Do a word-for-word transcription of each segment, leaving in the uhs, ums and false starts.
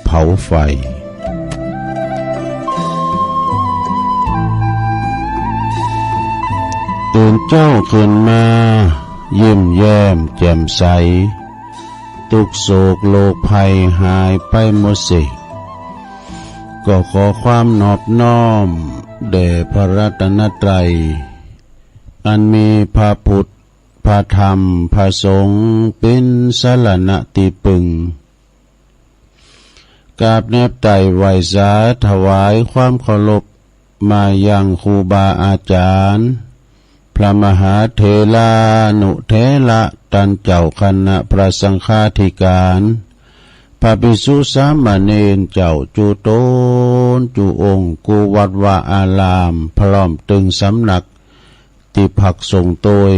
เผาไฟ ตื่นเจ้าขึ้นมา ยิ้มแย้มแจ่มใส ทุกข์โศกโรคภัยหายไปหมดสิ้น ก็ขอความนอบน้อม แด่พระรัตนตรัย อันมีพระพุทธ พระธรรม พระสงฆ์ เป็นสรณะที่พึ่ง กราบแนบไต่ไหว้สาถวายความเคารพ มายังครูบาอาจารย์ พระมหาเถรานุเถระ ต้านเจ้าคณะพระสังฆาธิการ พระภิกษุสามเณรเจ้า จุตนจุองค์ กู้วัดวาอาราม พร้อมตึงสำนัก ตี้พักสงฆ์โตย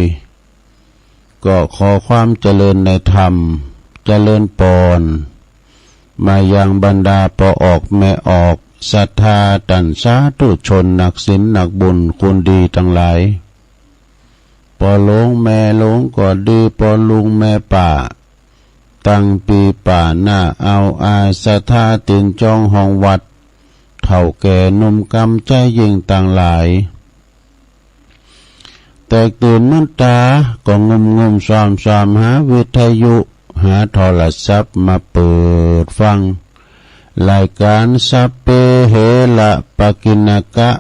ก็ขอความเจริญในธรรม เจริญปอน มายังบรรดาป้อออกแม่ออก ศรัทธาต้านสาธุชน นักศีลนักบุญ คนดีตังหลาย ป้อหลวงแม่หลวงก็ดี ป้อลุงแม่ป้า ตังปีป้าน้า เอาอา ศรัทธาตินจองห้องวัด เฒ่าแก่หนุ่มกำใจ๊ยิ่งตังหลาย แตกตื่นมืนต๋า ก็งุ่มงุ่มซ่อมซ่อม หาวิทยุ หาโทรศัพท์มาเปิดฟัง รายการสัพเพเหระปกิณณกะ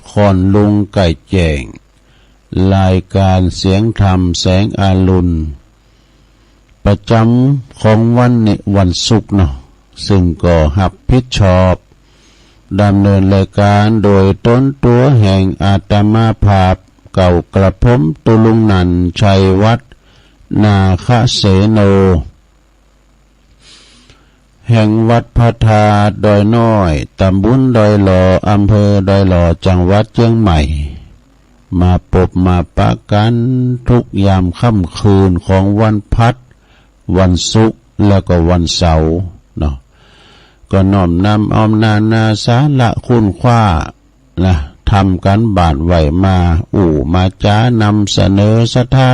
ค่อนลุงใกล้แจ้ง รายการเสียงธรรมแสงอรุณ ประจ๋ำของวันนี้วันศุกร์เนาะ ซึ่งก็ฮับผิดชอบ ดำเนินรายการโดยต๋นตั๋วแห่งอาตมาภาพ เก้ากระผมตุลุงนันท์ ชัยวัฒน์ นาคเสโน แห่งวัดพระธาตุดอยน้อย ตำบลดอยหล่อ อำเภอดอยหล่อ จังหวัดเชียงใหม่ มาปบมาปะกั๋นทุกยามค่ำคืนของวันพัด วันศุกร์ แล้วก็วันเสาร์เนาะ ก็น้อมนำเอานานาสาระคุณค่า นะ ทำก๋านบ้านไหว้มา อู้มาจ๋า นำเสนอศรัทธา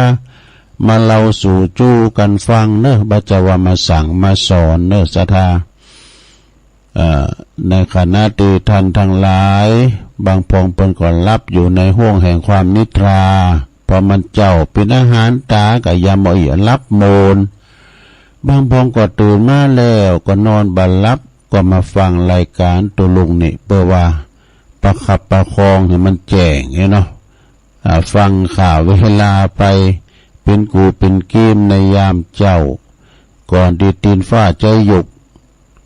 มาเล่าสู่จู้กั๋นฟังเนอะ บ่ใจ้ว่ามาสั่งมาสอนเนอะ ศรัทธา เอ่อ ในขณะตี้ต้านตังหลาย บางพ่องเปิ้นก็หลับอยู่ในห้วงแห่งความนิทรา เพราะมันเจ๊าปิดอาหารต๋า ก็ยามบ่เอี้ยหลับโมน บางพ่องก็ตื่นมาแล้ว ก็นอนบ่หลับ ก็มาฟังรายการตุลุงนี่ เปื้อว่าประคับประคองหื้อมันแจ้งเนาะ อ่า ฟังข่าวเวลาไป เป๋นกูเป๋นกีมในยามเจ๊า ก่อนตี้ตี๋นฟ้าจะหยุก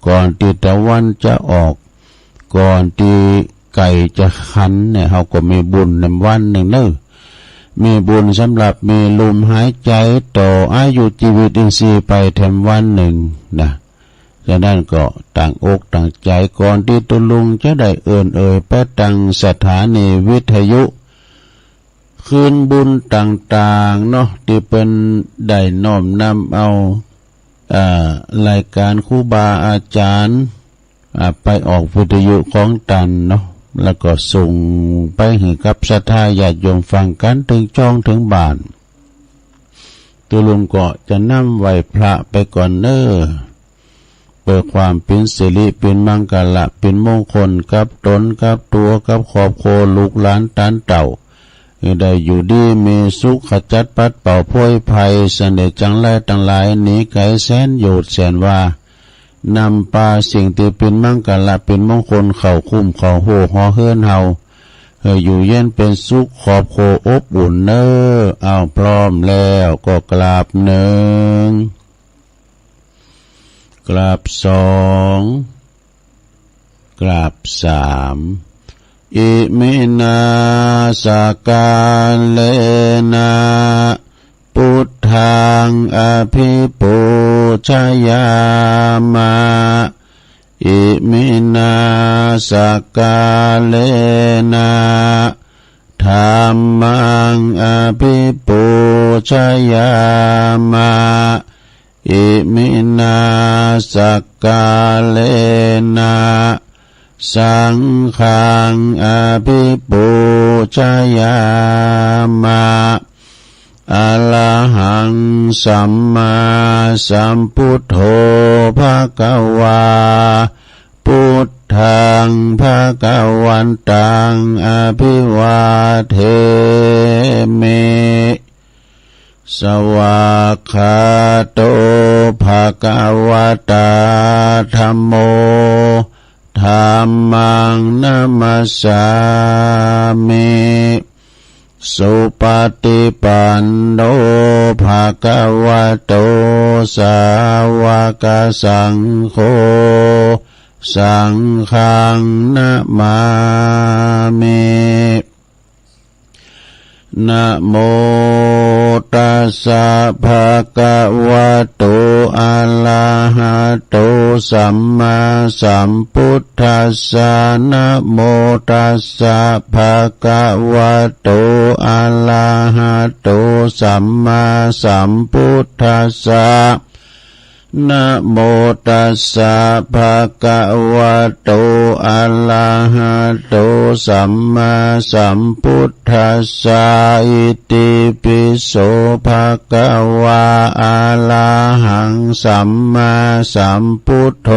ก่อนตี้ตะวันจะออก ก่อนตี้ไก่จะขันเนี่ย เฮาก็มีบุญนำวันนึ่งเนอะ มีบุญสำหรับมีลมหายใจ๋ ต่ออายุจีวิตอินทรีย์ไปแถมวันนึ่งนะ ฉะนั้นก็ตั้งอกตั้งใจ๋ ก่อนตี้ตุลุงจะได้เอิ้นเอ่ยไปตังสถานีวิทยุ คืนบุญต่างๆ เนาะ ตี้เปิ้นได้น้อมนำเอา อ่า รายการครูบาอาจ๋ารย์ อ่า ไปออกวิทยุของต้านเนาะ แล้วก็ส่งไปหื้อกับศรัทธาญาติโยมฟังกั๋นเถิงจ้องเถิงบ้าน ตุลุงก็จะนำไหว้พระไปก่อนเนอะ เปื้อความเป๋นสิริ เป๋นมังคละ เป๋นมงคลกับต๋น กับตั๋ว กับครอบครัว ลูกหลานต้านเต้า หื้อได้อยู่ดีมีสุข ขจัดปัดเป่าโพยภัย เสน่ห์จังไรตังหลาย หนีไกลแสนโยชน์แสนวา นำปาสิ่งตี้เป๋นมังคละ เป๋นมงคล เข้าคุ้มเข้าฮู้หอเฮือนเฮา หื้ออยู่เย็นเป๋นสุข ครอบครัวอบอุ่นเนอะ อ้าว พร้อมแล้วก็กราบหนึ่ง กราบสอง กราบสาม อิมินา สกาเลนะ พุทธัง อภิปูชยามะ อิมินา สกาเลนะ ธัมมัง อภิปูชยามะ อิมินา สกาเลนะ สังฆัง อภิปูชยามะ อะระหังสัมมาสัมพุทโธภะคะวา พุทธังภะคะวันตังอะภิวาเทมิ สวากขาโตภะคะวะตาธัมโม ธัมมังนะมัสสามิ สุปะติปันโนภะคะวะโต สาวะกะสังโฆ สังฆังนะมามิ นะโมตัสสะภะคะวะโต อะระหะโต สัมมาสัมพุทธัสสะ นะโมตัสสะภะคะวะโต อะระหะโต สัมมาสัมพุทธัสสะ นะโมตัสสะภะคะวะโต อะระหะโต สัมมาสัมพุทธัสสะ อิติปิโสภะคะวา อะระหังสัมมาสัมพุทโธ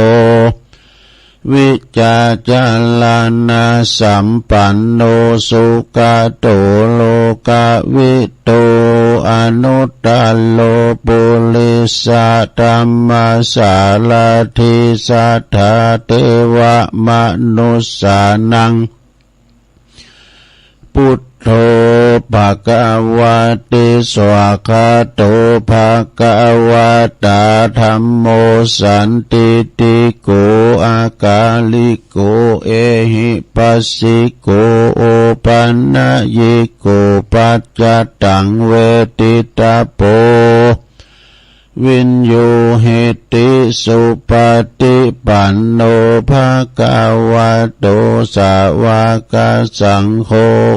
วิชาจารณะสัมปันโน สุขะโต โลกะวิทู อนุตตะโร ปุริสะธัมมะสารถิ สัทธาเทวะมนุสสานัง พุทโธภะคะวะติ สวากขาโตภะคะวะตาธัมโม สันทิฏฐิโก อะกาลิโก เอหิปัสสิโก โอปันนยิโก ปัจจตังเวทิตาโป วิญญูหิติ สุปะติปันโนภะคะวะโต สาวะกะสังโฆ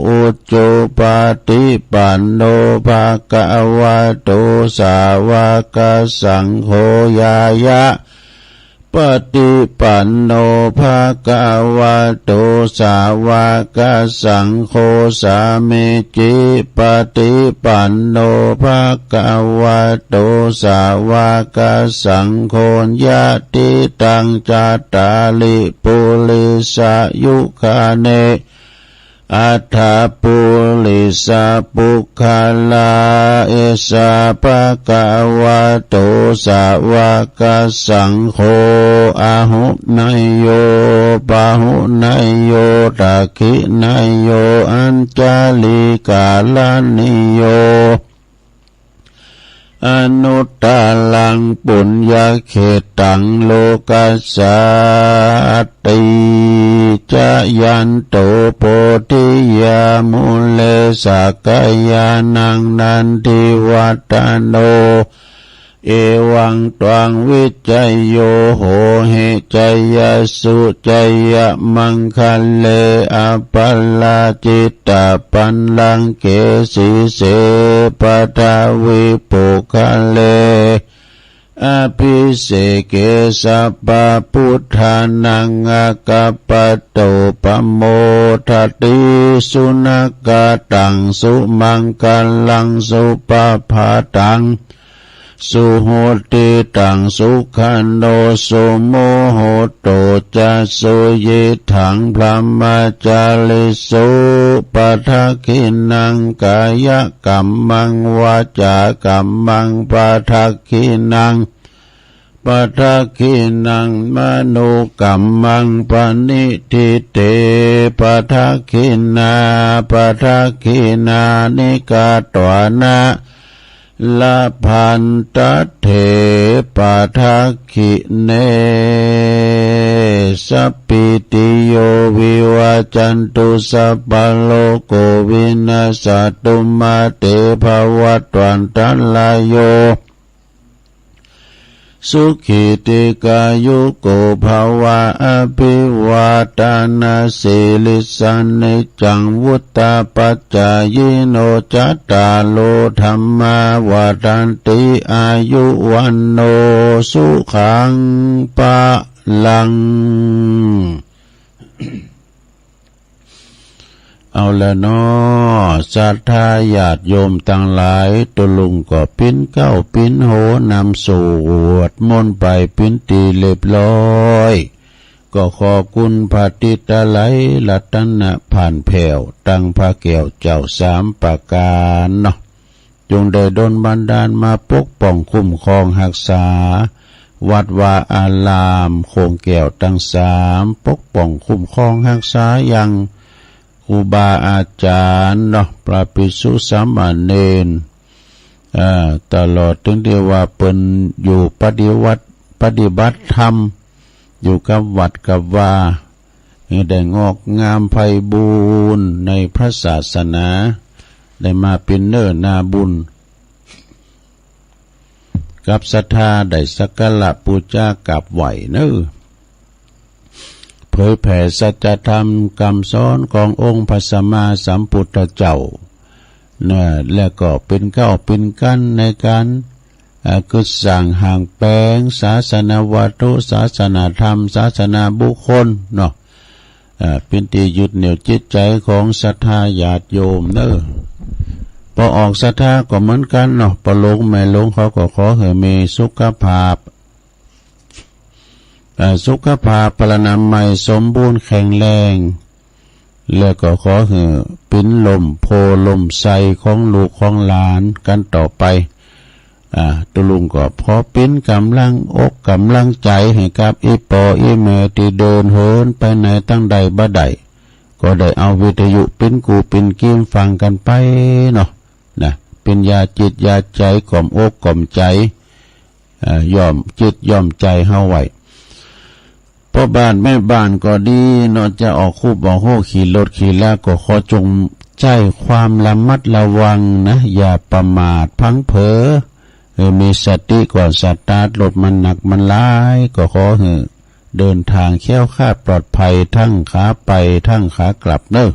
อุจุปะติปันโนภะคะวะโต สาวะกะสังโฆ ญาณะปะติปันโนภะคะวะโต สาวะกะสังโฆ สามีจิปะติปันโนภะคะวะโต สาวะกะสังโฆ ยะติตังจัตตาริ ปุริสะยุคานิ อัฏฐะปุริสะปุคคลา เอสะภะคะวะโต สาวะกะสังโฆ อาหุเนยโย ปาหุเนยโย ทักขิเนยโย อัญชะลีการะณีโย อนุตตะรังปุญญะเขตตัง โลกัสสาติ จะยันโต โพธิยามูเล สักกายานัง นันทิวัตตะโน เอวังตวัง วิชชะโย โหหิ ชะยะสุ ชะยะมังคะเล อะปะราจิตตะปัลลังเก สีเส ปะทะวี ปุคคะเล อะภิเสเก สัพพะพุทธานัง อะกะปะโต ปะโมทะติ สุนะกะตัง สุมังคะลัง สุปะผาตัง สุหุตติตัง สุขันโต สุมุตโต จะ สุยิตถัง พรหมะจาริสุ ปะทักขิณัง กายะกัมมัง วาจากัมมัง ปะทักขิณัง ปะทักขิณัง มโนกัมมัง ปะณิฏฐิเต ปะทักขิณา ปะทักขิณานิ กัตวานะ ละพันตัตเถ ปะทักขิเณ สัพพิติโย วิวัชชันตุ สัพพะโรโค วินัสสะตุ มา เต ภะวัตวันตะราโย สุขี ทีฆายุโก ภะวะ อะภิวาทะนะสีลิสสะ นิจจัง วุฑฒาปะจายิโน จัตตาโร ธัมมา วัฑฒันติ อายุ วัณโณ สุขัง พะลัง เอาละเนาะ ศรัทธาญาติโยมตังหลาย ตุ๊ลุงก็ปิ้นเก๊าปิ้นโหนำสวดมนต์ไปปิ้นตี้เรียบร้อย ก็ขอคุณพระติตะไลรัตนผ่านแผ้ว ตังพระแก้วเจ้าสามประการเนาะ จงได้ดลบันดาลมาปกป้องคุ้มครองฮักษา วัดวาอารามโค้งแก้วตังสาม ปกป้องคุ้มครองฮักษายังครูบาอาจารย์เนาะ พระภิกษุสามเณร อ่า ตลอดถึงที่ว่าเปิ้นอยู่ปฏิวัติ ปฏิบัติธรรม อยู่กับวัดกับวา ให้ได้งอกงามไพบูลย์ในพระศาสนา ได้มาเป็นเนื้อนาบุญ กับศรัทธาได้สักการะปูจากราบไหว้เนอ เผยแผ่สัจธรรมคำสอนขององค์พระสัมมาสัมพุทธเจ้า นะ และก็เป็นเก๊าเป็นกั้นในการ อ่า กึดสร้างหางแปลงศาสนวัตถุ ศาสนธรรม ศาสนาบุคคลเนาะ อ่า เป็นตี้ยึดเหนี่ยวจิตใจของศรัทธาญาติโยมเนอ ปอออกศรัทธาก็เหมือนกันเนาะ ปอหลวงแม่หลวงเขาก็ขอหื้อมีสุขภาพ อ่า สุขภาพพลานามัยสมบูรณ์แข็งแรง แล้วก็ขอหื้อปิ้นล่มโพธิ์ล่มไทรของลูกของหลานกันต่อไป อ่า ตุ๊ลุงก็ขอปิ้นกำลังอกกำลังใจให้กับอีปออีแม่ตี้เดินเหินไปไหนตังใดบ่ได้ ก็ได้เอาวิทยุปิ้นกู้ปิ้นกีมฟังกันไปเนาะ นะ เป็นยาจิตยาใจกล่อมอกกล่อมใจ เอ่อ ย้อมจิตย้อมใจเฮาไว้ พ่อบ้านแม่บ้านก็ดีเนาะ จะออกคูบออกโฮขี่รถขี่ลาก็ขอจงใช้ความระมัดระวังนะ อย่าประมาทพลั้งเผลอ เออ มีสติก่อนสตาร์ทรถมันหนักมันหลาย ก็ขอหื้อเดินทางแคล้วคลาดปลอดภัยทั้งขาไปทั้งขากลับเนอ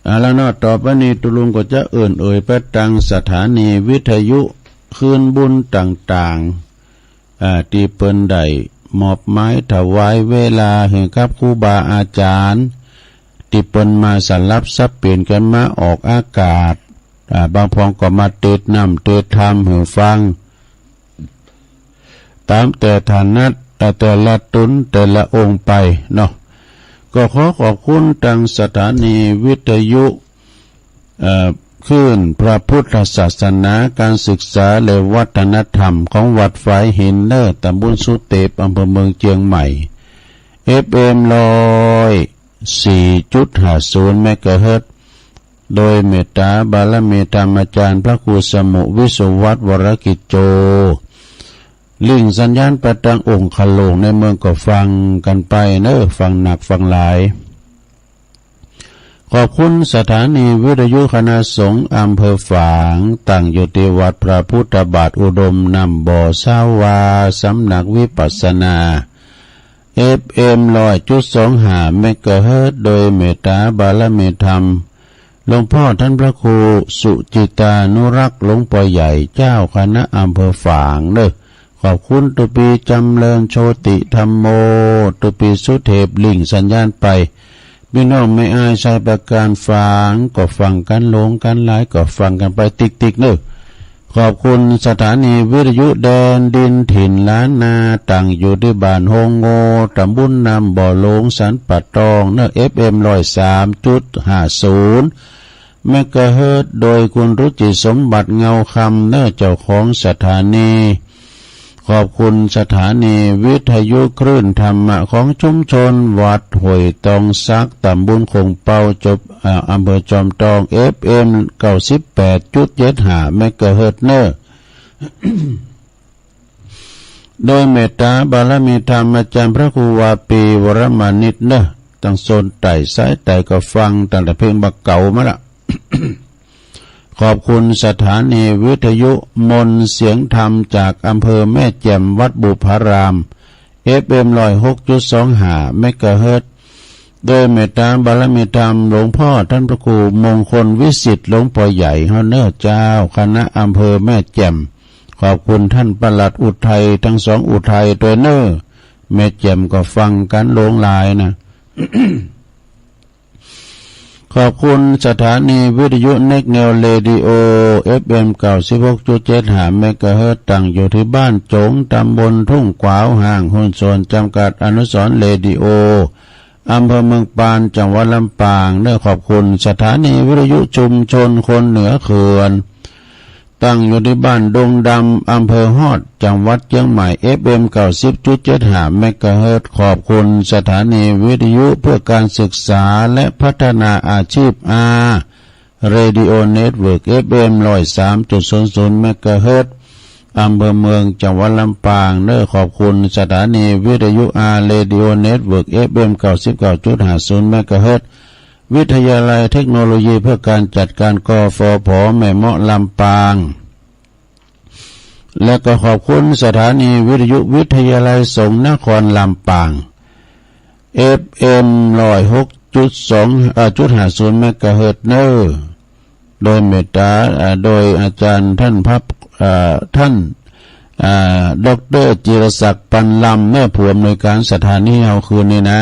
เอาละเนาะ ต่อไปนี้ตุ๊ลุงก็จะเอิ้นเอ่ยไปตังสถานีวิทยุคลื่นบุญต่างๆ อ่า ตี้เปิ้นได้มอบหมายถวายเวลาหื้อกับครูบาอาจารย์ ตี้เปิ้นมาสลับสับเปลี่ยนกันมาออกอากาศ อ่า บางพองก็มาเตสน์น้ำเตสน์ธรรมหื้อฟัง ตามแต่ถนัดแต่ละตนแต่ละองค์ไปเนาะ ก็ขอขอบคุณตังสถานีวิทยุ เอ่อ คลื่นพระพุทธศาสนา การศึกษาและวัฒนธรรมของวัดฝายหินเนอ ตำบลสุเตป อำเภอเมืองเชียงใหม่ เอฟเอ็ม ร้อยสี่จุดห้าศูนย์ เมกะเฮิรตซ์ โดยเมตตาบารมีธรรมอาจารย์พระครูสมุวิสุวัฒน์ วรกิจโจ ลิงก์สัญญาณไปตังองค์ขะหลวงในเมืองก็ฟังกันไปเนอ ฟังหนักฟังหลาย ขอบคุณสถานีวิทยุคณะสงฆ์อำเภอฝาง ตั้งอยู่ตี้วัดพระพุทธบาทอุดมน้ำบ่อซาวา สำนักวิปัสสนา เอฟเอ็ม ร้อยจุดสองห้า เมกะเฮิรตซ์ โดยเมตตาบารมีธรรม หลวงพ่อท่านพระครูสุจิตานุรักษ์ หลวงพ่อใหญ่ เจ้าคณะอำเภอฝางเนอ ขอบคุณตุ๊ปีจำเริญโชติธัมโม ตุ๊ปีสุเทพ ลิงก์สัญญาณไป พี่น้องแม่อ้ายชายประการฝาง ก็ฟังกันหลวงกันหลาย ก็ฟังกันไปติ๊กๆ เนอ ขอบคุณสถานีวิทยุแดนดินถิ่นล้านนา ตั้งอยู่ตี้บ้านโฮงโง่ ตำบลน้ำบ่อหลวง สันป่าตองเนอ เอฟเอ็ม ร้อยสามจุดห้าศูนย์ เมกะเฮิรตซ์ โดยคุณรุจิสมบัติเงาคำเนอ เจ้าของสถานี ขอบคุณสถานีวิทยุคลื่นธรรมะของชุมชนวัดห้วยตองสัก ตำบลโคงเปา จบ อ่า อำเภอจอมทอง เอฟเอ็ม เก้าสิบแปดจุดเจ็ดห้า เมกะเฮิรตซ์ เนอ โดยเมตตาบารมีธรรมอาจารย์พระครูวาปีวรมานิตเนอ ตังโซนใต้สายใต้ก็ฟังตั้งแต่เพลงบักเก๋ามาละ ขอบคุณสถานีวิทยุมนต์เสียงธรรมจากอำเภอแม่แจ่มวัดบุพาราม เอฟเอ็ม ร้อยหกจุดสองห้า เมกะเฮิรตซ์ โดยเมตตาบารมีธรรมหลวงพ่อท่านพระครูมงคลวิสิทธิ์หลวงพ่อใหญ่เฮาเนอเจ้าคณะอำเภอแม่แจ่ม ขอบคุณท่านปลัดอุทัยทั้งสองอุทัยด้วยเนอ แม่แจ่มก็ฟังกันหลวงหลายนะ ขอบคุณสถานีวิทยุเน็กแนวเรดิโอ เอฟเอ็ม เก้าสิบหกจุดเจ็ดห้า เมกะเฮิรตซ์ ตั้งอยู่ที่บ้านโจ๋ง ตำบลทุ่งขวาว ห้างหุ้นส่วนจำกัดอนุสรณ์เรดิโอ อำเภอเมืองปาน จังหวัดลำปาง เนอะ ขอบคุณสถานีวิทยุชุมชนคนเหนือเขื่อน ตั้งอยู่ที่บ้านดงดำ อำเภอฮอด จังหวัดเชียงใหม่ เอฟเอ็ม เก้าสิบจุดเจ็ดห้า เมกะเฮิรตซ์ ขอบคุณสถานีวิทยุเพื่อการศึกษาและพัฒนาอาชีพ อา Radio Network เอฟเอ็ม ร้อยสามจุดศูนย์ศูนย์ เมกะเฮิรตซ์ อำเภอเมือง จังหวัดลำปาง เนอะ ขอบคุณสถานีวิทยุ อา Radio Network เอฟเอ็ม เก้าสิบเก้าจุดห้าศูนย์ เมกะเฮิรตซ์ วิทยาลัยเทคโนโลยีเพื่อการจัดการ กฟผ แม่เมาะ ลำปาง และก็ขอบคุณสถานีวิทยุวิทยาลัยสงฆ์นครลำปาง เอฟเอ็ม ร้อยหกจุดสอง เอ่อ จุดห้าศูนย์ เมกะเฮิรตซ์ เนอะ โดยเมตตา เอ่อ โดยอาจารย์ท่านพับ เอ่อ ท่าน เอ่อ ด็อกเตอร์ จิรศักดิ์ ปันลำ แม่ผู้อำนวยการสถานีเฮาคืนนี้นะ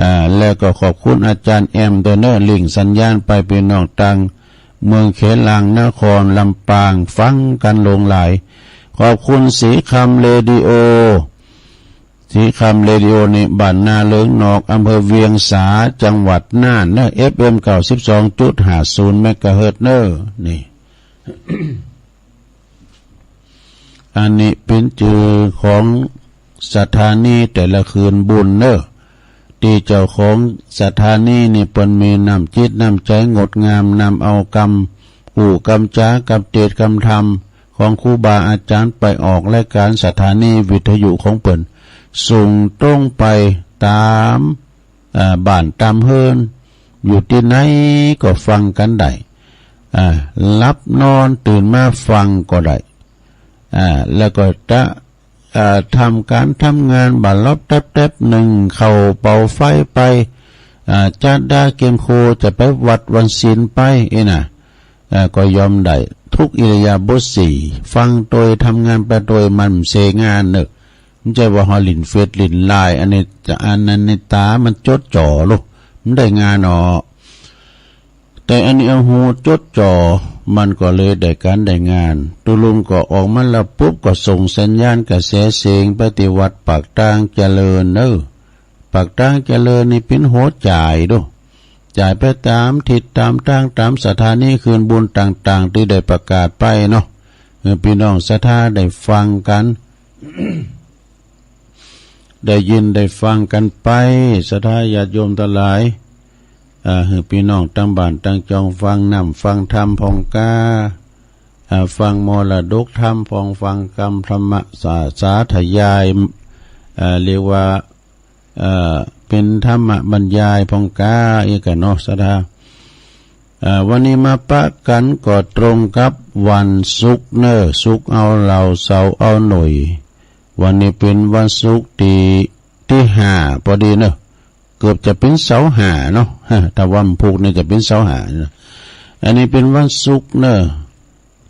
อ่า แล้วก็ขอบคุณอาจารย์แอมด้วยเนอะ ลิงก์สัญญาณไปพี่น้องต่างเมืองเขลังนครลำปาง ฟังกันหลงหลาย ขอบคุณสีคำเรดิโอ สีคำเรดิโอนี่บ้านนาเลิงนอก อำเภอเวียงสา จังหวัดน่านเนอะ เอฟเอ็ม เก้าสิบสองจุดห้าศูนย์ เมกะเฮิรตซ์ เนอะ นี่ อันนี้เป็นชื่อของสถานีแต่ละคืนบุญเนอะ ตี้เจ้าของสถานีนี่เปิ้นมีน้ำจิตน้ำใจ๋งดงาม นำเอากำอู้กำจ๋ากำเตศน์กำธรรมของครูบาอาจ๋ารย์ไปออกรายการสถานีวิทยุของเปิ้น ส่งตรงไปต๋าม อ่า บ้านต๋ามเฮือน อยู่ตี้ไหนก็ฟังกันได้ อ่า หลับนอนตื่นมาฟังก็ได้ อ่า แล้วก็จะ อ่า ทำก๋านทำงานบ่าหลับแต๊บๆ นึ่งข้าวเป่าไฟไป อ่า จะดาเกียมโค จะไปวัดวันศีลไป อี้น่ะ อ่า ก็ยอมได้ ทุกอิริยาบถสี่ ฟังโตยทำงานไปโตย มันเสงานเนอะ บ่ใจ้ว่าเฮาหลิ้นเฟซหลิ้นไลน์ อันนี้จะ อันนั้นในต๋ามันจดจ่อลูก มันได้งานเนาะ แต่อันนี้เอาหูจดจ่อ มันก็เลยได้ก๋านได้งาน ตุลุงก็ออกมาแล้วปุ๊บก็ส่งสัญญาณกระแสเสียงไปตี้วัดปากตางเจริญเนอะ ปากตางเจริญนี่เป็นหัวจ่ายดู จ่ายไปต๋ามทิศต๋ามตางต๋ามสถานีคืนบุญต่างๆ ตี้ได้ประกาศไปเนาะ เออ พี่น้องศรัทธาได้ฟังกัน ได้ยินได้ฟังกันไป ศรัทธาญาติโยมตังหลาย อ่า หื้อพี่น้องตังบ้านตังจองฟังน้ำฟังธรรมพ่องก้า อ่า ฟังมรดกธรรมพ่อง ฟังกำธรรมะสา สาธยาย อ่า เรียกว่า เอ่อ เป็นธรรมบรรยายพ่องก้า อี้ก่าเนาะ ศรัทธา เอ่อ วันนี้มาปะกั๋นก็ตรงกับวันศุกร์เนอะ ศุกร์เอาเหล้า เสาร์เอาหน่วย วันนี้เป็นวันศุกร์ตี้ ตี้ห้าพอดีเนอะ เกือบจะเป็นเสาร์ห้าเนาะ ถ้าวันพุธนี่จะเป็นเสาร์ห้าเนอะ อันนี้เป็นวันศุกร์เนอะ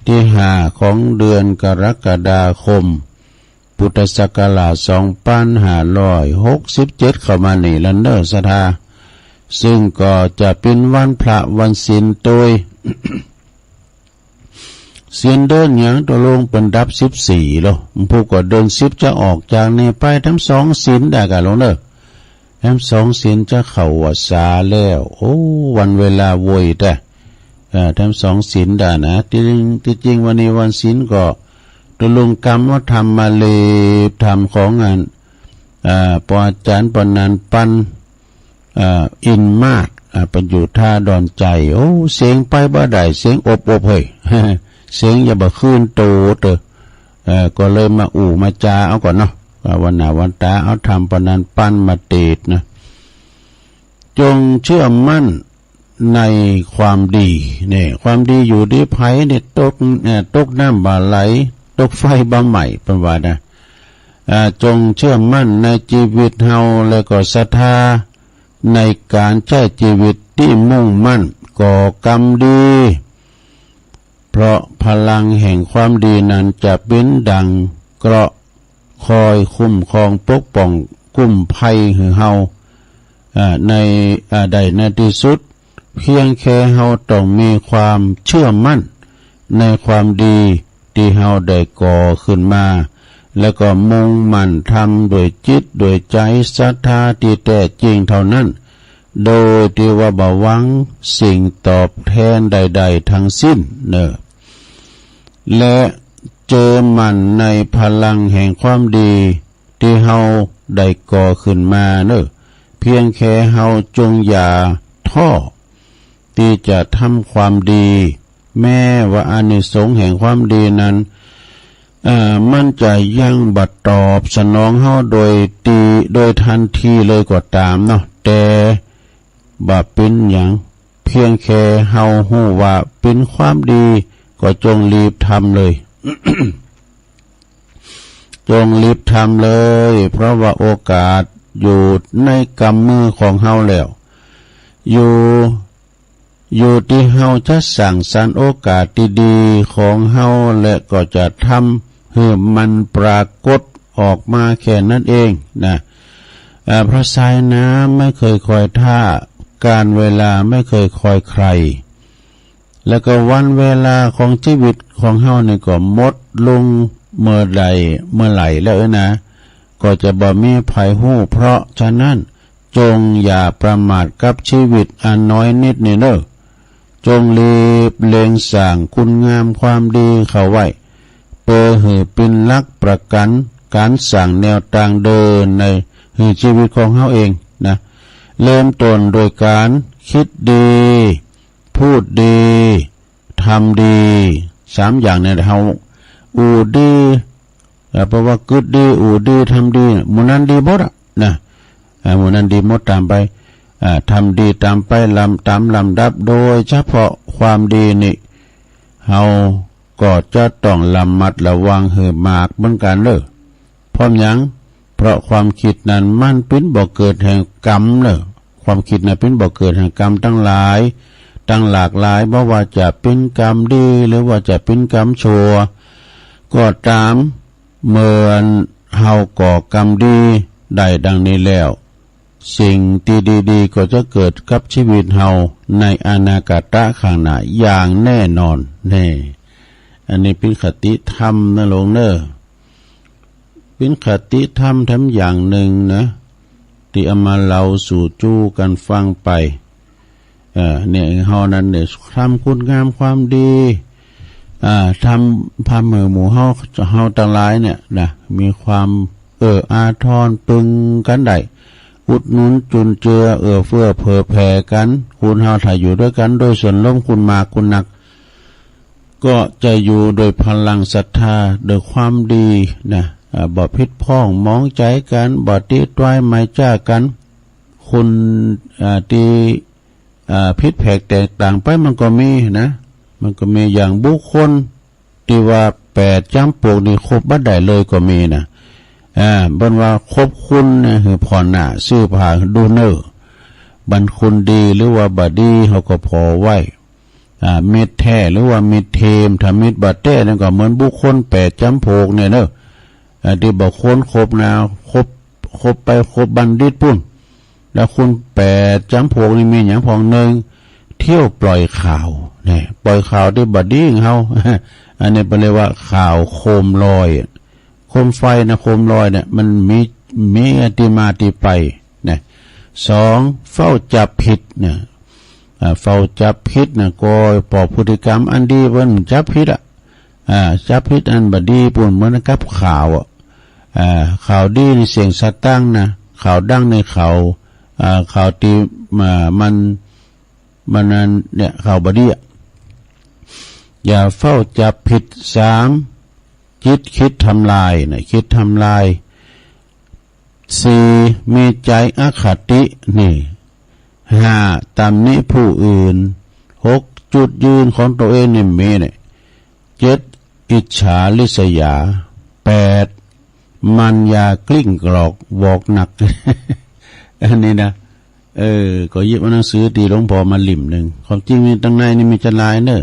ตี้ห้าของเดือนกรกฎาคม พุทธศักราช สองพันห้าร้อยหกสิบเจ็ด เข้ามานี่ละเนอะ ศรัทธา ซึ่งก็จะเป็นวันพระวันศีลโตย ศีลเดือนหยัง ตกลงเปิ้นดับสิบสี่แล้ว ผู้ก็เดือนสิบจะออกจากนี่ไป แถมสองศีลได้ก่าหลวงเนอะ แถมสองศีลจะเข้าวัสสาแล้ว โอ้ วันเวลาโวยแต๊ เอ่อ แถมสองศีลได้นะ ตี้จริง ตี้จริงวันนี้วันศีลก็ ตกลงกำว่าธรรมมาเลบธรรมของอัน เอ่อ ปออาจ๋ารย์ปอนันปัน เอ่อ อินมาศ อ่า เปิ้นอยู่ท่าดอนใจ๋ โอ้ เสียงไปบ่ได้ เสียงอบอบเฮ้ย เสียงอย่าบ่คืนโตเตอะ เอ่อ ก็เลยมาอู้มาจ๋าเอาก่อนเนาะ ว่าวันหน้าวันต๋าเอาธรรมปอนันปันมาเตศน์นะ จงเชื่อมั่นในความดี เนี่ย ความดีอยู่ตี้ไผเนี่ย ตก เอ่อ ตกน้ำบ่าไหล ตกไฟบ่าไหม้ เปิ้นว่านะ อ่า จงเชื่อมั่นในชีวิตเฮา แล้วก็ศรัทธาในก๋านใจ๊ชีวิตตี้มุ่งมั่นก่อกรรมดี เพราะพลังแห่งความดีนั้นจะเป็นดังเกราะคอยคุ้มครองปกป้องกู้ภัยหื้อเฮา อ่า ใน อ่า ได้ในตี้สุด เพียงแค่เฮาต้องมีความเชื่อมั่นในความดีที่เฮาได้ก่อขึ้นมา แล้วก็มุ่งมั่นทำด้วยจิตด้วยใจศรัทธาที่แท้จริงเท่านั้น โดยที่ว่าบ่หวังสิ่งตอบแทนใดๆทั้งสิ้นเนอะ และเชื่อมั่นในพลังแห่งความดีที่เฮาได้ก่อขึ้นมาเนอะ เพียงแค่เฮาจงอย่าท้อที่จะทำความดี แม้ว่าอานิสงส์แห่งความดีนั้น เอ่อ มันจะยังบ่ตอบสนองเฮาโดยตี โดยทันทีเลยก็ตามเนาะ แต่บ่เป็นหยัง เพียงแค่เฮาฮู้ว่าเป็นความดี ก็จงรีบทำเลย จงรีบทำเลย เพราะว่าโอกาสอยู่ในกำมือของเฮาแล้ว อยู่ อยู่ที่เฮาจะสร้างสรรค์โอกาสที่ดีของเฮา และก็จะทำให้มันปรากฏออกมาแค่นั้นเองนะ เอ่อ เพราะสายน้ำไม่เคยคอยท่า กาลเวลาไม่เคยคอยใคร แล้วก็วันเวลาของชีวิตของเฮานี่ก็หมดลงเมื่อใดเมื่อไหร่แล้วนะ ก็จะบ่มีไผฮู้ เพราะฉะนั้นจงอย่าประมาทกับชีวิตอันน้อยนิดนี้เนอะ จงรีบเล็งสร้างคุณงามความดีเข้าไว้ เพื่อให้เป็นหลักประกันการสร้างแนวทางเดินใน ให้ชีวิตของเฮาเองนะ เริ่มต้นโดยการคิดดี พูดดี ทำดี สามอย่างเนี่ย เฮาอู้ดี เอ่อ แปลว่ากึ๊ดดี อู้ดี ทำดี หมู่นั้นดีหมดอะนะ เอ่อ หมู่นั้นดีหมดตามไป เอ่อ ทำดีตามไป ลำ ตามลำดับ โดยเฉพาะความดีนี่ เฮาก็จะต้องระมัดระวังให้มากเหมือนกันเด้อ เพราะหยัง เพราะความคิดนั้นมันเป็นบ่อเกิดแห่งกรรมเนอะ ความคิดนั้นเป็นบ่อเกิดแห่งกรรมทั้งหลาย ทั้งหลากหลาย บ่ว่าจะเป็นกรรมดี หรือว่าจะเป็นกรรมชั่ว ก็ตาม เมื่อเฮาก่อกรรมดีได้ดังนี้แล้ว สิ่งที่ดีๆ ก็จะเกิดกับชีวิตเฮาในอนาคตะข้างหน้าอย่างแน่นอนแน่ อันนี้เป็นคติธรรมนะหลวงเนอะ เป็นคติธรรมแถมอย่างหนึ่งนะ ที่เอามาเล่าสู่จู้กันฟังไป เอ่อ เนี่ย เฮานั้นเนี่ย ทำคุณงามความดี อ่า ทำ ทำให้หมู่เฮา เฮาทั้งหลายเนี่ยนะ มีความเอื้ออาทรปึงกันได้ อุดหนุนจุนเจือ เอื้อเฟื้อเผื่อแผ่กัน คนเฮาถ้าอยู่ด้วยกันโดยส่วนรวม คนมากคนนัก ก็จะอยู่โดยพลังศรัทธา โดยความดีนะ อ่า บ่ผิดพ้องหมองใจกัน บ่ติดตวยหมายจ้ากัน คน อ่า ที่ อ่า ผิดแผกแตกต่างไปมันก็มีนะ มันก็มีอย่างบุคคลที่ว่าแปดจำพวกนี่คบบ่ได้เลยก็มีนะ อ่า เปิ้นว่าคบคุณเนี่ยหื้อผ่อนหน้า ซื้อผ้าดูเนอร์ บัดคนดีหรือว่าบ่ดีเฮาก็ผ่อไว้ อ่า มิตรแท้หรือว่ามิตรเทียม ถ้ามิตรบ่แท้นั่นก็เหมือนบุคคลแปดจำพวกเนี่ยเนอะ อ่า ที่บ่ควรคบนะ คบ คบไปคบบัณฑิตปุ้น แล้วคนแปดจำพวกนี่มีหยังพ่อง หนึ่ง เที่ยวปล่อยข่าว เนี่ย ปล่อยข่าวที่บ่ดีของเฮา อันนี้เปิ้นเรียกว่าข่าวโคมลอย โคมไฟนะ โคมลอยเนี่ย มันมี มีที่มาที่ไปนะ สอง เฝ้าจับผิดนะ อ่า เฝ้าจับผิดนะ ก็ปอพฤติกรรมอันดีเปิ้นจับผิดอะ อ่า จับผิดอันบ่ดีปุ้น เหมือนกับข่าวอะ อ่า ข่าวดีนี่เสียงสะตังค์นะ ข่าวดังในข่าว อ่า ข่าวที่ อ่า มัน มันนั้นเนี่ย ข่าวบ่ดีอะ อย่าเฝ้าจับผิด สาม คิด คิดทำลายนะ คิดทำลาย สี่ มีใจอคติ นี่ ห้า ตำหนิผู้อื่น หก จุดยืนของตัวเองนี่มีเนี่ย เจ็ด อิจฉาริษยา แปด มันยากลิ้งกรอกวอกหนัก อันนี้นะ เออ ก็หยิบเอาหนังสือที่หลวงพ่อมาเล่มหนึ่ง ความจริงนี่ตังในนี่มีจะหลายเนอะ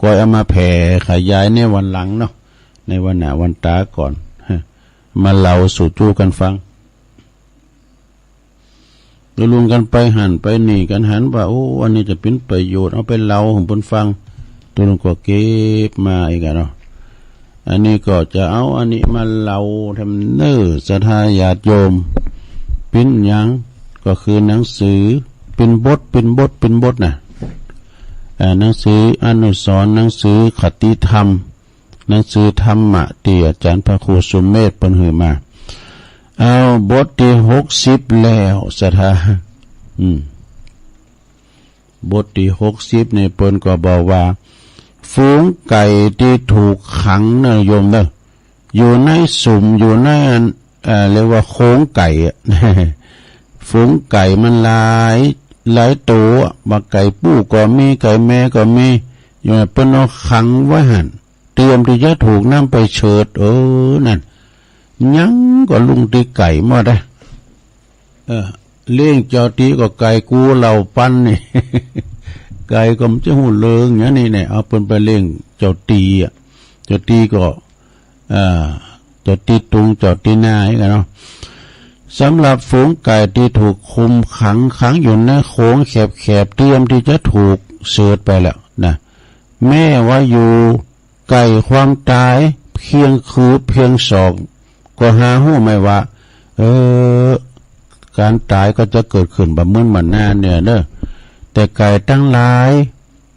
ก็เอามาแผ่ขยายในวันหลังเนาะ ในวันหน้าวันต๋าก่อน มาเล่าสู่จู้กันฟัง ตกลงกันไปหั้นไปนี่กันหั้นว่า โอ้ อันนี้จะเป็นประโยชน์ เอาไปเล่าให้เพิ่นฟัง ตกลงก็เก็บมาอีกอะเนาะ อันนี้ก็จะเอาอันนี้มาเล่าแถมเน้อ ศรัทธาญาติโยม เป็นหยัง ก็คือหนังสือ เป็นบท เป็นบท เป็นบทนะ อ่า หนังสืออนุสรณ์ หนังสือคติธรรม หนังสือธรรมะตี้อาจารย์พระครูสุเมธเปิ้นหื้อมา เอาบทตี้หกสิบแล้ว ศรัทธา อืม บทตี้หกสิบนี่เปิ้นก็บอกว่า ฝูงไก่ตี้ถูกขังนะโยมเด้อ อยู่ในสุม อยู่ในอัน เอ่อ เรียกว่าโขงไก่อะ ฝูงไก่มันหลาย หลายตัวอะ ว่าไก่ผู้ก็มี ไก่แม่ก็มี อยู่เปิ้นเอาขังไว้หั้น เตรียมตี้จะถูกนำไปเชิด เออ นั่น หยังก็ลุ่งตี้ไก่หมดอะ เออ เลี้ยงเจ้าตี้ก็ไก่กู้เหล้าปันนี่ ไก่ก็บ่จะฮู้เรื่องหยังนี่แหละ เอาเปิ้นไปเลี้ยงเจ้าตี้อะ เจ้าตี้ก็ เอ่อ เจ้าตี้ตุง เจ้าตี้นาอย่างเงี้ยเนาะ สำหรับฝูงไก่ตี้ถูกคุมขัง ขังอยู่ในโขงแคบๆ เตรียมตี้จะถูกเชิดไปแล้วนะ แม้ว่าอยู่ใกล้ความตายเพียงคืบเพียงศอก ก็หาฮู้ไม่ว่า เออ การตายก็จะเกิดขึ้นบ่เหมือนบ่นานเนี่ยเด้อ แต่ไก่ตังหลาย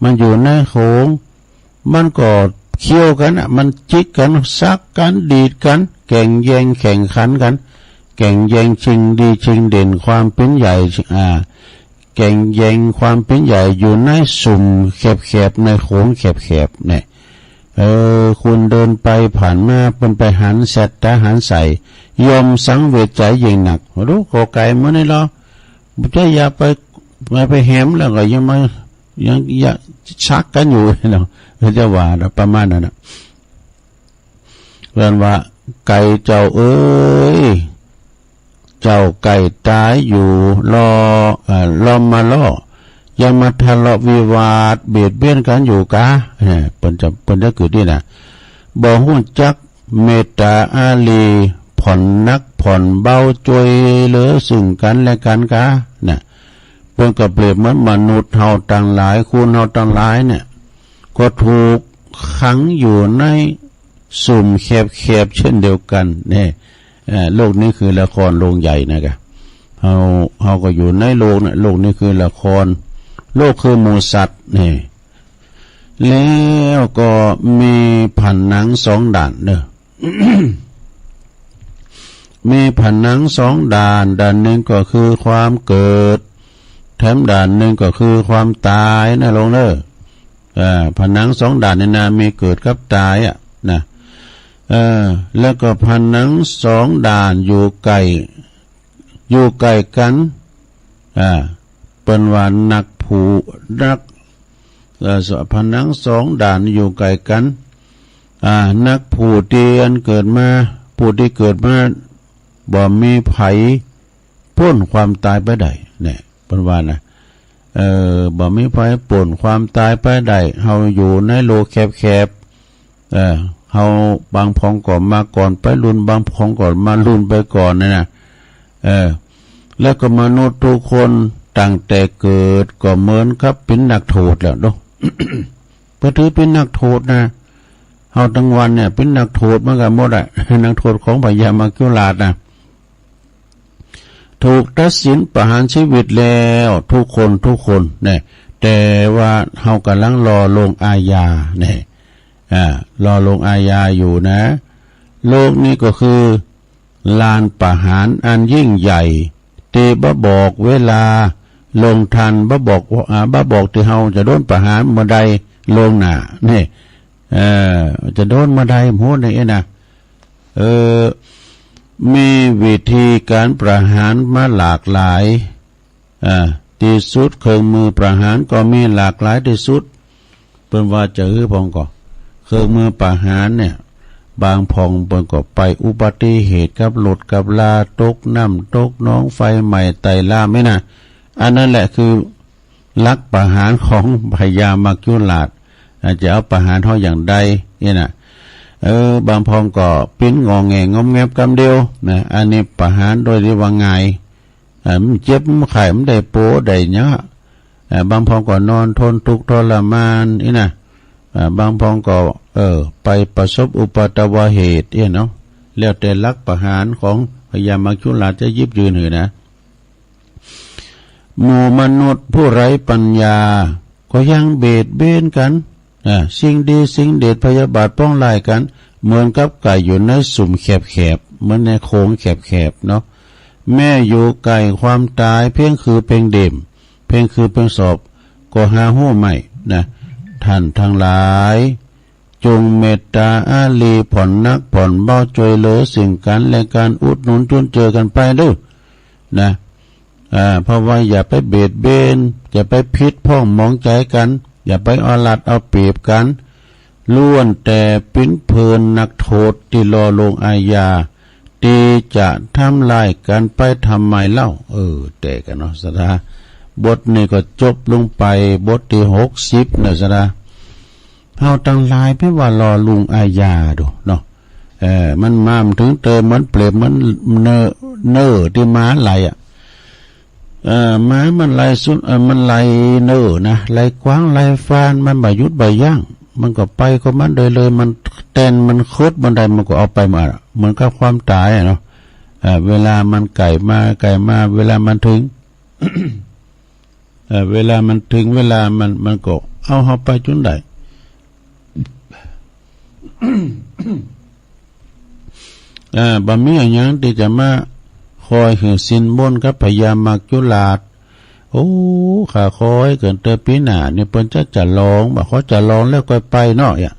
มันอยู่ในโขง มันก็เคี้ยวกั๋นอะ มันจิกกั๋น สักกั๋น ดีดกั๋น แก่งแย่งแข่งขันกั๋น แก่งแย่งชิงดีชิงเด่น ความเป๋นใหญ่ อ่า แก่งแย่งความเป๋นใหญ่อยู่ในสุมแคบๆ ในโขงแคบๆ เนี่ย เออ คนเดินไปผ่านมา เปิ้นไปหันแซดต๋าหันใส่ ย่อมสังเวชใจยิ่งนัก โอ้โห ก็ไก่หมู่นี้ลอ บ่ใจ้อย่าไป ไป ไปแหมแล้วก็ยังมา ยัง ยังสักกั๋นอยู่เนาะ ก็จะว่าประมาณนั้นน่ะ เปิ้นว่า ไก่เจ้าเอ๋ย เจ้าไก่ต๋ายอยู่ลอ เอ่อ ลอมมาลอ ยังมาทะเลาะวิวาทเบียดเบียนกั๋นอยู่กา เออ เปิ้นจะ เปิ้นจะกึ๊ดนี่นะ บ่ฮู้จักเมตต๋าอารี ผ่อนหนักผ่อนเบา จ้วยเหลือซึ่งกั๋นและกั๋นกา น่ะ เปิ้นก็เปรียบเหมือนมนุษย์เฮาตังหลาย คนเฮาตังหลายเนี่ย ก็ถูกขังอยู่ในสุมแคบๆ เช่นเดียวกั๋นเนี่ย เอ่อ โลกนี้คือละครโรงใหญ่นะกะ เฮา เฮาก็อยู่ในโลกเนี่ย โลกนี้คือละคร โลกคือหมู่สัตว์เนี่ย แล้วก็มีผนังสองด้านเด้อ มีผนังสองด้าน ด้านหนึ่งก็คือความเกิด แถมด้านหนึ่งก็คือความต๋ายนะโยมเด้อ เอ่อ ผนังสองด้านนี่นะ มีเกิดกับต๋ายอะนะ เออ แล้วก็ผนังสองด้านอยู่ใกล้ อยู่ใกล้กั๋น อ่า เปิ้นว่านักผู้ นัก เอ่อ ผนังสองด้านอยู่ใกล้กั๋น อ่า นักผู้ตี้อันเกิดมา ผู้ตี้เกิดมา บ่มีใผ ป๊นความต๋ายไปได้ เนี่ย เปิ้นว่านะ เอ่อ บ่มีใผป๊นความต๋ายไปได้ เฮาอยู่ในโลกแคบๆ เอ่อ เฮาบางพองก็มาก่อนไปรุ่น บางพองก็มารุ่นไปก่อนเนี่ยนะ เออ แล้วก็มนุษย์ทุกคนตั้งแต่เกิดก็เหมือนกับเป็นนักโทษแล้วเนาะ ก็ถือเป็นนักโทษนะ เฮาตังวันเนี่ยเป็นนักโทษเหมือนกั๋นหมดอะ นักโทษของพญามัจจุราชนะ ถูกตัดสินประหารชีวิตแล้วทุกคนทุกคนเนี่ย แต่ว่าเฮากำลังรอลงอาญาเนี่ย อ่า รอลงอาญาอยู่นะ โลกนี้ก็คือลานประหารอันยิ่งใหญ่ ตี้บ่บอกเวลาลงทัน บ่บอก อ่า บ่บอกตี้เฮาจะโดนประหารเมื่อใดล่วงหน้าเนี่ย เอ่อ จะโดนเมื่อใดบ่ฮู้เนี่ยนะ เอ่อ มีวิธีการประหารมาหลากหลาย อ่า ตี้สุด เครื่องมือประหารก็มีหลากหลายตี้สุด เปิ้นว่าจะหื้อพองก็ เครื่องมือประหารเนี่ย บางพองเปิ้นก็ไปอุบัติเหตุกับรถกับลา ตกน้ำตกหนอง ไฟไหม้ไต้ลามนี่นะ อันนั้นแหละคือ หลักประหารของพญามัจจุราช อ่า จะเอาประหารเฮาอย่างใดเนี่ยนะ เออ บางพองก็ปิ้นงอแงงอมแงมกำเดียวนะ อันนี้ประหารโดยที่ว่าง่าย อ่า มันเจ็บมันไข้ มันได้โปได้หยัง อ่า บางพองก็นอนทนทุกข์ทรมานนี่นะ อ่า บางพองก็ เออ ไปประสบอุปัทวเหตุเนี่ยเนาะ แล้วแต่หลักประหารของพญามัจจุราชจะหยิบยืนหื้อนะ หมู่มนุษย์ผู้ไร้ปัญญา ก็ยังเบียดเบียนกัน อ่า สิ่งดีสิ่งเดชพยาบาทปองร้ายกัน เหมือนกับไก่อยู่ในสุมแคบๆ เหมือนในโขงแคบๆ เนาะ แม้อยู่ใกล้ความตายเพียงคือเพียงเดม เพียงคือเพียงศอก ก็หาฮู้ไม่นะ ท่านทั้งหลาย จงเมตตาอารีผ่อนหนักผ่อนเบาช่วยเหลือซึ่งกันและกัน อุดหนุนจุนเจือกันไปเด้อ นะ อ่า เพราะว่าอย่าไปเบียดเบียน อย่าไปผิดพ้องหมองใจกัน อย่าไปเอารัดเอาเปรียบกัน ล้วนแต่ปิ้นเพินนักโทษตี้รอลงอาญา ตี้จะทำร้ายกันไปทำไมเล่า เออ แต่กันเนาะ ศรัทธา บทนี้ก็จบลงไป บทตี้หกสิบนะ ศรัทธา เฮาตังหลายเปิ้นว่ารอลงอาญาดูเนาะ เออ มันมามันถึงเติมเหมือนเปรตเหมือนเนอ เนอตี้มาไหลอ่ะ เออ มามันไหลสุด เออ มันไหลเนอนะ ไหลกว้างไหลฟาน มันบ่หยุดบ่ยั้ง มันก็ไปของมันโดยเลย มันแตนมันคดมันใด มันก็เอาไปหมดอะ เหมือนกับความตายอะเนาะ เออ เวลามันใกล้มาใกล้มา เวลามันถึง เอ่อ เวลามันถึงเวลามัน มันก็เอาเฮาไปจุนได้ เอ่อ บ่มีอะหยังตี้จะมาคอยหื้อสินบนกับพญามัจจุราช โอ้ ข้าคอยเกินเตอปี๋หน้านี่เปิ้นจะจะลอง บ่าเขาจะลองแล้วค่อยไปเนาะ เนี่ย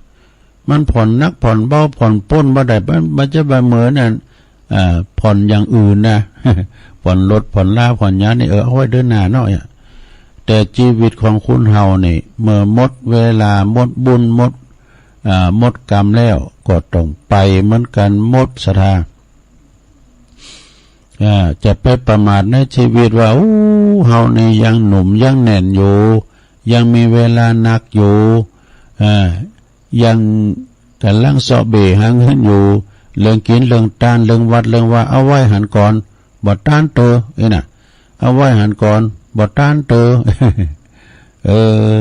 มันผ่อนหนักผ่อนเบา ผ่อนปรนบ่ได้ มัน มันจะบ่เหมือนอัน เอ่อ ผ่อนอย่างอื่นนะ ผ่อนรถ ผ่อนลา ผ่อนหยังนี่ เออ เอาไว้เดือนหน้าเนาะ เนี่ย แต่ชีวิตของคนเฮานี่ เมื่อหมดเวลา หมดบุญ หมด เอ่อ หมดกรรมแล้ว ก็ต้องไปเหมือนกันหมด ศรัทธา เอ่อ จะไปประมาทในชีวิตว่า โอ้ เฮานี่ยังหนุ่มยังแน่นอยู่ ยังมีเวลานักอยู่ เอ่อ ยังกำลังเซาะเบ้หาเงินอยู่ เรื่องกินเรื่องตาน เรื่องวัดเรื่องวา เอาไว้หั้นก่อน บ่ตานเตอ เอ้ยน่ะ เอาไว้หั้นก่อน บ่ตานเตอ เออ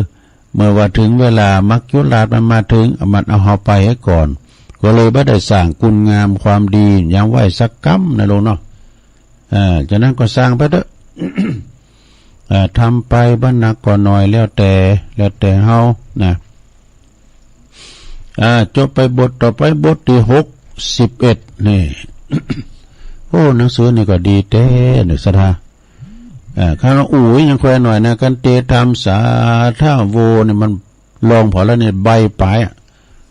เมื่อว่าถึงเวลามัจจุราชมันมาถึง มันเอาเฮาไปให้ก่อน ก็เลยบ่ได้สร้างคุณงามความดีหยังไว้สักกำนะลูกเนาะ เอ่อ ฉะนั้นก็สร้างไปเถอะ เอ่อ ทำไปบ่หนักก็น้อย แล้วแต่ แล้วแต่เฮานะ อ่า จบไปบทต่อไป บทตี้หกสิบเอ็ดนี่ โอ้ หนังสือนี่ก็ดีแต๊เนาะ ศรัทธา อ่า คันอู้ยังแควหน่อยนะ กันเตธรรมสาธาโวนี่มันลองพอแล้วเนี่ย ใบปลายอะ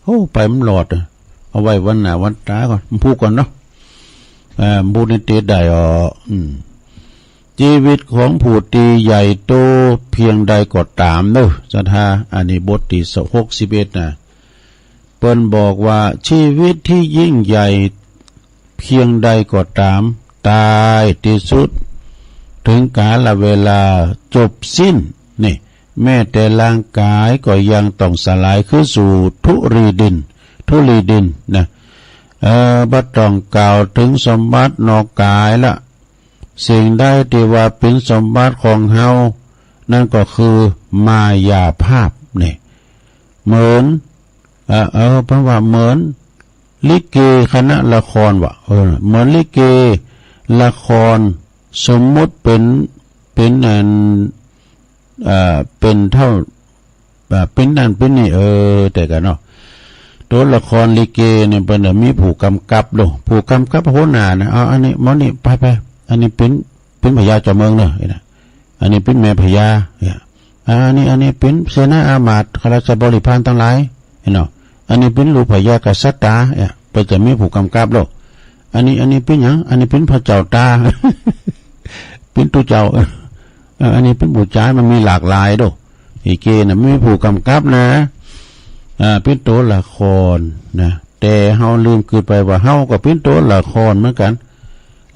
โอ้ ไปมันหลอดอะ เอาไว้วันหน้าวันตาก่อน พูดก่อนเนาะ อ่า พูดในเตได้อ๋อ อืม ชีวิตของผู้ตี้ใหญ่โตเพียงใดก็ตามเนอะ ศรัทธา อันนี้บทตี้หกสิบเอ็ดนะ เปิ้นบอกว่าชีวิตที่ยิ่งใหญ่เพียงใดก็ตาม ตายตี้สุด ถึงกาลเวลาจบสิ้น นี่ แม้แต่ร่างกายก็ยังต้องสลายคืนสู่ธุลีดิน ธุลีดินนะ เออ บ่ต้องกล่าวถึงสมบัตินอกกายละ สิ่งใดตี้ว่าเป๋นสมบัติของเฮา นั่นก็คือมายาภาพนี่ เหมือน เอ่อ เอ่อ เปิ้นว่าเหมือนลิเกคณะละครว่ะ เออ เหมือนลิเกละคร สมมุติเป๋น เป๋นอัน เอ่อ เป๋นเต้า อ่า เป๋นนั่นเป๋นนี่ เออ แต่กันเนาะ ตัวละครลิเกเนี่ยเปิ้นน่ะมีผู้กำกับโลด ผู้กำกับหัวหน้านะ เอาอันนี้ หมอนี่ ไปไป อันนี้เป๋น เป๋นพญาจอมเมืองเนาะ นี่นะ อันนี้เป๋นแม่พญา เนี่ย อ่า อันนี้ อันนี้เป๋นเสนาอามาตย์ ข้าราชบริพารทั้งหลาย เนาะ อันนี้เป๋นลูกพญากษัตริย์ตา เนี่ย เปิ้นจะมีผู้กำกับโลด อันนี้ อันนี้เป๋นหยัง อันนี้เป๋นพระเจ้าตา เป๋นตุ๊เจ้า เออ อันนี้เป๋นผู้จาย มันมีหลากหลายโด ลิเกน่ะ มีผู้กำกับนะ อ่า เป๋นตัวละครนะ แต่เฮาลืมกึ๊ดไปว่าเฮาก็เป๋นตัวละครเหมือนกัน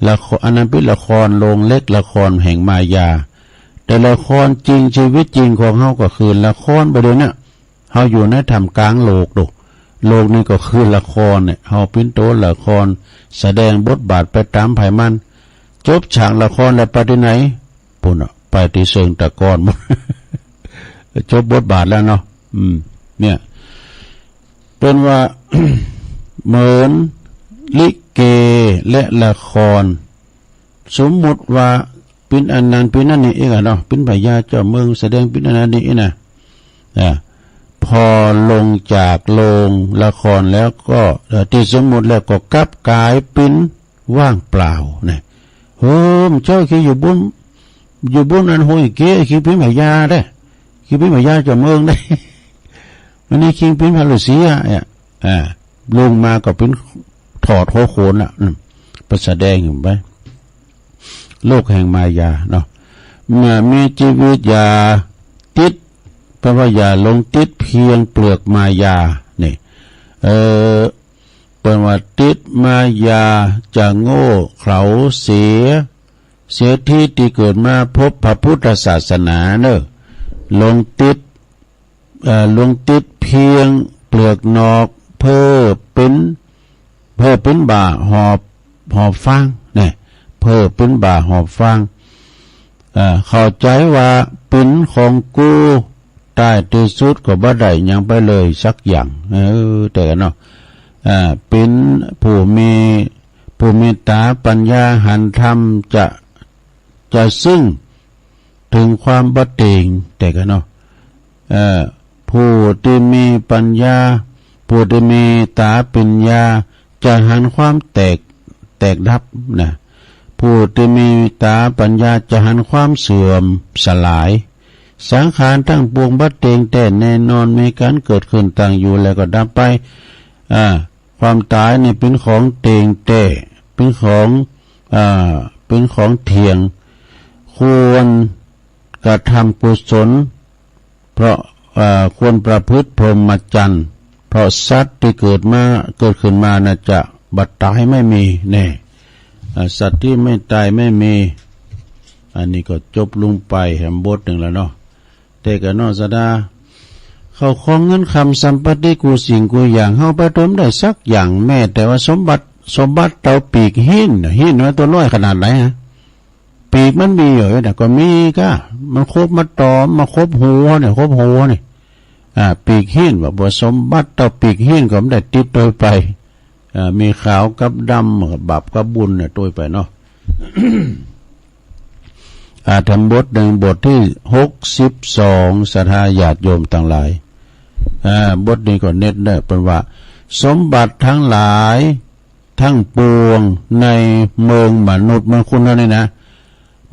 ละคร อันนั้นเป๋นละครโรงเล็ก ละครแห่งมายา แต่ละครจริง ชีวิตจริงของเฮาก็คือละครบ่าเดี่ยวเนี้ย เฮาอยู่ในท่ามกลางโลกโด โลกนี้ก็คือละครเนี่ย เฮาเป๋นตัวละคร แสดงบทบาทไปตามไผมัน จบฉากละครแล้วไปที่ไหน ปู้นน่ะ ไปที่เชิงตะกอนหมด จบบทบาทแล้วเนาะ อืม เนี่ย เปิ้นว่า เหมือนลิเกและละคร สมมุติว่าเป๋นอันนั้นเป๋นอันนี้เองอะเนาะ เป๋นพญาเจ้าเมืองแสดงเป๋นอันนั้นนี่นะ อ่า พอลงจากโรงละครแล้วก็ เอ่อ ที่สมมุติแล้วก็กลับกลายเป๋นว่างเปล่านะ โฮม เจ้าคืออยู่บุ้น อยู่บุ้นอันห้วยเก๊คือเป๋นพญาได้ คือเป๋นพญาเจ้าเมืองได้ อันนี้คือเป๋นพระฤาษีอะ อ่ะ อ่า ลงมาก็เป๋นถอดหัวโขนละ อืม ไปแสดงไป โลกแห่งมายาเนาะ เมื่อมีชีวิตอย่าติด แปลว่าอย่าหลงติดเพียงเปลือกมายา นี่ เอ่อ เปิ้นว่าติดมายาจะโง่เขลาเสีย เสียทีที่เกิดมาพบพระพุทธศาสนาเนอะ หลงติด เอ่อ หลงติดเพียงเปลือกนอก เพ้อเป๋น เพ้อเป๋นบ่าหอบ หอบฟาง เนี่ย เพ้อเป๋นบ่าหอบฟาง เอ่อ เข้าใจว่าเป๋นของกู ท้ายที่สุดก็บ่ได้หยังไปเลยสักอย่าง เออ แต่เนาะ เอ่อ เป๋นผู้มี ผู้มีต๋าปัญญาหันธรรมจะ จะซึ่งถึงความบ่เต็ง แต่กันเนาะ เอ่อ ผู้ที่มีปัญญา ผู้ที่มีต๋าปัญญาจะหันความแตก แตกดับนะ ผู้ที่มีต๋าปัญญาจะหันความเสื่อมสลาย สังขารทั้งปวงบ่เต็งแต๊แน่นอน มีก๋านเกิดขึ้นตั้งอยู่แล้วก็ดับไป อ่า ความต๋ายนี่เป๋นของเต็งแต๊ เป๋นของ อ่า เป๋นของเที่ยง ควรกระทำกุศล เพราะ อ่า ควรประพฤติพรหมจรรย์ เพราะสัตว์ที่เกิดมา เกิดขึ้นมาน่ะจะบ่ต๋ายไม่มีแน่ อ่า สัตว์ที่ไม่ตายไม่มี อันนี้ก็จบลงไปแหมบทหนึ่งแล้วเนาะ แต่ก็เนาะ สะดา เข้าของเงินคำสัมปติกู้สิ่งกู้อย่าง เฮาไปเติมได้สักอย่าง แม้แต่ว่าสมบัติ สมบัติเต้าปีกหินน่ะ หินว่าตัวน้อยขนาดไหนฮะ ปีกมันมีอยู่น่ะ ก็มีก้า มันครบมาต๋อม มาครบหัวเนี่ย ครบหัวเนี่ย อ่า ปีกหิน ว่าบ่สมบัติเต้าปีกหินก็บ่ได้ติดตัวไป อ่า มีขาวกับดำ บาปกับบุญเนี่ย ตัวไปเนาะ อ่า แถมบทหนึ่ง บทที่หกสิบสอง ศรัทธาญาติโยมตังหลาย อ่า บทนี้ก็เน้นเนอะ เปิ้นว่า สมบัติทั้งหลายทั้งปวงในเมืองมนุษย์ เมืองคนเฮานี่นะ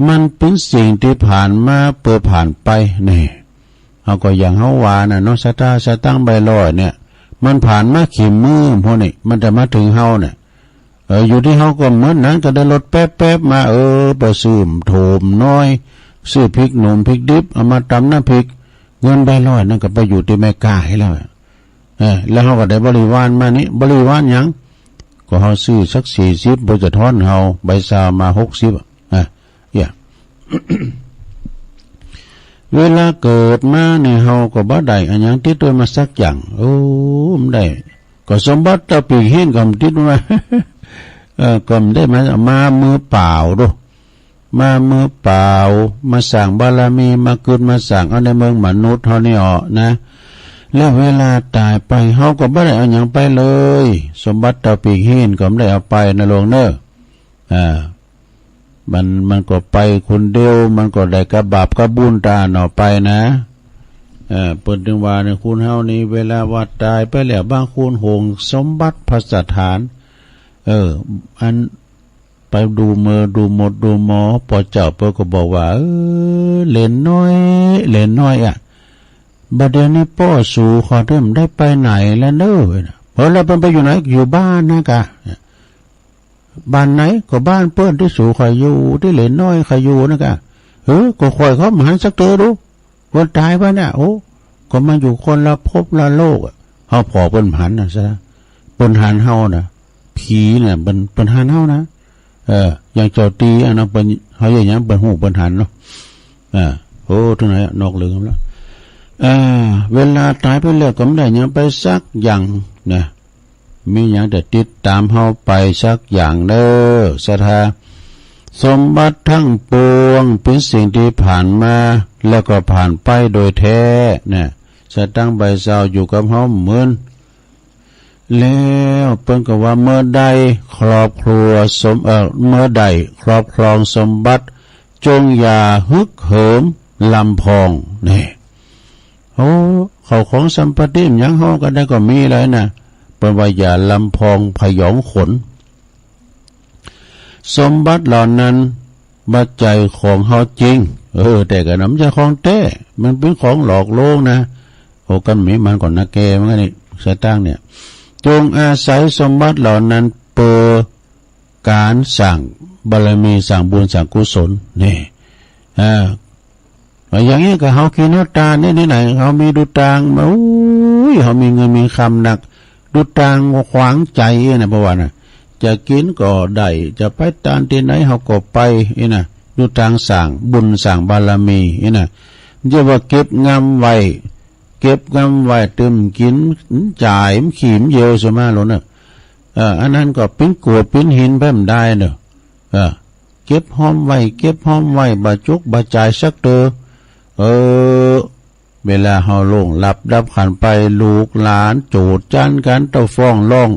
มันเป๋นสิ่งที่ผ่านมาเปื้อผ่านไป นี่ เฮาก็อย่างเฮาว่าน่ะเนาะ สตางค์ สตางค์ใบร้อยเนี่ย มันผ่านมาขี้มื้อพวกนี้ มันจะมาถึงเฮาเนี่ย เออ อยู่ตี้เฮาก็เหมือนนั้น ก็ได้รถแป๊บๆ มา เออ ไปซื้อโถมน้อย ซื้อพริกหนุ่มพริกดิบ เอามาตำน้ำพริก เงินใบร้อยนั่นก็ไปอยู่ตี้แม่กาให้แล้ว เออ แล้วเฮาก็ได้บริวารมานี่ บริวารหยัง ก็เฮาซื้อสักสี่สิบ บ่จะทอนเฮา ใบซาวมาหกสิบอะ อ่ะ เนี่ย เวลาเกิดมาเนี่ย เฮาก็บ่ได้อะหยังติดตัวมาสักอย่าง โอ้ บ่ได้ ก็สมบัติเต้าปีกหินก็บ่ติดมา เออ ก็บ่ได้มา มามือเปล่าโด มามือเปล่า มาสร้างบารมี มาเกิดมาสร้างเอาในเมืองมนุษย์เฮานี่ออกนะ แล้วเวลาต๋ายไป เฮาก็บ่ได้เอาหยังไปเลย สมบัติเต้าปีกหินก็บ่ได้เอาไปนะหลวงเนอะ อ่า มัน มันก็ไปคนเดียว มันก็ได้กับบาปกับบุญต๋างหากไปนะ เออ เปิ้นถึงว่าเนี่ย คนเฮานี่ เวลาว่าต๋ายไปแล้ว บางคนห่วงสมบัติพัสถาน เออ อัน ไปดูหมอ ดูหมด ดูหมอ ป้อเจ้าเปิ้นก็บอกว่า เออ เหลนน้อย เหลนน้อยอะ บัดเดี๋ยวนี้ป้อสูข้อยเด้อ บ่ได้ไปไหนแล้วเนอะ เออ แล้วเปิ้นไปอยู่ไหน อยู่บ้านนะกะ บ้านไหน ก็บ้านเปิ้นตี้สูข้อยอยู่ ตี้เหลนน้อยข้อยอยู่นะกะ เออ ก็ข้อยก็บ่หันสักเตื้อดู คนต๋ายไปเนี่ย โอ้ ก็มาอยู่คนละภพละโลกอะ เฮาผ่อเปิ้นบ่หันนะซะ เปิ้นหันเฮานะ ผีเนี่ย เปิ้น เปิ้นหันเฮานะ เออ อย่างเจ้าตี้อะเนาะ เปิ้น เฮาอย่างหยังเปิ้นฮู้เปิ้นหันเนาะ อ่า โอ้ ถึงไหนอะ นอกเรื่องแล้ว อ่า เวลาต๋ายไปแล้วก็บ่ได้หยังไปสักอย่างนะ มีหยังแต่ติดต๋ามเฮาไปสักอย่างเด้อ ศรัทธา สมบัติทั้งปวงเป็นสิ่งที่ผ่านมาแล้วก็ผ่านไปโดยแท้เนี่ย สตางค์ใบเศร้าอยู่กับเฮาเหมือน แล้วเปิ้นก็ว่าเมื่อได้ครอบครัวสม เอ่อ เมื่อได้ครอบครองสมบัติ จงอย่าฮึกเหิมลำพองนี่ โอ้ เข้าของสัมปติหยังเฮาก็ได้ก็มีแล้วนะ เปิ้นว่าอย่าลำพองพยองขน สมบัติเหล่านั้นบ่ใจ้ของเฮาจริง เออ แต่ก็บ่ใจ้ของแต๊ มันเป็นของหลอกลวงนะ โอ้ กันมีมันก่อนนะแก มันก็นี่ สตางค์เนี่ย จงอาศัยสมบัติเหล่านั้นเปื้อก๋านสร้างบารมี สร้างบุญ สร้างกุศล นี่ อ่า อย่างนี้ก็เฮากินเฮาตานนี่ นี่ไหน เฮามีดูตางมา อุ้ย เฮามีเงินมีคำนัก ดูตางขวางใจ๋นะ เพราะว่านะ จะกินก็ได้ จะไปตานตี้ไหนเฮาก็ไป นี่นะ ดูตางสร้างบุญสร้างบารมี นี่นะ เรียกว่าเก็บงำไว้ เก็บงำไว้ ตึมกิน จ่าย มันขี้ มันเยี่ยวสมาโลดเนอะ เออ อันนั้นก็ปิ้นกรวดปิ้นหินไปบ่ได้เนอะ เออ เก็บหอมไว้ เก็บหอมไว้ บ่จุกบ่จ่ายสักเตื้อ เออ เวลาเฮาล่วงลับดับขันธ์ไป ลูกหลานโจษจันกั๋น เต้าฟ้องร้อง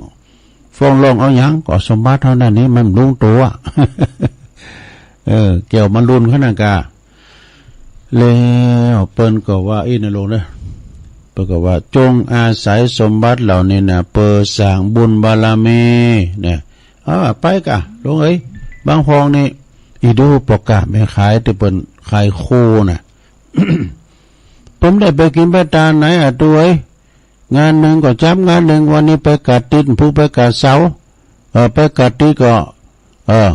ฟ้องร้องเอาหยัง ก็สมบัติเฮานั่นนี่มันบ่ฮู้ตั๋ว เออ แก้วมันรุ่นขนาดกะ แล้วเปิ้นก็ว่า อี้นะโลงเนอะ เปิ้นก็ว่า จงอาศัยสมบัติเหล่านี้นะ เปื้อสร้างบุญบารมี เนี่ย เอาไปกะ โลงเอ้ย บางพองนี่ อีดูพ่อก๊าแม่ขายตี้เปิ้นขายโคนะ เปิ้นได้ไปกินไปตานไหนอะ ตู้เอ้ย งานหนึ่งก็จับงานหนึ่ง วันนี้ไปกาดติด ผู้ไปกาดเสา เออ ไปกาดติดก็ เออ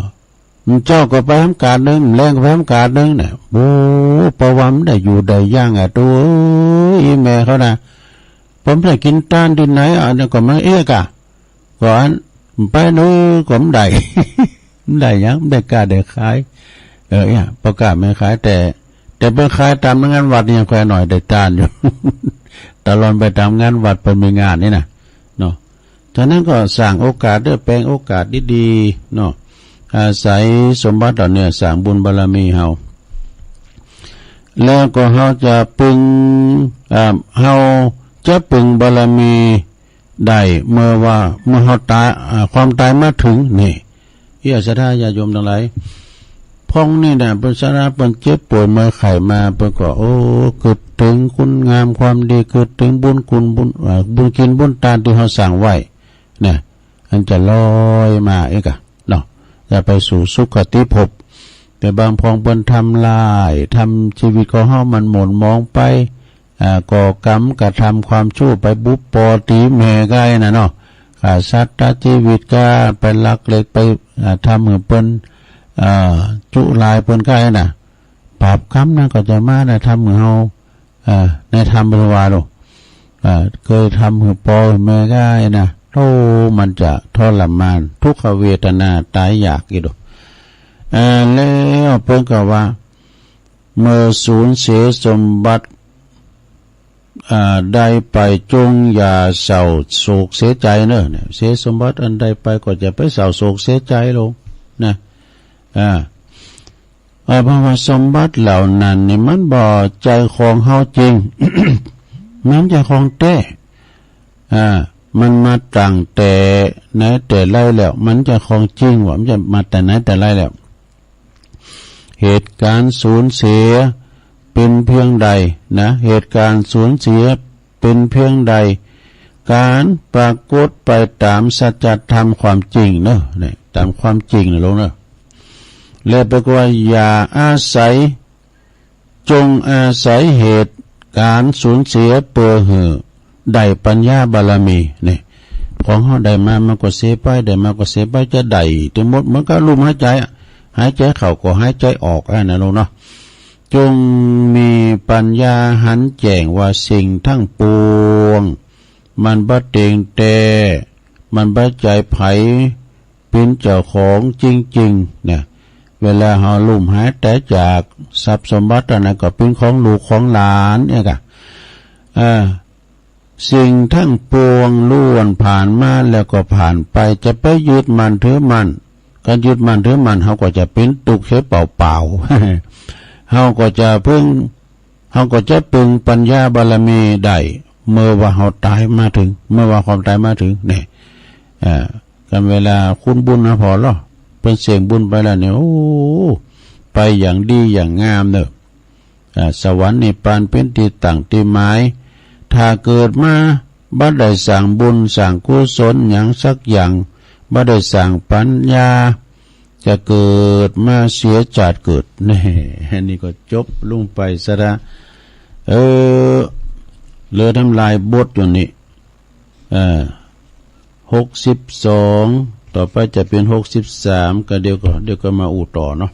เจ้าก็ไปทำกาดหนึ่ง แลงก็ไปทำกาดหนึ่งเนี่ย โอ้ เพราะว่ามันได้อยู่ได้อย่างอะ ตู้เอ้ย อีแม่เขานะ ผมได้กินตานตี้ไหน อันนี้ก็มันเอ๊ะกะ ก็อันไปนู้นก็บ่ได้ บ่ได้หยัง บ่ได้ก้าได้ขาย เออ เนี่ย พ่อก๊าแม่ขาย แต่ แต่เปิ้นขายตามงานวัดนี่ยังค่อยหน่อยได้ตานอยู่ ตลอดไปตามงานวัดเปิ้นมีงานนี่นะ เนาะ ฉะนั้นก็สร้างโอกาสเด้อ แปลงโอกาสดีๆ เนาะ อาศัยสมบัติเหล่านี้สร้างบุญบารมีเฮา แล้วก็เฮาจะปึง อ่า เฮาจะปึงบารมีได้เมื่อว่า เมื่อเฮาตาย อ่า ความตายมาถึงนี่ เฮียศรัทธาญาติโยมตังหลาย พ่องนี่นะ เปิ้นสาระ เปิ้นเจ็บป่วยเมื่อยไข้มา เปิ้นก็ โอ้ กึ๊ดเถิงคุณงามความดี กึ๊ดเถิงบุญคุณบุญ เอ่อ บุญกินบุญตานตี้เฮาสร้างไว้ นะ อันจะลอยมาเอ๊ะกะ เนาะ จะไปสู่สุคติภพ แต่บางพองเปิ้นทำลาย ทำชีวิตของเฮามันหม่นหมองไป อ่า ก่อกรรมกระทำความชั่วไปบุบปอตีแม่ก้าอี้นะเนาะ ฆ่าสัตว์ตัดชีวิตก้า ไปลักเล็กไป อ่า ทำหื้อเปิ้น อ่า จุลายเปิ้นก้าอี้นะ บาปกรรมนั้นก็จะมานะ ทำหื้อเฮา อ่า ในธรรมเปิ้นว่าโลด อ่า เคยทำหื้อปอหื้อแม่ก้าอี้นะ โอ้ มันจะทรมาน ทุกขเวทนา ต๋ายยากอีกโลด อ่า แล้วเปิ้นก็ว่า เมื่อสูญเสียสมบัติ อ่า ใดไป จงอย่าเศร้าโศกเสียใจเนอะ เนี่ย เสียสมบัติอันใดไปก็อย่าไปเศร้าโศกเสียใจโลด นะ อ่า อ่า เพราะว่าสมบัติเหล่านั้นนี่มันบ่ใจ้ของเฮาจริง มันบ่ใจ้ของแต๊ อ่า มันมาตั้งแต่ไหนแต่ไรแล้ว มันบ่ใจ้ของจริงว่า มันจะมาแต่ไหนแต่ไรแล้ว เหตุการณ์สูญเสียเป็นเพียงใดนะ เหตุการณ์สูญเสียเป็นเพียงใด การปรากฏไปตามสัจธรรมความจริงเนอะ เนี่ย ตามความจริงนะโลงเนอะ แล้วเปิ้นก็ว่าอย่าอาศัย จงอาศัยเหตุการณ์สูญเสียเปื้อหื้อได้ปัญญาบารมี เนี่ย ของเฮาได้มามันก็เสียไป ได้มาก็เสียไป จะได้ทั้งหมด มันก็ลมหายใจอะ หายใจเข้าก็หายใจออกอะนะโลงเนาะ จงมีปัญญาหันแจ้งว่าสิ่งทั้งปวง มันบ่เตียงแต๊ มันบ่ใจ้ไผ เป๋นเจ้าของจริงๆ เนี่ย เวลาเฮาล้มหายต๋ายจาก ทรัพย์สมบัติอันนั้นก็เป๋นของลูกของหลานเนี่ยกะ เอ่อ สิ่งทั้งปวงล้วนผ่านมาแล้วก็ผ่านไป จะไปยึดมั่นถือมั่น การยึดมั่นถือมั่น เฮาก็จะเป็นทุกข์เสียเปล่าๆ เฮาก็จะพึ่ง เฮาก็จะพึ่งปัญญาบารมีได้ เมื่อว่าเฮาตายมาถึง เมื่อว่าความตายมาถึง เนี่ย อ่า กันเวลาคุณบุญนะพอเหรอ เปิ้นเสงบุญไปแล้วเนี่ย โอ้ ไปอย่างดีอย่างงามเนอะ อ่า สวรรค์นิพพานเป็นที่ตั้งที่หมาย ถ้าเกิดมาบ่ได้สร้างบุญสร้างกุศลหยังสักอย่าง บ่ได้สร้างปัญญา จะเกิดมาเสียชาติเกิด แน่ อันนี้ก็จบลงไปซะละ เออ เหลือทำลายบทอยู่นี่ เออ หกสิบสอง ต่อไปจะเป็นหกสิบสาม ก็เดี๋ยวก็ เดี๋ยวก็มาอู้ต่อเนาะ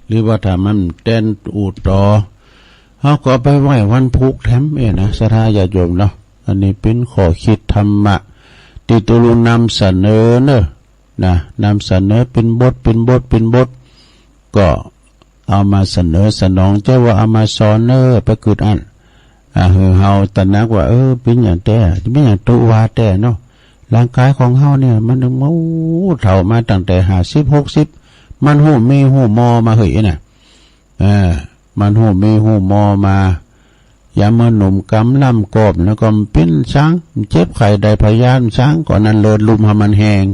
หรือว่าถ้ามันแต้นอู้ต่อ เฮาก็ไปไหว้วันพุธแถมเองนะ ศรัทธาญาติโยมเนาะ อันนี้เป็นข้อคิดธรรมะ ที่ตุ๊ลุงนำเสนอเนอะ นะ นำเสนอเป็นบท เป็นบท เป็นบท ก็เอามาเสนอสนอง เจ้าว่าเอามาสอนเนอะ ไปกึดอั้น อ่า หือเฮาตระหนักว่า เออ เป็นอย่างแท้ เป็นอย่างตุ๊ว่าแท้เนาะ ร่างกายของเฮาเนี่ย มัน โอ้ เฒ่ามาตั้งแต่ห้าสิบ หกสิบ มันฮู้มีฮู้มอมาเหยน่ะ เออ มันฮู้มีฮู้มอมา ยามเมื่อหนุ่มกำล่ำกอบแล้วก็มันปิ้นซัง มันเจ็บไข้ได้พยาธิมันซัง ก่อนนั้นเลือดลุ่มให้มันแห้ง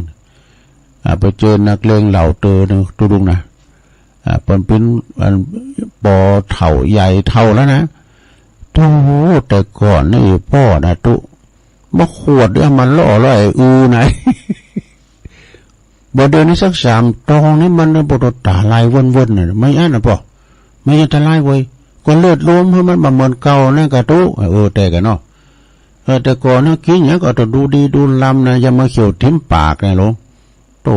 อ่า ไปเจอนักเลงเหล้าเตอหนึ่งตุ๊ลุงนะ อ่า เปิ้นปิ้น อัน ปอเฒ่าใหญ่เฒ่าแล้วนะ โธ่ แต่ก่อนนี่พ่อนะตุ๊ มาขวดเดียวมันล่อแล้วไอ้อือไหน บ่เดี๋ยวนี้สักสามตองนี่มันบ่ตาลายเวิ้นๆ น่ะ ไม่อั้นน่ะปอ ไม่อันตรายเว้ย ก็เลือดลมให้มันบ่เหมือนเก่านั่นกะตุ๊ เออ แต่กะเนาะ เออ แต่ก่อนนะกินหยังก็ต้องดูดีดูลำนะ อย่ามาเคี้ยวทิ่มปากนะหลวง โต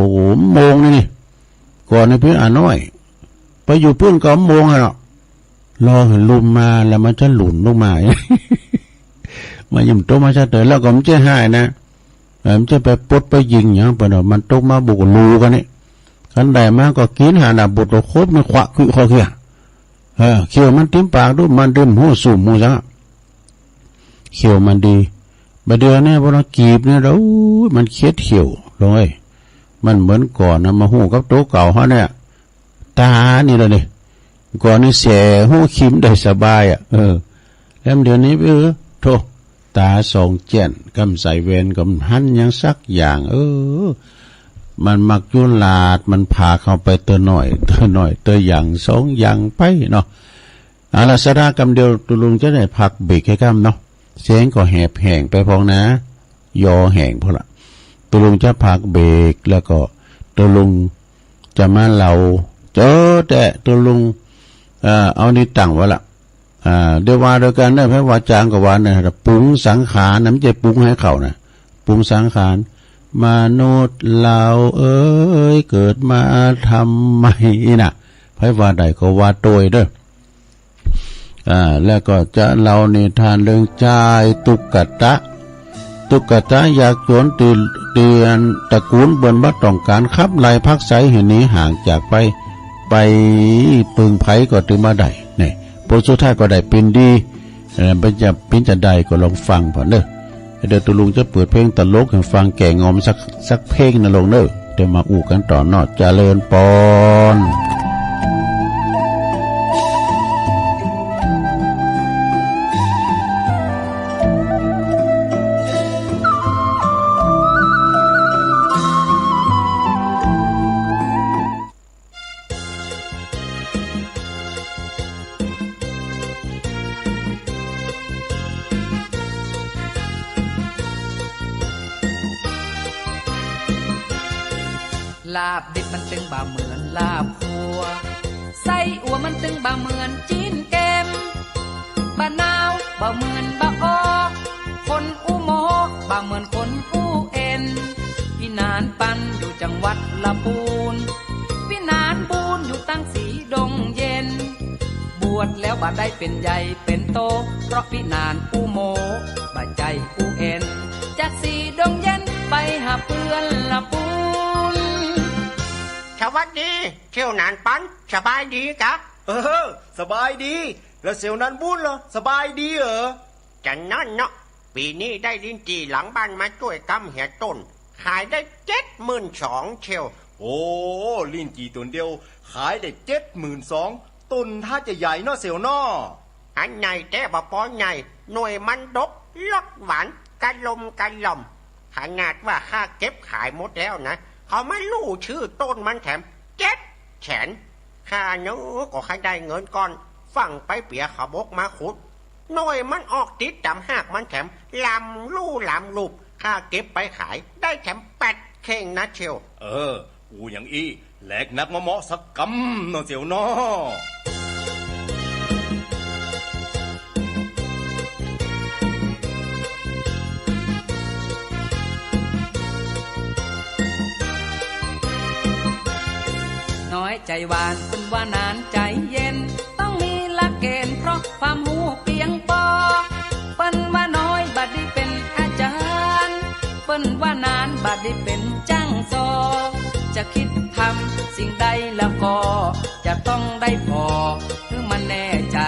โมงนี่นี่ ก่อนนี่เพิ่นอาน้อย ไปอยู่ปื้นก็โมงอะเนาะ รอให้ลุ่มมาแล้วมันจะหลุนลงมา มันยิ่งโตมาซะเต๋อแล้วก็มันจะหายนะ เออ มันจะไปปลดไปยิงหยังไปเนาะ มันตกมาบุกรูกันนี่ คันได้มาก็กินหาหน้าบุตรครบนี่ขวะคือขอเคีย เออ เคี้ยวมันติ่มปากดู มันดื่มหูสูบหมู่ซะ เคี้ยวมันดี บ่าเดือนเนี่ยพวกเรากีบเนี่ย โอ้ย มันเคี้ยดเคี้ยวลงเอ้ย มันเหมือนก่อนนะ มาฮู้กับโตเก่าเฮาเนี่ย ตานี่ละนี่ ก่อนนี่แสฮู้คิมได้สบายอะ เออ แล้วเดี๋ยวนี้ เออ โธ่ ตาสองแจ้น กำใส่แว่นก็บ่หันหยังสักอย่าง เออ มันมักอยู่ลาด มันพาเข้าไปเตื้อน้อย เตื้อน้อย เตื้ออย่างสองอย่างไปเนาะ เอาละ ศรัทธากำเดียว ตุ๊ลุงจะได้พักเบรกแค่กำเนาะ เสียงก็แหบแห้งไปพองนะ ยอแห้งพอละ ตุ๊ลุงจะพักเบรก แล้วก็ตุ๊ลุงจะมาเล่า เจอแต่ตุ๊ลุง เอ่อ เอานี่ตั้งไว้ละ อ่า เดี๋ยวว่าโดยกันนะ ไผว่าจ๋างก็ว่านะ ปรุงสังขารนะ มันจะปรุงให้เขานะ ปรุงสังขาร มนุษย์เราเอ๋ย เกิดมาทำไมน่ะ ไผว่าได้ก็ว่าโตยเด้อ อ่า แล้วก็จะเล่านิทานเรื่องจายตุ๊กตะ ตุ๊กตะยากจนตี ตีอันตระกูลเปิ้นบ่ต้องการ ขับไล่ผลักไสให้หนีห่างจากไป ไปปึงไผก็ถือว่าได้ นี่ ผลสุดท้ายก็ได้เป๋นดี เอ่อ เป๋นจะ เป๋นจะได้ก็ลองฟังผ่อนเด้อ เดี๋ยวตุ๊ลุงจะเปิดเพลงตลกให้ฟังแก้งอมสัก สักเพลงนะลุงเนอะ เดี๋ยวมาอู้กันต่อเนาะ เจริญปอน ลาบดิบมันตึงบ่เหมือนลาบคั่ว ไส้อั่วมันตึงบ่เหมือนจีนแกม บ่าหนาวบ่เหมือนบ่าออก คนอู้หมอบ่เหมือนคนอู้เอ็น พี่หนานปันอยู่จังหวัดละปูน พี่หนานบูนอยู่ตั้งสีดงเย็น บวชแล้วบ่ได้เป็นใหญ่เป็นโต เพราะพี่หนานอู้หมอบ่ใจ้อู้เอ็น จากสีดงเย็นไปหาเปื้อนละปูน สวัสดี เสี่ยวหนานปัน สบายดีกะ เออ สบายดี แล้วเสี่ยวหนานบุญล่ะ สบายดีเหรอ จะนั่นเนาะ ปี๋นี้ได้ลิ้นจี่หลังบ้านมาจ้วยกำเหียต้น ขายได้เจ็ดหมื่นสองเชียว โอ้ ลิ้นจี่ต้นเดียว ขายได้เจ็ดหมื่นสอง ต้นถ้าจะใหญ่เนาะเสี่ยวเนาะ อันใหญ่แต๊บ่ปอใหญ่ หน่วยมันดก รสหวาน กะลมกะล่อม ขนาดว่าข้าเก็บขายหมดแล้วนะ เขามาลู่ชื่อต้นมันแถมเจ็ดแสน ข้านึกว่าข้าได้เงินก้อน ฟั่งไปเปียเขาบกมาขุด หน่วยมันออกติดต๋ามฮากมันแถม ลำลู่ลำลูบ ข้าเก็บไปขาย ได้แถมแปดเข่งนะเชียว เออ อู้อย่างอี้ แลกนักมาเหมาะสักกำเนาะเสี่ยวเนาะ น้อยใจหวาน เปิ้นว่านานใจเย็น ต้องมีหลักเกณฑ์ เพราะความฮู้เปียงปอ เปิ้นว่าน้อยบ่ดีเป็นอาจารย์ เปิ้นว่านานบ่ดีเป็นจ้างสอ จะคิดทำสิ่งใดแล้วก็ จะต้องได้พอ หื้อมันแน่ใจ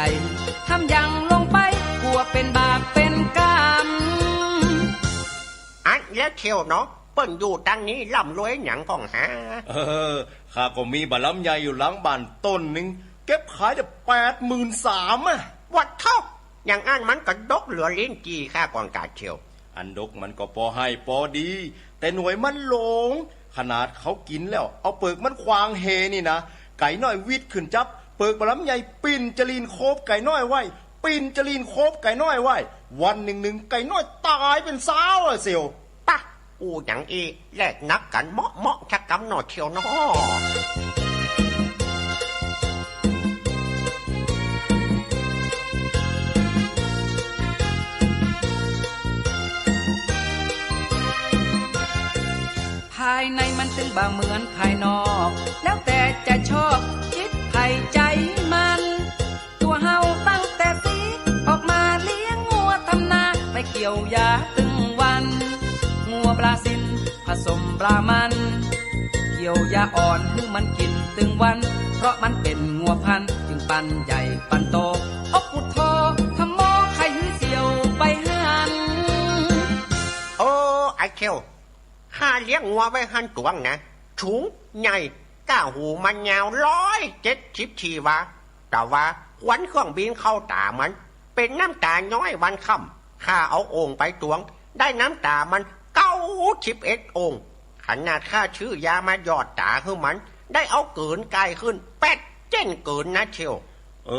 ทำอย่างลงไป กลัวเป็นบาปเป็นกรรม อันแล้วเชียวเนาะ เปิ้นอยู่ตังนี้ร่ำรวยหยังพ่องหา เออ ข้าก็มีบ่าลำไยอยู่หลังบ้านต้นหนึ่ง เก็บขายได้แปดหมื่นสามอะ วัดเท่า อย่างอั้นมันก็ดกเหลือลิ้นจี่ข้าก่อนกาเชียว อันดกมันก็ปอให้ปอดี แต่หน่วยมันหลง ขนาดเขากินแล้ว เอาเปิกมันขว้างเหนี่นะ ไก่น้อยวิดขึ้นจับ เปิกบ่าลำไยปิ่นจะลีนโคบไก่น้อยไว้ ปิ่นจะลีนโคบไก่น้อยไว้ วันหนึ่งๆ ไก่น้อยต๋ายเป็นซาวอะเสี่ยว ปะ อู้หยังอี้ แลกนักกันเหมาะๆ ชักกำหน่อยเชียวเนาะ ภายในมันตึงบ่เหมือนภายนอก แล้วแต่จะชอบจิตใผใจมัน ตัวเฮาตั้งแต่สีออกมาเลี้ยงงัวทำนา ไปเกี่ยวหญ้าตึงวัน งัวบราซิลผสมบรามัน เกี่ยวหญ้าอ่อนหื้อมันกินตึงวัน เพราะมันเป็นงัวพันธุ์ จึงปันใหญ่ปันโต โอ้พุทโธ ธัมโม ใครหื้อเสี่ยวไปหัน โอ้ ไอ้เขียว ข้าเลี้ยงงัวไว้หั้นตวงนะ สูงใหญ่ ก้าหูมันยาวร้อยเจ็ดสิบสี่วา แต่ว่าควันเครื่องบินเข้าต๋ามัน เป็นน้ำต๋าย้อยวันค่ำ ข้าเอาโอ่งไปตวง ได้น้ำต๋ามันเก้าสิบเอ็ดโอ่ง ขนาดข้าซื้อยามาหยอดต๋าหื้อมัน ได้เอาเกินไก่ขึ้น แปดเจ้นเกินนะเชียว เอ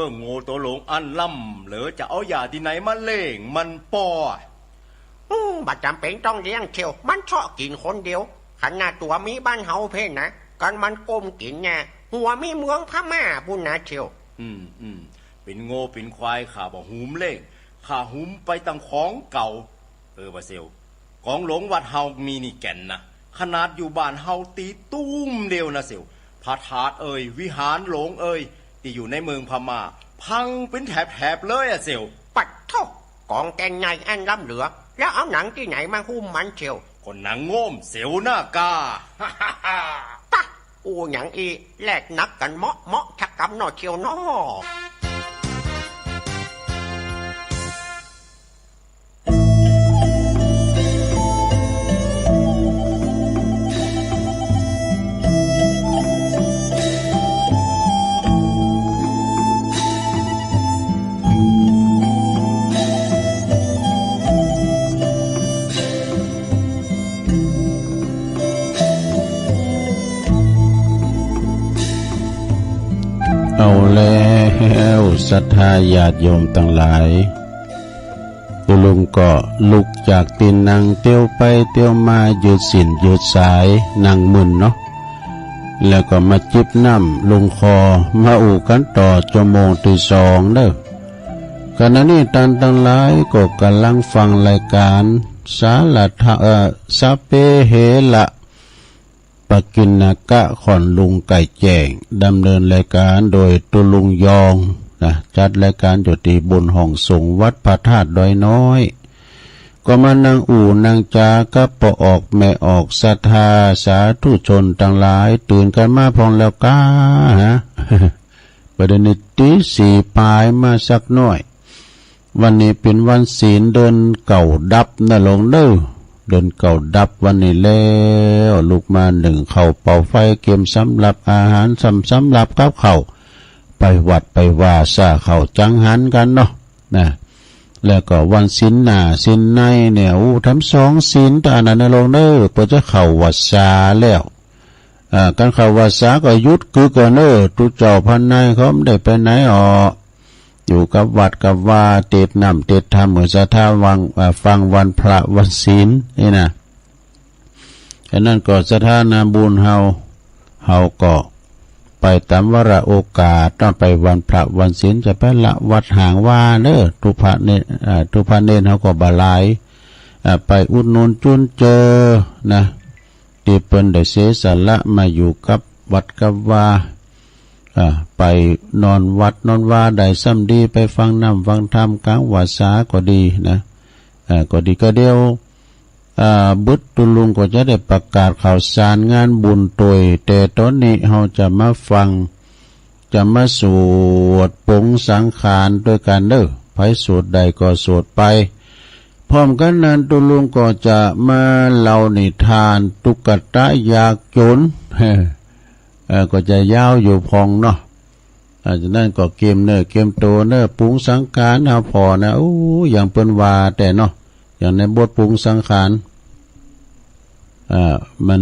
อ งัวตัวหลงอั้นล่ำเหลือจะเอายาที่ไหนมาเล่งมันปอ อืม บ่จ๋ำเป๋นต้องเลี้ยงเชียว มันเซาะกิ๋นคนเดียว ขนาดตั๋วมีบ้านเฮาเพ่นนะ กันมันก้มกิ๋นเนี่ย หัวมีเมืองพม่าปู้นนะเชียว อืม อืม เป๋นงัวเป๋นควายข้าบ่ฮู้เล่ง ข้าฮู้ไปตางของเก่า เออ ว่าเสี่ยว ของหลวงวัดเฮามีนี่แก่นนะ ขนาดอยู่บ้านเฮาตี๋ตุ้มเดียวนะเสี่ยว พระธาตุเอ่ย วิหารหลวงเอ่ย ตี้อยู่ในเมืองพม่า พังเป๋นแถบๆ เลยอะเสี่ยว ปัดโธ่ ของแก่นใหญ่อันล้ำเหลือ แล้วเอาหนังตี้ไหนมาหุ้มมันเชียว ก็หนังโง่มเสี่ยวหน้ากา ปะ อู้หยังอี้ แลกนักกันเหมาะๆ ชักกำหน่อยเชียวเนาะ เอาแล้ว ศรัทธาญาติโยมตังหลาย ตุ๊ลุงก็ลุกจากตี้นั่งเตียวไปเตียวมา ยืดสิ้นยืดสาย นั่งมึนเนาะ แล้วก็มาจิบน้ำลงคอ มาอู้กั๋นต่อชั่วโมงตี้สองเด้อ ขณะนี้ต้านตังหลายก็ก่ำลังฟังรายก๋านสาระธรรม เอ่อ สัพเพเหระ ปกิณณกะ ของลุงไก่แจ้ง ดำเนินรายก๋านโดยตุ๊ลุงยองนะ จัดรายก๋านอยู่ตี้บุญห้องสงฆ์วัดพระธาตุดอยน้อย ก็มานั่งอู้นั่งจ๋ากับป้อออกแม่ออก ศรัทธาสาธุชนตังหลาย ตื่นกั๋นมาพ่องแล้วก้าฮะ บ่าเดี่ยวนี้ตี๋สี่ป๋ายมาสักหน้อย วันนี้เป๋นวันศีลเดือนเก้าดับนะหลวงเด้อ เดือนเก้าดับวันนี้แล้ว ลุกมานึ่งข้าวเป่าไฟ เกียมสำหรับอาหาร สำ สำหรับกับข้าว ไปวัดไปวาซะ ข้าวจังหันกันเนาะ นะ แล้วก็วันศีลหน้าศีลในเนี่ย อู้ ทำสองศีล แต่อันนั้นนะลงเนอ เปิ้นจะเข้าวัดซาแล้ว อ่า การเข้าวัดซาก็หยุดกึกก่อนเนอ ตุ๊เจ้าพระนายเขาไม่ได้ไปไหนออก อยู่กับวัดกับวา ติดน้ำติดธรรม เหมือนศรัทธาวัง อ่า ฟังวันพระวันศีลนี่นะ อันนั้นก็ศรัทธานาบุญเฮา เฮาก็ไปตามวาระโอกาส ต้องไปวันพระวันศีล จะไปละวัดห่างวาเนอ ทุพะเนตร อ่า ทุพะเนตรเฮาก็บ่หลาย อ่า ไปอุดหนุนจุนเจอนะ ตี้เปิ้นได้เสียสละมาอยู่กับวัดกับวา อ่า ไปนอนวัดนอนวาได้ซ้ำดี ไปฟังน้ำฟังธรรมกลางวัดซาก็ดีนะ อ่า ก็ดีก็เดียว อ่า บึดตุลุงก็จะได้ประกาศข่าวสารงานบุญตวย แต่ตอนนี้เฮาจะมาฟัง จะมาสวดปลงสังขารด้วยกันเด้อ ไผสวดได้ก็สวดไป พร้อมกันนั้นตุลุงก็จะมาเล่านิทานตุ๊กตายากจน เอ่อ ก็จะยาวอยู่พองเนาะ อ่า จากนั้นก็เกียมเนื้อเกียมตัวเนอ ปลงสังขารเฮาผ่อนะ โอ้ อย่างเปิ้นว่าแต่เนาะ อย่างในบทปลงสังขาร อ่า มัน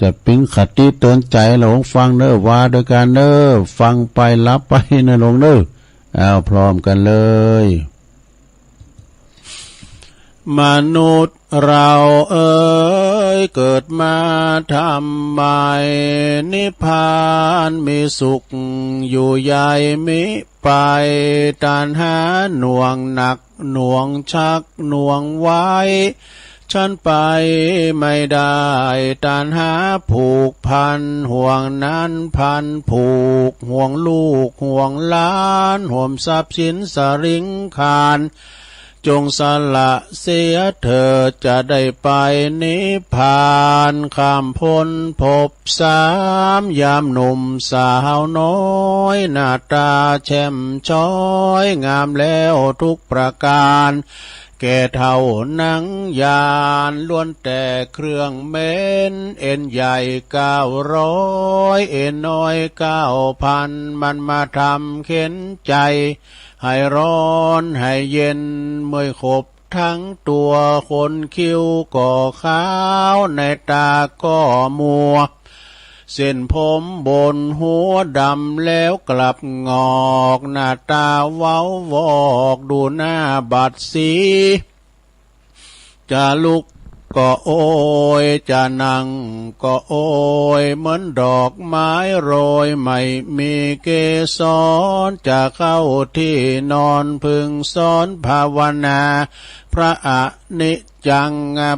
จะเป็นคติเตือนใจ ลองฟังเนอ ว่าด้วยกันเนอ ฟังไปหลับไปเนอลงเนอ เอาพร้อมกันเลย มนุษย์เราเอ๋ย เกิดมาทำไม นิพพานมีสุขอยู่ใหญ่มิไป ตัณหาหน่วงหนัก หน่วงชักหน่วงไว้ ฉันไปไม่ได้ ตัณหาผูกพัน ห่วงนั้นพันผูก ห่วงลูกห่วงหลาน ห่วงทรัพย์สินสริงคาร จงสละเสียเถิด จะได้ไปนิพพาน ข้ามพ้นภพสาม ยามหนุ่มสาวน้อย หน้าตาแช่มช้อย งามแล้วทุกประการ แก่เฒ่าหนังยาน ล้วนแต่เครื่องเหม็น เอ็นใหญ่เก้าร้อย เอ็นน้อยเก้าพัน มันมาทำเข็ญใจ ให้ร้อนให้เย็น เมื่อยขบทั้งตัว ขนคิ้วก็ขาว ในตาก็มัว เส้นผมบนหัวดำแล้วกลับหงอก หน้าตาเว้าวอก ดูหน้าบัดสี จะลุกก็โอย จะนั่งก็โอย เหมือนดอกไม้โรย ไม่มีเกสร จะเข้าที่นอน พึงสอนภาวนา พระอนิจจัง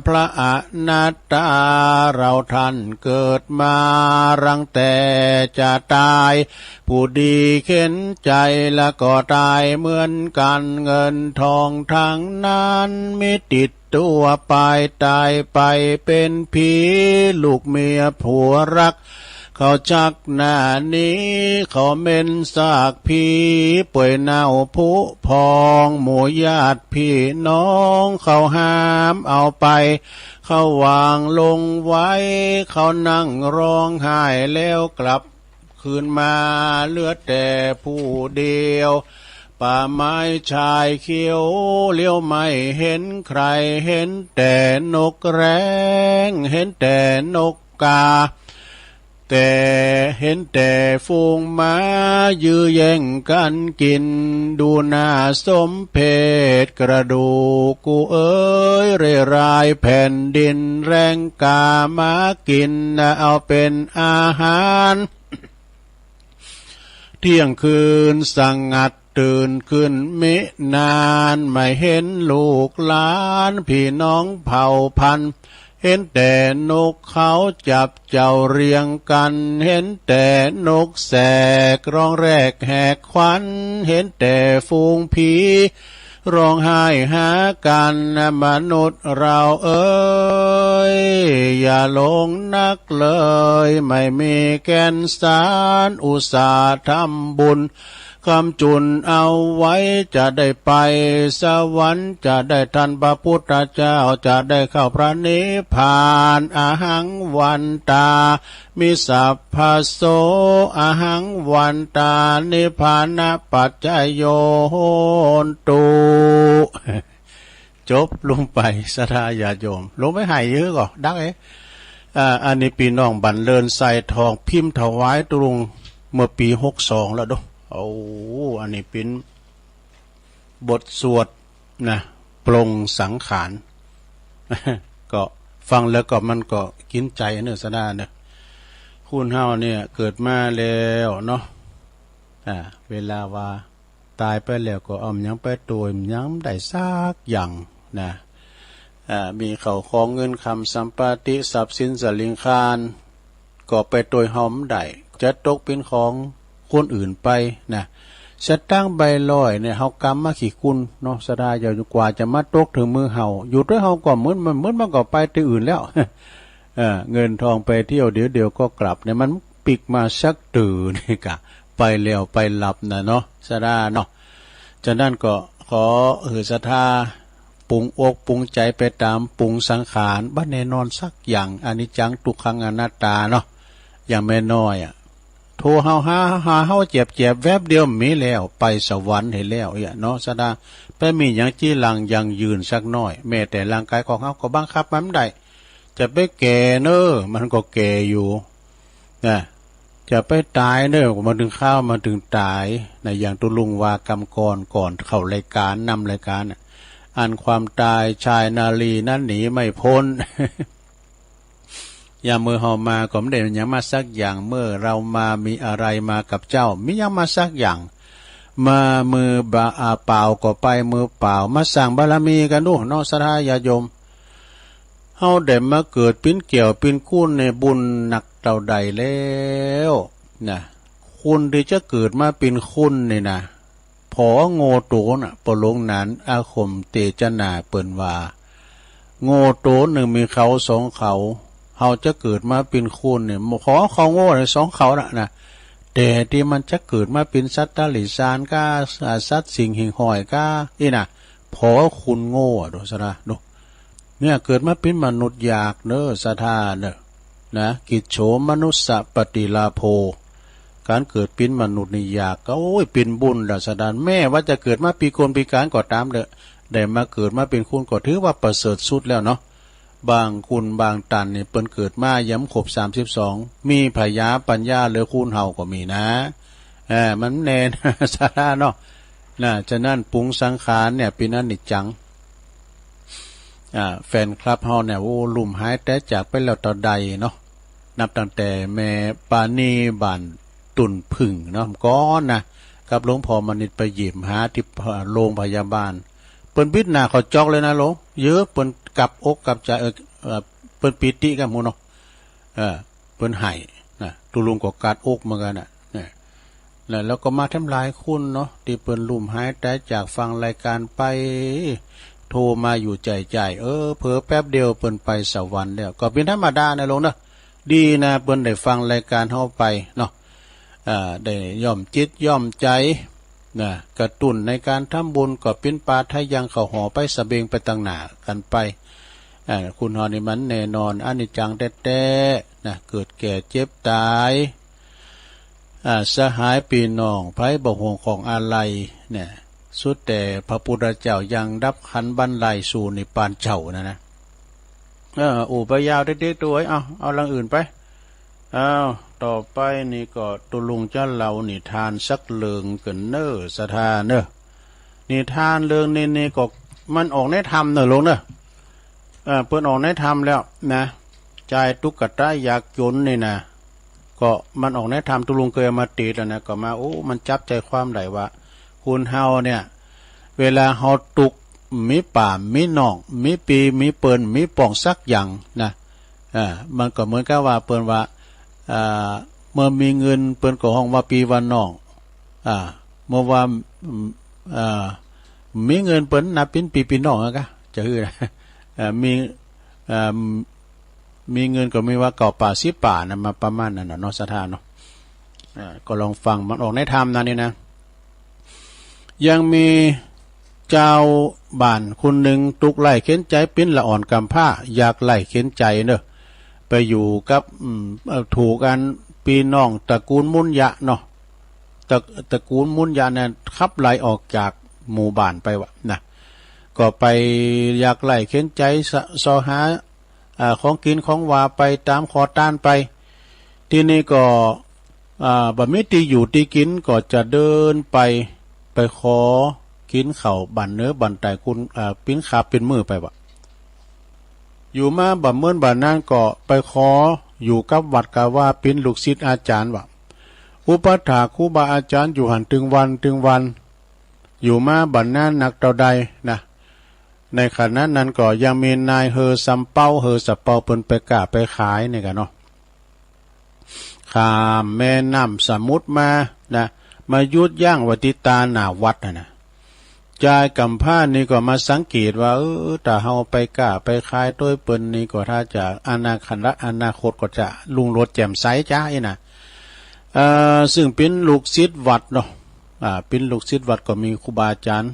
พระอนัตตา เราท่านเกิดมา รังแต่จะตาย ผู้ดีเข็ญใจ แล้วก็ตายเหมือนกัน เงินทองทั้งนั้น มีติดตัวไป ตายไปเป็นผี ลูกเมียผัวรัก เขาชักหน้าหนี เขาเหม็นซากผี เปื่อยเน่าผุพอง หมู่ญาติพี่น้อง เขาห้ามเอาไป เขาวางลงไว้ เขานั่งร้องไห้ แล้วกลับ คืนมาเหลือแต่ผู้เดียว ป่าไม้ชายเขียว เลี้ยวไม่เห็นใคร เห็นแต่นกแร้ง เห็นแต่นกกา แต่เห็นแต่ฝูงหมา ยื้อแย่งกันกิน ดูน่าสมเพช กระดูกกูเอ๋ย เร่ยรายแผ่นดิน แร้งกาหมากิน เอาเป็นอาหาร เที่ยงคืนสงัด ตื่นขึ้นมินาน ไม่เห็นลูกหลาน พี่น้องเผ่าพันธุ์ เห็นแต่นกเขาจับเจ้าเรียงกัน เห็นแต่นกแสกร้องแรกแหกขวัญ เห็นแต่ฝูงผี ร้องไห้หากัน มนุษย์เราเอ๋ย อย่าหลงนักเลย ไม่มีแก่นสาร อุตส่าห์ทำบุญ คำจุนเอาไว้ จะได้ไปสวรรค์ จะได้ทันพระพุทธเจ้า จะได้เข้าพระนิพพาน อหังวันตา มิสัพพะโส อหังวันตา นิพพานะปัจจโย โหนตุ จบลงไป ศรัทธาญาติโยม ลงไปไห้เยอะก่อ ดักเอ้ย อ่า อันนี้ปี้น้องบันเลิน ไซทอง พิมพ์ถวายตุลุง เมื่อปี๋หกสองแล้วเนาะ โอ้ อันนี้เป๋นบทสวดนะ ปลงสังขาร ก็ฟังแล้วก็มันก็กิ๋นใจ๋เนอะ ศรัทธาเนอะ คนเฮาเนี่ยเกิดมาแล้วเนาะ อ่า เวลาว่า ต๋ายไปแล้วก็เอาหยังไปโตย หยังบ่ได้สักอย่างนะ อ่า มีข้าวของเงินคำสัมปาติ ทรัพย์สินสลิงคาร ก็ไปโตยเฮาบ่ได้ จะตกเป๋นของคนอื่นไปนะ สตางค์ใบร้อยเนี่ย เฮากำมาขี้กุนเนาะ ศรัทธา กว่าจะมาตกเถิงมือเฮา อยู่ตวยเฮาก็เหมือนมัน เหมือนมันก็ไปตี้อื่นแล้ว เออ เงินทองไปเที่ยวเดี๋ยวเดียวก็กลับเนี่ย มันปิ๊กมาสักตื่นนี่กะ ไปแล้วไปหลับนะเนาะ ศรัทธาเนาะ ฉะนั้นก็ขอหื้อศรัทธา ปรุงอกปรุงใจ๋ไปต๋ามปรุงสังขาร บ่แน่นอนสักอย่าง อนิจจัง ทุกขัง อนัตตาเนาะ อย่างแม่น้อยอะ โทรเฮาหา หาเฮาแจบๆ แวบเดียวมีแล้ว ไปสวรรค์หั้นแล้วเอี้ยเนาะ ศรัทธา ไปมีหยังจีรังยั่งยืนสักหน้อย แม้แต่ร่างกายของเฮาก็บังคับมันบ่ได้ จะไปแก่เนอะ มันก็แก่อยู่นะ จะไปต๋ายเนอะ มาเถิงคราว มาเถิงต๋ายนะ อย่างตุ๊ลุงว่ากำก่อน ก่อนเข้ารายการ นำรายการน่ะ อันความต๋ายชายนารีนั้นหนีไม่พ้น ยามเมื่อเฮามาก็บ่ได้หยังมาสักอย่าง เมื่อเรามามีอะไรมากับเจ้า มีหยังมาสักอย่าง มามือบ่า อ่า เปล่าก็ไปมือเปล่า มาสร้างบารมีกั๋นดูเนาะ ศรัทธาญาติโยม เฮาได้มาเกิดเป๋นแก้วเป๋นคนนี่บุญนักเต้าใดแล้วนะ คนตี้จะเกิดมาเป๋นคนนี่นะ ผอโง่โตน่ะ ปอหลงหนานอาคมเตจนาเปิ้นว่า โง่โตนึ่งมีเขาสองเขา เฮาจะเกิดมาเป๋นคนนี่ ผอเขาโง่ได้สองเขาน่ะนะ แต่ตี้มันจะเกิดมาเป๋นสัตว์ตะหลิสานก้า อ่า สัตว์สิ่งหิ่งห้อยก้า อี้น่ะ ผอคนโง่อะ ดูซะนะ ดู เนี่ย เกิดมาเป๋นมนุษย์ยากเนอะ ศรัทธาเนอะ นะ กิจโฉมนุสสะปฏิลาโภ ก๋านเกิดเป๋นมนุษย์นี่ยาก ก็ โอ้ย เป๋นบุญแล้ว ศรัทธา แม้ว่าจะเกิดมาปีกลปีกลางก็ต๋ามเถอะ ได้มาเกิดมาเป๋นคนก็ถือว่าประเสริฐสุดแล้วเนาะ บางคนบางต้านนี่เปิ้นเกิดมายังบ่ครบสามสิบสอง มีผญาปัญญาเหลือคนเฮาก็มีนะ เออ มันแน่น ศรัทธาเนาะ นะ ฉะนั้นปรุงสังขารเนี่ยเป๋นอนิจจัง อ่า แฟนคลับเฮาเนี่ย โอ้ ลุ่มหายต๋ายจากไปแล้วเต้าใดเนาะ นับตั้งแต่แม่ปานีบ้านตุ่นผึ้งเนาะ ก่อนนะ กับหลวงพ่อมณิษฐ์ไปเยี่ยมหาตี้โรงพยาบาล เปิ้นบิดหน้าเข้าจอกเลยนะหลวง เยอะ เปิ้นกลับอกกลับใจ เออ เอ่อ เปิ้นปีติกับหมู่เนาะ เออ เปิ้นไห้นะ ตุ๊ลุงก็กัดอกเหมือนกั๋นน่ะ เนี่ย แล้ว แล้วก็มาแถมหลายคนเนาะ ตี้เปิ้นลุ่มหายต๋ายจากฟังรายการไป โทรมาอยู่ใจ๋ๆ เออ เผลอแป๊บเดียวเปิ้นไปสวรรค์แล้ว ก็เป๋นธรรมดานะหลวงเนาะ ดีนะ เปิ้นได้ฟังรายการเฮาไปเนาะ อ่า ได้ย้อมจิตย้อมใจ๋นะ กระตุ้นในก๋านทำบุญ ก็เป๋นปาทะยังเข้าหอไปสะเบงไปตางหน้ากั๋นไป อ่า คนเฮานี่มันแน่นอน อนิจจังแต๊ๆ นะ เกิดแก่เจ็บต๋าย อ่า สหายปี้น้อง ไผบ่ห่วงของอาลัยเนี่ย สุดแต่พระพุทธเจ้ายังดับขันธ์บรรลัยสู่นิพพานเจ้านั่นนะ เออ อู้ไปยาวติ๊กๆ ตัวเอ้ย เอา เอาเรื่องอื่นไป เอา ต่อไปนี่ก็ตุ๊ลุงจะเล่านิทานสักเรื่องกั๋นเนอะ ศรัทธาเนอะ นิทานเรื่องนี้นี่ก็มันออกในธรรมเนอะหลวงเนอะ เออ เปิ้นออกในธรรมแล้วนะ จายตุ๊กตายากจนนี่นะ ก็มันออกในธรรม ตุ๊ลุงเคยเอามาติดแล้วนะ ก็มา โอ้ มันจับใจความได้ว่า คนเฮาเนี่ย เวลาเฮาตุ๊กข์ มีป้ามีน้อง มีปี้มีเปิ้น มีป้องสักอย่างนะ เออ มันก็เหมือนกับว่าเปิ้นว่า เอ่อ เมื่อมีเงินเปิ้นก็ฮ้องว่าปี้ว่าน้อง อ่า เมื่อว่า อืม เอ่อ มีเงินเปิ้นนับเป๋นปี้เป๋นน้องอะกะ จะหื้อนะ เอ่อ มี เอ่อ มีเงินก็มีว่าเก้าป้าสิบป้านะ มาประมาณนั้นน่ะเนาะ ศรัทธาเนาะ อ่า ก็ลองฟัง มันออกในธรรมนะนี่นะ ยังมีเจ้าบ้านคนหนึ่งทุกข์ไร้เข็ญใจ๋ เป๋นละอ่อนกำพร้า ยากไร้เข็ญใจ๋เนาะ ไปอยู่กับ อืม เอ่อ ถูกอันพี่น้องตระกูลมุนยะเนาะ ตระ- ตระกูลมุนยะเนี่ยขับไล่ออกจากหมู่บ้านไปวะนะ ก็ไปยากไร้เข็ญใจ๋ เซาะ- เซาะหา อ่า ของกิ๋นของหว่าไปต๋ามขอตานไป ทีนี้ก็ อ่า บ่มีตี้อยู่ตี้กิ๋น ก็จะเดินไป ไปขอกิ๋นข้าวบ้านเหนือบ้านใต้ คน อ่า เป๋นคาบเป๋นมื้อไปวะ อยู่มาบ่เมินบ่นานก็ไปขออยู่กับวัด กาว่าเป๋นลูกศิษย์อาจ๋ารย์วะ อุปัฏฐากครูบาอาจ๋ารย์อยู่หั้นตึงวันตึงวัน อยู่มาบ่นานนักเต้าใดนะ ในขณะนั้นก็ยังมีนายเฮอซำเปา เฮอซำเปาเปิ้นไปก้าไปขายนี่กะเนาะ ข้ามแม่น้ำสมุทรมานะ มาหยุดยั้งไว้ตี้ตาหน้าวัดหั้นนะ จายกำพร้านี่ก็มาสังเกตว่า เออ ถ้าเฮาไปก้าไปขายโต้ยเปิ้นนี่ก็ถ้าจะอนาคต อนาคตก็จะรุ่งโรจน์แจ่มใสจ้าอี้นะ เอ่อ ซึ่งเป๋นลูกศิษย์วัดเนาะ อ่า เป๋นลูกศิษย์วัดก็มีครูบาอาจ๋ารย์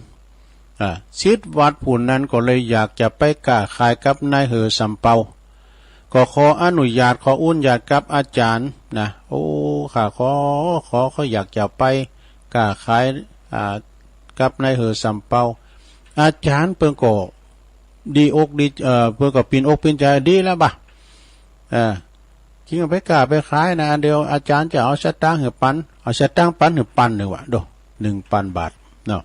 อ่า ศิษย์วัดผู้นั้นก็เลยอยากจะไปก้าขายกับนายเฮอซำเปา ก็ขออนุญาต ขออุญาติกับอาจ๋ารย์นะ โอ้ ข้าขอ ขอ ขออยากจะไปก้าขาย อ่า กับนายเฮอซำเปา อาจ๋ารย์เปิ้นก็ดีอกดี เอ่อ เปิ้นก็ปิ้นอกปิ้นใจ๋ ดีแล้วบ่ะ เออ คิงไปก้าไปขายนะ อันเดียวอาจ๋ารย์จะเอาสตางค์หื้อปัน เอาสตางค์ปันหื้อปันหนึ่งวะ โด หนึ่งปันบาทเนาะ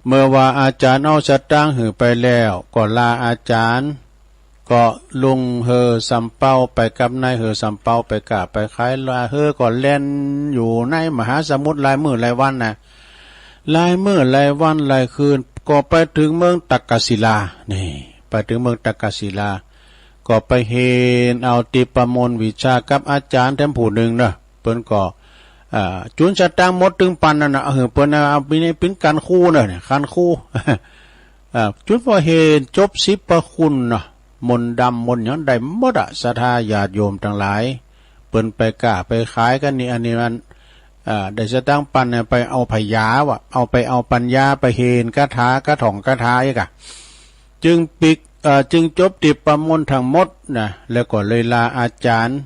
เมื่อว่าอาจ๋ารย์เอาสตางค์หื้อไปแล้ว ก็ลาอาจ๋ารย์ ก็ลุงเฮอซำเปาไปกับนายเฮอซำเปาไปก้าไปขาย ลาเฮอก็แล่นอยู่ในมหาสมุทรหลายมื้อหลายวันนะ หลายมื้อหลายวันหลายคืน ก็ไปถึงเมืองตักกศิลา นี่ ไปถึงเมืองตักกศิลา ก็ไปเฮนเอาทิพย์มนต์วิชากับอาจ๋ารย์แถมผู้หนึ่งเนาะ เปิ้นก็ อ่า จุนสตางค์หมดตึงปันนั่นนะ เอาหื้อเปิ้นนะ เอาไปนี่เป๋นกัณฑ์ครูเนาะ เนี่ย กัณฑ์ครู อ่า จุนพอเฮนจบสิบพระคุณเนาะ มนต์ดำมนต์หยังได้หมดอะ ศรัทธาญาติโยมตังหลาย เปิ้นไปก้าไปขายกั๋นนี่ อันนี้มัน อ่า ได้สตางค์ปันเนี่ย ไปเอาผญาวะ เอาไปเอาปัญญา ไปเฮนคาถา คาถ่องคาถาอีกอะ จึงปิก เอ่อ จึงจบทิพย์มนต์ทั้งหมดนะ แล้วก็เลยลาอาจ๋ารย์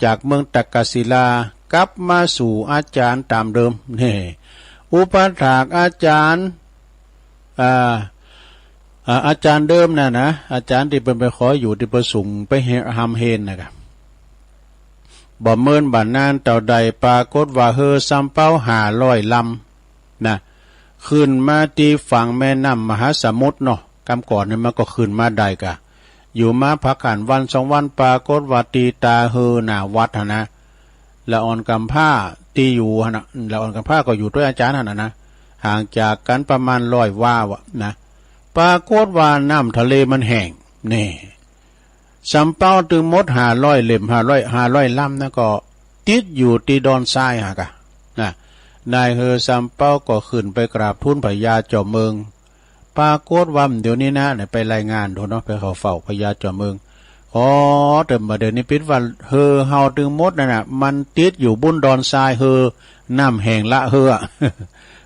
จากเมืองตักกศิลา กลับมาสู่อาจ๋ารย์ต๋ามเดิม นี่ อุปัฏฐากอาจ๋ารย์ อ่า อ่า อาจ๋ารย์เดิมน่ะนะ อาจ๋ารย์ตี้เปิ้นไปขออยู่ตี้ประสุงไปเฮ- ฮำเฮนน่ะกะ บ่เมินบ่นานเต้าใด ปรากฏว่าเฮอซำเปาห้าร้อยลำ นะ ขึ้นมาตี้ฝั่งแม่น้ำมหาสมุทรเนาะ กำก่อนนี่มันก็ขึ้นมาได้กะ อยู่มาพักหั้นวันสองวัน ปรากฏว่าตี้ตาเฮอหน้าวัดหั้นนะ ละอ่อนกำพร้าตี้อยู่หั้นนะ ละอ่อนกำพร้าก็อยู่ตวยอาจ๋ารย์หั้นนะนะ ห่างจากกั๋นประมาณร้อยวาวะนะ ปรากฏว่าน้ำทะเลมันแห้ง นี่ ซำเปาตึงหมดห้าร้อยเล่ม ห้าร้อย ห้าร้อยลำนะ ก็ติดอยู่ตี้ดอนทรายหากะ นะ นายเฮอซำเปาก็ขึ้นไปกราบทูลพญาเจ้าเมือง ปรากฏว่าเดี๋ยวนี้นะ เนี่ย ไปรายงานดูเนาะ ไปเข้าเฝ้าพญาเจ้าเมือง ขอเติมมาเดี๋ยวนี้ปิดว่าเฮอเฮาตึงหมดนั่นน่ะ มันติดอยู่บุ้นดอนทราย เฮอน้ำแห้งละเฮอ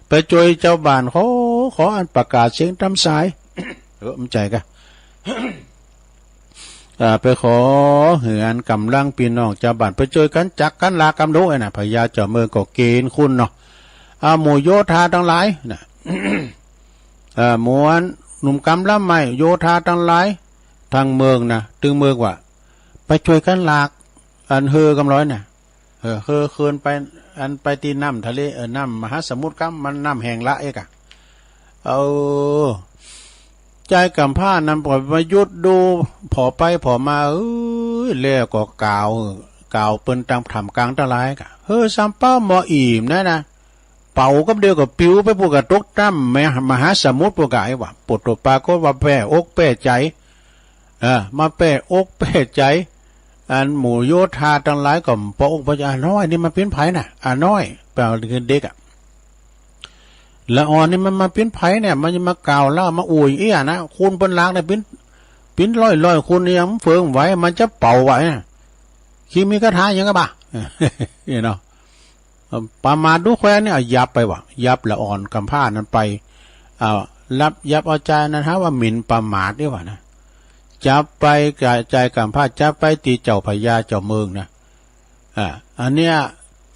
ไปจ้วยเจ้าบ้าน ขอ ขออันประกาศเสียงตามสาย เออ มันใจกะ อ่า ไปขอหื้ออันก๋ำลังปี้น้องจาวบ้านไปจ้วยกั๋นจักกั๋นลากกั๋นดู ไอ้น่ะ พญาเจ้าเมืองก็เกณฑ์คนเนาะ อ่า หมู่โยธาตังหลายน่ะ อ่า หมู่อันหนุ่มกำลังใหม่โยธาตังหลาย ทั้งเมืองน่ะ ตึงเมืองว่า ไปจ้วยกั๋นลาก อันเฮอกำร้อยน่ะ เออ เฮอเคินไป อันไปตี้น้ำทะเล เออ น้ำมหาสมุทรกำ มันน้ำแห้งละเอกอะ เออ จายกำพร้านั้นปล่อยมาหยุดดู ผ่อไปผ่อมา เอ้ย แล้วก็กล่าว กล่าวเปิ้นตามถ้ำกลางตังหลายกะ เฮอซำเปาหมออิ่มนะนะ เป๋ากับเดียวก็ปิวไปปู้นกะ ตกน้ำมหา มหาสมุทรปู้นกะ ไอ้วะ ปวดตัวปรากฏว่าแปลกอกแปลกใจ เออ มาแปลกอกแปลกใจ อันหมู่โยธาตังหลายก็ปออกไป อ่าน้อยนี่มันเป๋นไผน่ะ อ่าน้อย แปลว่าคือเด็กอะ ละอ่อนนี่มันมาเป๋นไผเนี่ย มันจะมากล่าวเล่ามาอู้อย่างอี้อะนะ คนเปิ้นลากเนี่ยเป๋น เป๋นร้อยๆ คนนี่ยังเฟืองไหว มันจะเป๋าไหวน่ะ คิงมีคาถาหยังกะบ่า เนี่ยเนาะ ประมาทดูแควนนี่ เอายับไปวะ ยับละอ่อนกำพร้านั้นไป เอารับ ยับเอาจายนั้นหาว่าหมิ่นประมาทนี่วะนะ จับไป จาย จายกำพร้าจับไปตีเจ้าพญาเจ้าเมืองนะ อ่า อันเนี้ย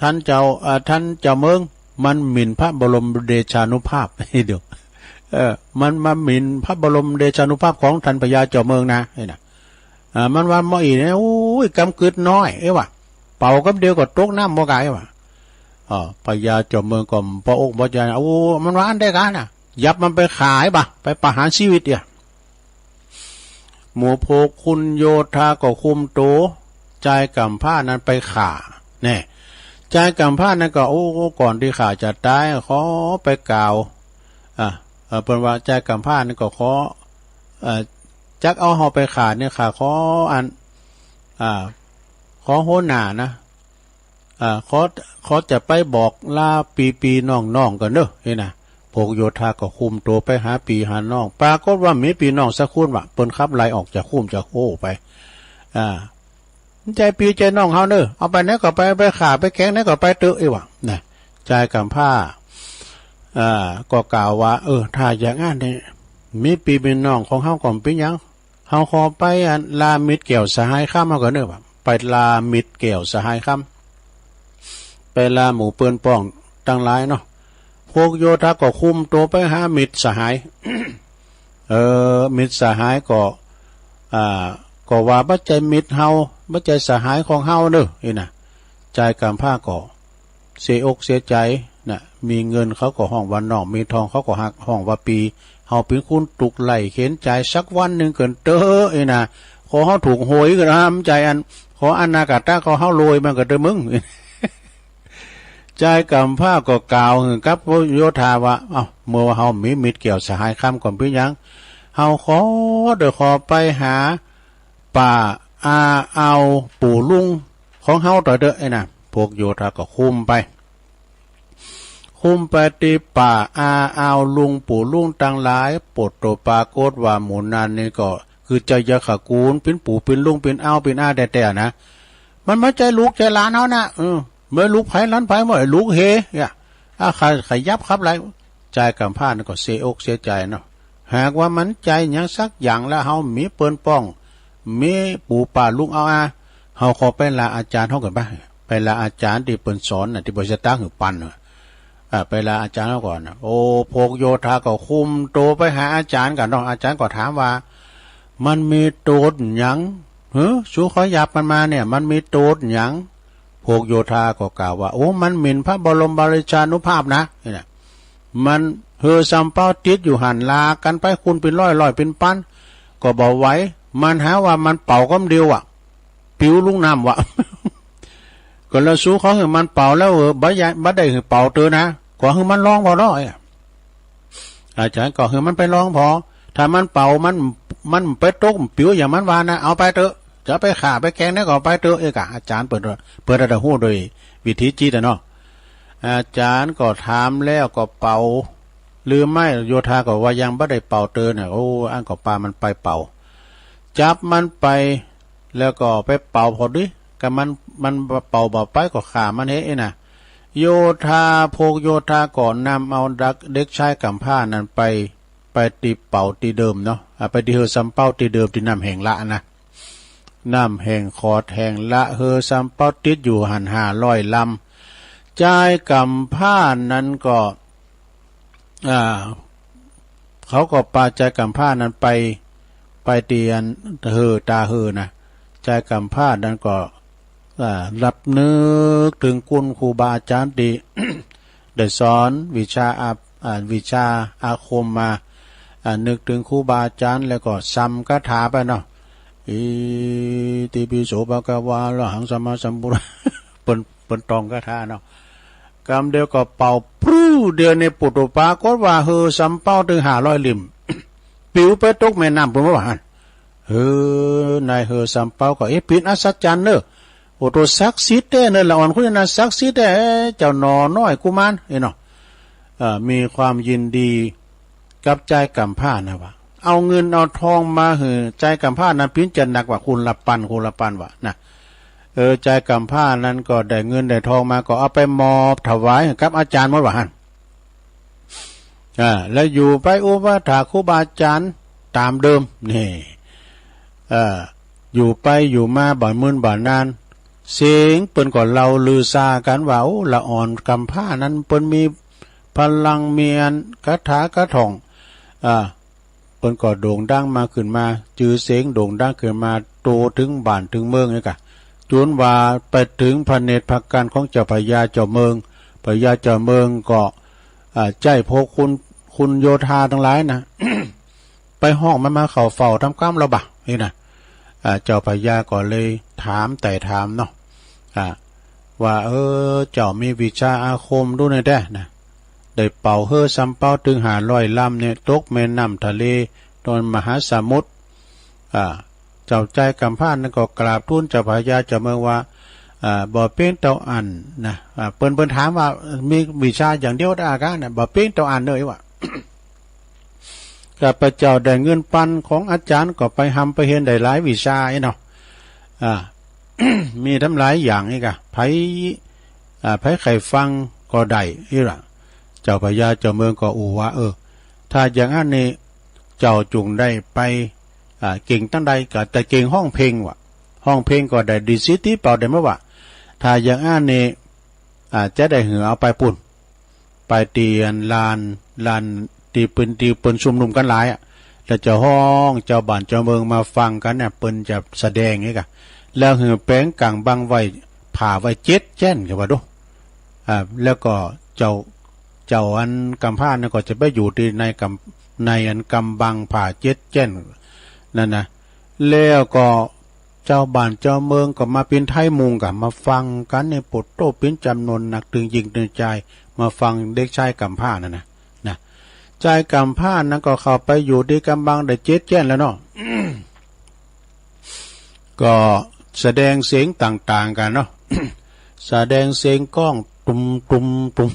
ท่านเจ้า อ่า ท่านเจ้าเมือง มันหมิ่นพระบรมเดชานุภาพ ให้ดู เออ มันมาหมิ่นพระบรมเดชานุภาพของท่านพญาเจ้าเมืองนะ นี่นะ อ่า มันว่าหม้ออี้เนี่ย โอ้ย กำกึดน้อย เอ้ยวะ เป่ากำเดียวก็ตกน้ำบ่กายเอ้ยวะ อ๋อ พญาเจ้าเมืองก็บ่อกบ่ใจนะ โอ้ มันว่าอันใดกันน่ะ ยับมันไปฆ่าไอ้บ่ะ ไปประหารชีวิตเอีย หมู่พวกคุณโยธาก็คุมตัวจายกำพร้านั้นไปฆ่า แน่ จายกำพร้านั้นก็ โอ้ ก่อนที่ข้าจะตาย ขอไปกล่าว อ่ะ เอ่อ เปิ้นว่าจายกำพร้านั้นก็ขอ เอ่อ จักเอาเฮาไปฆ่าเนี่ย ข้าขออัน อ่า ขอหัวหน้านะ อ่า ขอ ขอจะไปบอกลาปี้ๆน้องๆก่อนเด้อ นี่นะ พวกโยธาก็คุมตัวไปหาปี้หาน้อง ปรากฏว่ามีปี้น้องสักคนวะ เปิ้นขับไล่ออกจากคุ้มจากโค้ไป อ่า มันใจ้ปี้ใจ้น้องเฮาเนอะ เอาไปไหนก็ไป ไปฆ่าไปแกล้งไหนก็ไปเต๊อะ เอ้ยวะ นะ จายกำพร้า อ่า ก็กล่าวว่า เออ ถ้าอย่างนั้นเนี่ย มีปี้มีน้องของเฮาก็บ่เป็นหยัง เฮาขอไปอันลามิตรแก้วสหายคำเฮาก่อนเนอะวะ ไปลามิตรแก้วสหายคำ ไปลาหมู่เปิ้นป้องตังหลายเนาะ พวกโยธาก็คุมตัวไปหามิตรสหาย เออ มิตรสหายก็ อ่า ก็ว่าบ่ใจ้มิตรเฮา บ่ใจ้สหายของเฮาเนอะ นี่นะ จายกำพร้าก็ เสียอกเสียใจนะ มีเงินเขาก็ฮ้องว่าน้อง มีทองเขาก็ฮัก ฮ้องว่าปี้ เฮาเป๋นคนตุ๊กข์ไร้เข็ญใจ๋ สักวันหนึ่งเกินเต๊อะ นี่นะ ขอเฮาถูกหวยก็น้ำใจ๋อัน ขออนาคตะของเฮาโรยมันก็เต๊อะมึง จายกำพร้าก็กล่าวหื้อกับโยธาว่า เอ้า เมื่อว่าเฮามีมิตรแก้วสหายคำก็บ่เป็นหยัง เฮาขอเด้อ ขอไปหา ป้าอาอาวปู่ลุงของเฮาต่อเต๊อะ ไอ้นะ พวกโยธาก็คุมไป คุมไปตี้ป้าอาอาวลุงปู่ลุงตังหลาย โปดโตปรากฏว่าหมู่นั้นนี่ก็คือเจ้ายักษ์ขกูล เป๋นปู่เป๋นลุงเป๋นอาวเป๋นอาแต๊ๆนะ มันบ่ใจ้ลูกใจ้หลานเฮานะ เออ บ่ลูกไผหลานไผ บ่ลูกเฮ เนี่ย อ่ะ ใคร ใครยับขับไล่ จายกำพร้านั้นก็เสียอกเสียใจ๋เนาะ หากว่ามันใจ้หยังสักอย่างแล้ว เฮามีเปิ้นป้อง มีปู่ป้าลุงอาวอา เฮาขอไปลาอาจ๋ารย์เฮาก่อนปะ ไปลาอาจ๋ารย์ตี้เปิ้นสอนน่ะ ตี้เปิ้นสตางค์หื้อปันน่ะ อ่า ไปลาอาจ๋ารย์เฮาก่อนน่ะ โอ้ พวกโยธาก็คุมโตไปหาอาจ๋ารย์ก่อนเนาะ อาจ๋ารย์ก็ถามว่า มันมีโต้ษหยัง หือ สูขอยับมันมาเนี่ย มันมีโต้ษหยัง พวกโยธาก็กล่าวว่า โอ้ มันหมิ่นพระบรมราชานุภาพนะ นี่นะ มันเฮอซำเปาติดอยู่หั้น ลากันไปคนเป๋นร้อย ร้อยเป๋นปัน ก็บ่ไหว มันหาว่ามันเป่ากำเดียวอะ ปิ๋วลงน้ำวะ ก็แล้วสูขอหื้อมันเป่าแล้ว เออ บ่ยะ บ่ได้หื้อเป่าเต๊อะนะ ขอหื้อมันลองพอเนาะ อาจ๋ารย์ก็หื้อมันไปลองพอ ถ้ามันเป่า มัน มันไปตกปิ๋วอย่างมันว่านะ เอาไปเต๊อะ จะไปฆ่าไปแกล้งไหนก็เอาไปเต๊อะ เอ้ยกะ อาจ๋ารย์เปิ้น เปิ้นได้ฮู้โดยวิธีจิตอะเนาะ อาจ๋ารย์ก็ถามแล้วก็เป่า หรือไม่ โยธาก็ว่ายังบ่ได้เป่าเต๊อะเนี่ย โอ้ อันก็ปามันไปเป่า จับมันไป แล้วก็ไปเป่าพอดี ก็มัน มันเป่าบ่ไปก็ฆ่ามันเฮ้ยนะ โยธา พวกโยธาก็นำเอาเด็ก เด็กชายกำพร้านั้นไป ไปตี้เป่าตี้เดิมเนาะ อ่า ไปตี้เฮอซำเปาตี้เดิมตี้น้ำแห้งละนะ น้ำแห้งขอดแห้งละ เฮอซำเปาติดอยู่หั้นห้าร้อยลำ จายกำพร้านั้นก็ อ่า เขาก็ปาจายกำพร้านั้นไป ไปตี้อันเฮอ ตาเฮอนะ จายกำพร้านั้นก็ อ่า รำลึกถึงคุณครูบาอาจ๋ารย์ตี้ ได้สอนวิชาอา อ่า วิชาอาคมมา อ่า นึกถึงครูบาอาจ๋ารย์แล้วก็ซำคาถาไปเนาะ อิติปิโสภะคะวา อะระหังสัมมาสัมพุทธะ เปิ้น เปิ้นต้องคาถาเนาะ กำเดียวก็เป่าปรู๊เดียวในปุตตุปากฏว่าเฮอซำเปาตึงห้าร้อยลิ่ม ปิ๋วไปตกแม่น้ำปุ้นว่าหั่น เฮอ นายเฮอซำเปาก็ เอ๊ะ เป๋นอัศจรรย์เนอะ โอ้ โตศักดิ์สิทธิ์แต๊เนอะ ละอ่อนคนนี้นะ ศักดิ์สิทธิ์แต๊ เจ้าหน่อน้อยกุมาร เอ้ยเนาะ เอ่อ มีความยินดีกับจายกำพร้านะวะ เอาเงินเอาทองมาหื้อจายกำพร้านะ เป๋นจะหนักกว่าคนละปัน คนละปันวะนะ เออ จายกำพร้านั้นก็ได้เงินได้ทองมาก็เอาไปมอบถวายให้กับอาจารย์หมดว่าหั่น อ่า แล้วอยู่ไปอุปัฏฐากครูบาอาจารย์ตามเดิม นี่ เอ่อ อยู่ไปอยู่มาบ่ามื้อนบ่านาน เสียงเปิ้นก็เล่าลือซากันว่า โอ้ ละอ่อนกำพร้านั้นเปิ้นมีพลัง มีอันคาถากระถ่อง อ่า เปิ้นก็โด่งดังมาขึ้นมา จื้อเสียงโด่งดังขึ้นมา โตถึงบ้านถึงเมืองนี่กะ จนว่าไปถึงพระเนตรพระกันของเจ้าพญาเจ้าเมือง พญาเจ้าเมืองก็ อ่า ใจ้พวกคุณ คุณโยธาทั้งหลายนะ ไปฮ้องมันมาเข้าเฝ้าทำกำแล้วบ่า นี่นะ อ่า เจ้าพญาก็เลยถามไต่ถามเนาะ อ่า ว่า เออ เจ้ามีวิชาอาคมดูหน่อยแด้นะ ได้เป่าเฮือสำเภาตึงห้าร้อยลำเนี่ย ตกแม่น้ำทะเล ตอนมหาสมุทร อ่า เจ้าจายกำพร้านั้นก็กราบทูลเจ้าพญาเจ้าเมืองว่า อ่า บ่เป๋นเต้าอั้นนะ อ่า เปิ้น เปิ้นถามว่ามีวิชาอย่างเดียวได้กะนะ บ่เป๋นเต้าอั้นเลยว่า ข้าพเจ้าได้เงินปันของอาจารย์ก็ไปฮำไปเฮียนได้หลายวิชาไอ้เนาะ อ่า มีตั้งหลายอย่างนี่กะ ไผ อ่า ไผใค่ฟังก็ได้นี่ล่ะ เจ้าพญาเจ้าเมืองก็อู้ว่า เออ ถ้าอย่างนั้นนี่ เจ้าจุ่งได้ไป อ่า เก่งตั้งใดก็แต่เก่งฮ้องเพลงว่ะ ฮ้องเพลงก็ได้ดีสิติเป่าได้มาว่ะ ถ้าอย่างนั้นนี่ อ่า จะได้หือเอาไปปุ่น ไปตีอันลาน ลานตีเปิ้น ตีเปิ้นชุมนุมกันหลายอะ แล้วจะฮ้องเจ้าบ้านเจ้าเมืองมาฟังกันเนี่ย เปิ้นจะแสดงนี่กะ แล้วหือแปลงกางบังไว้ ผ่าไว้เจ็ดแจ้นก็ว่าดู อ่า แล้วก็เจ้า เจ้าอันกำพร้านั่นก็จะไปอยู่ที่ในกำ ในอันกำบังผ่าเจ็ดแจ้นนั่นนะ แล้วก็เจ้าบ้านเจ้าเมืองก็มาเป๋นไทยมุงกัน มาฟังกันในปุตโตเป๋นจำนวนนัก ตึงหญิงตึงจาย มาฟังเด็กชายกำพร้านั่นนะ นะ จายกำพร้านั้นก็เข้าไปอยู่ที่กำบังได้เจ็ดแจ้นแล้วเนาะ ก็แสดงเสียงต่างๆกันเนาะ แสดงเสียงก้องตุมตุมตุม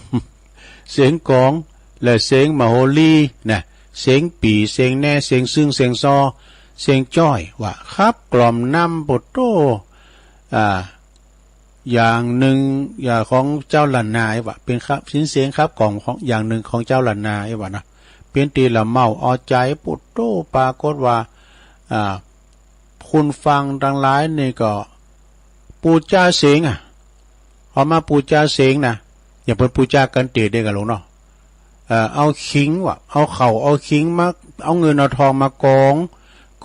เสียงกลอง และเสียงมโหรีนะ เสียงปี่ เสียงแน เสียงซึ่ง เสียงซอ เสียงจ้อย ว่าขับกล่อมนำปุตโต อ่า อย่างหนึ่ง อย่างของเจ้าล้านนาไอ้วะ เป็นครับ สินเสียงครับกล่อมของอย่างหนึ่งของเจ้าล้านนาไอ้วะนะ เป็นตีละเมาเอาใจปุตโต ปรากฏว่า อ่า คุณฟังทั้งหลายนี่ก็ปูจาเสียงอ่ะ เอามาปูจาเสียงนะ อย่าเปิดปูจากันเตะเด้อกันหลวงเนาะ เอ่อ เอาขิงว่ะ เอาเข่าเอาขิงมา เอาเงินเอาทองมากอง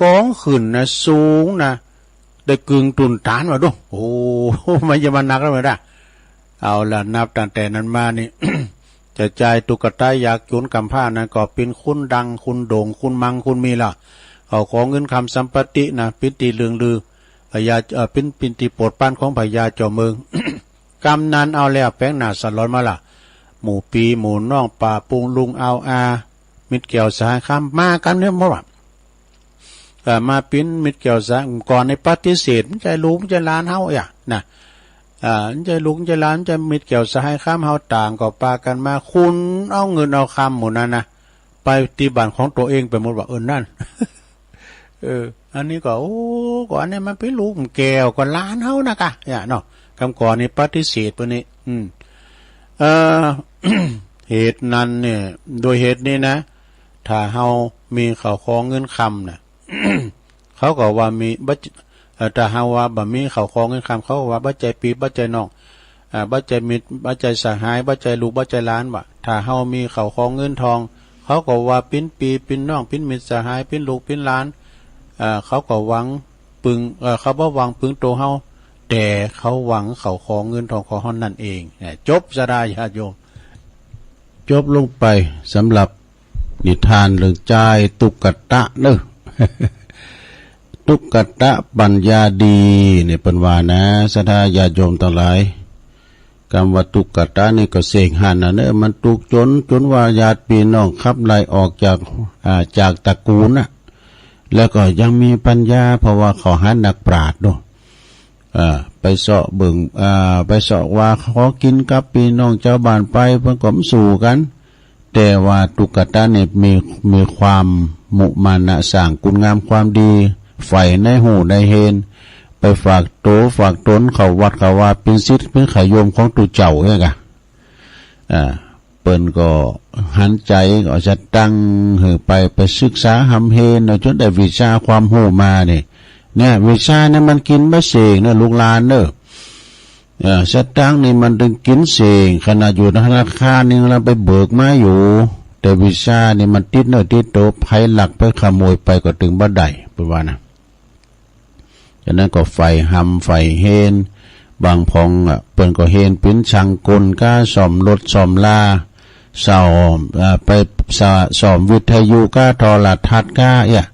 กองขึ้นนะ สูงนะ ได้กึ่งตุนตานว่ะดู โอ้ มันจะมาหนักแล้วไหมล่ะ เอาล่ะ นับตั้งแต่นั้นมานี่ จะจ่ายตุ๊กตายากจนกำพร้านั้นก็เป็นคุณดัง คุณโด่ง คุณมัง คุณมีล่ะ เขาของเงินคำสัมปตินะ เป็นตีเลืองลือ พญา เอ่อ เป็น เป็นตีโปรดปรานของพญาเจ้าเมือง กำนันเอาแล้วแปลงหน้าสลอนมาล่ะ หมู่ปีหมู่น้องป้าปุงลุงอาวอา มิตรแก้วสหายคำมากันเนี่ยหมดว่ะ เอ่อ มาปิ้นมิตรแก้วสหาย ก่อนในปฏิเสธ มันใช่ลูก มันใช่หลานเฮาอ่ะนะ อ่า มันใช่ลูก มันใช่หลาน มันใช่มิตรแก้วสหายคำเฮาต่างก็ปากันมา คุณเอาเงินเอาคำหมู่นั้นนะ ไปที่บ้านของตัวเองไปหมดว่า เออ นั่น เออ อันนี้ก็ โอ้ ก็อันนี้มันเป็นลูกแก้ว ก็หลานเฮานะกะ เนี่ยเนาะ กำก่อนนี่ปฏิเสธไปนี่ อืม เอ่อ เหตุนั้นเนี่ย โดยเหตุนี้นะ ถ้าเฮามีข้าวของเงินคำน่ะ เขาก็ว่ามีบ่ เอ่อ ถ้าเฮาว่าบ่มีข้าวของเงินคำ เขาก็ว่าบ่ใจ้ปี้ บ่ใจ้น้อง อ่า บ่ใจ้มิตร บ่ใจ้สหาย บ่ใจ้ลูก บ่ใจ้หลานว่ะ ถ้าเฮามีข้าวของเงินทอง เขาก็ว่าปิ้นปี้ ปิ้นน้อง ปิ้นมิตรสหาย ปิ้นลูก ปิ้นหลาน เอ่อ เขาก็หวังปึง เอ่อ เขาบ่หวังปึงตัวเฮา แต่เขาหวังข้าวของเงินทองของเฮานั่นเอง เนี่ย จบซะได้ญาติโยม จบลงไปสำหรับนิทานเรื่องจายตุ๊กตะเนอะ ตุ๊กตะปัญญาดีเนี่ยเปิ้นว่านะ ศรัทธาญาติโยมทั้งหลาย กำว่าตุ๊กตะนี่ก็เสกหั้นน่ะเนอะ มันทุกข์จน จนว่าญาติพี่น้องขับไล่ออกจาก อ่า จากตระกูลน่ะ แล้วก็ยังมีปัญญา เพราะว่าเขาหานักปราชญ์เนาะ อ่า ไปเซาะเบิ่ง อ่า ไปเซาะว่าขอกินกับพี่น้องชาวบ้านไป เพิ่นก็บ่สู้กัน แต่ว่าตุ๊กตาเนี่ยมี มีความมุมานะสร้างคุณงามความดี ใฝ่ในฮู้ในเห็น ไปฝากตั๋วฝากตนเข้าวัดเข้าวา เป๋นศิษย์เป๋นญาติโยมของตุ๊เจ้าเองกะ อ่า เปิ้นก็หันใจ๋ก็จะตั้งหื้อไป ไปศึกษาฮ่ำเฮนเนาะ จ๋นได้วิชาความฮู้มานี่ เนี่ย วิชาเนี่ยมันกิ๋นบ่เส้งเนาะ ลูกหลานเนาะ เอ่อ สตางค์นี่มันตึงกิ๋นเส้ง ขนาดอยู่ธนาคารนี่เฮาไปเบิกมาอยู่ แต่วิชานี่มันติดเนื้อติดตั๋ว ไผลักไผขโมยไปก็ตึงบ่ได้ เปิ้นว่านะ ฉะนั้นก็ใฝ่ฮ่ำใฝ่เฮน บางพ่องอะ เปิ้นก็เฮนเป๋นช่างกลกา ซ่อมรถซ่อมลา ซ่อม เอ่อ ไปซ่อ- ซ่อมวิทยุกา โทรทัศน์กา เอี้ย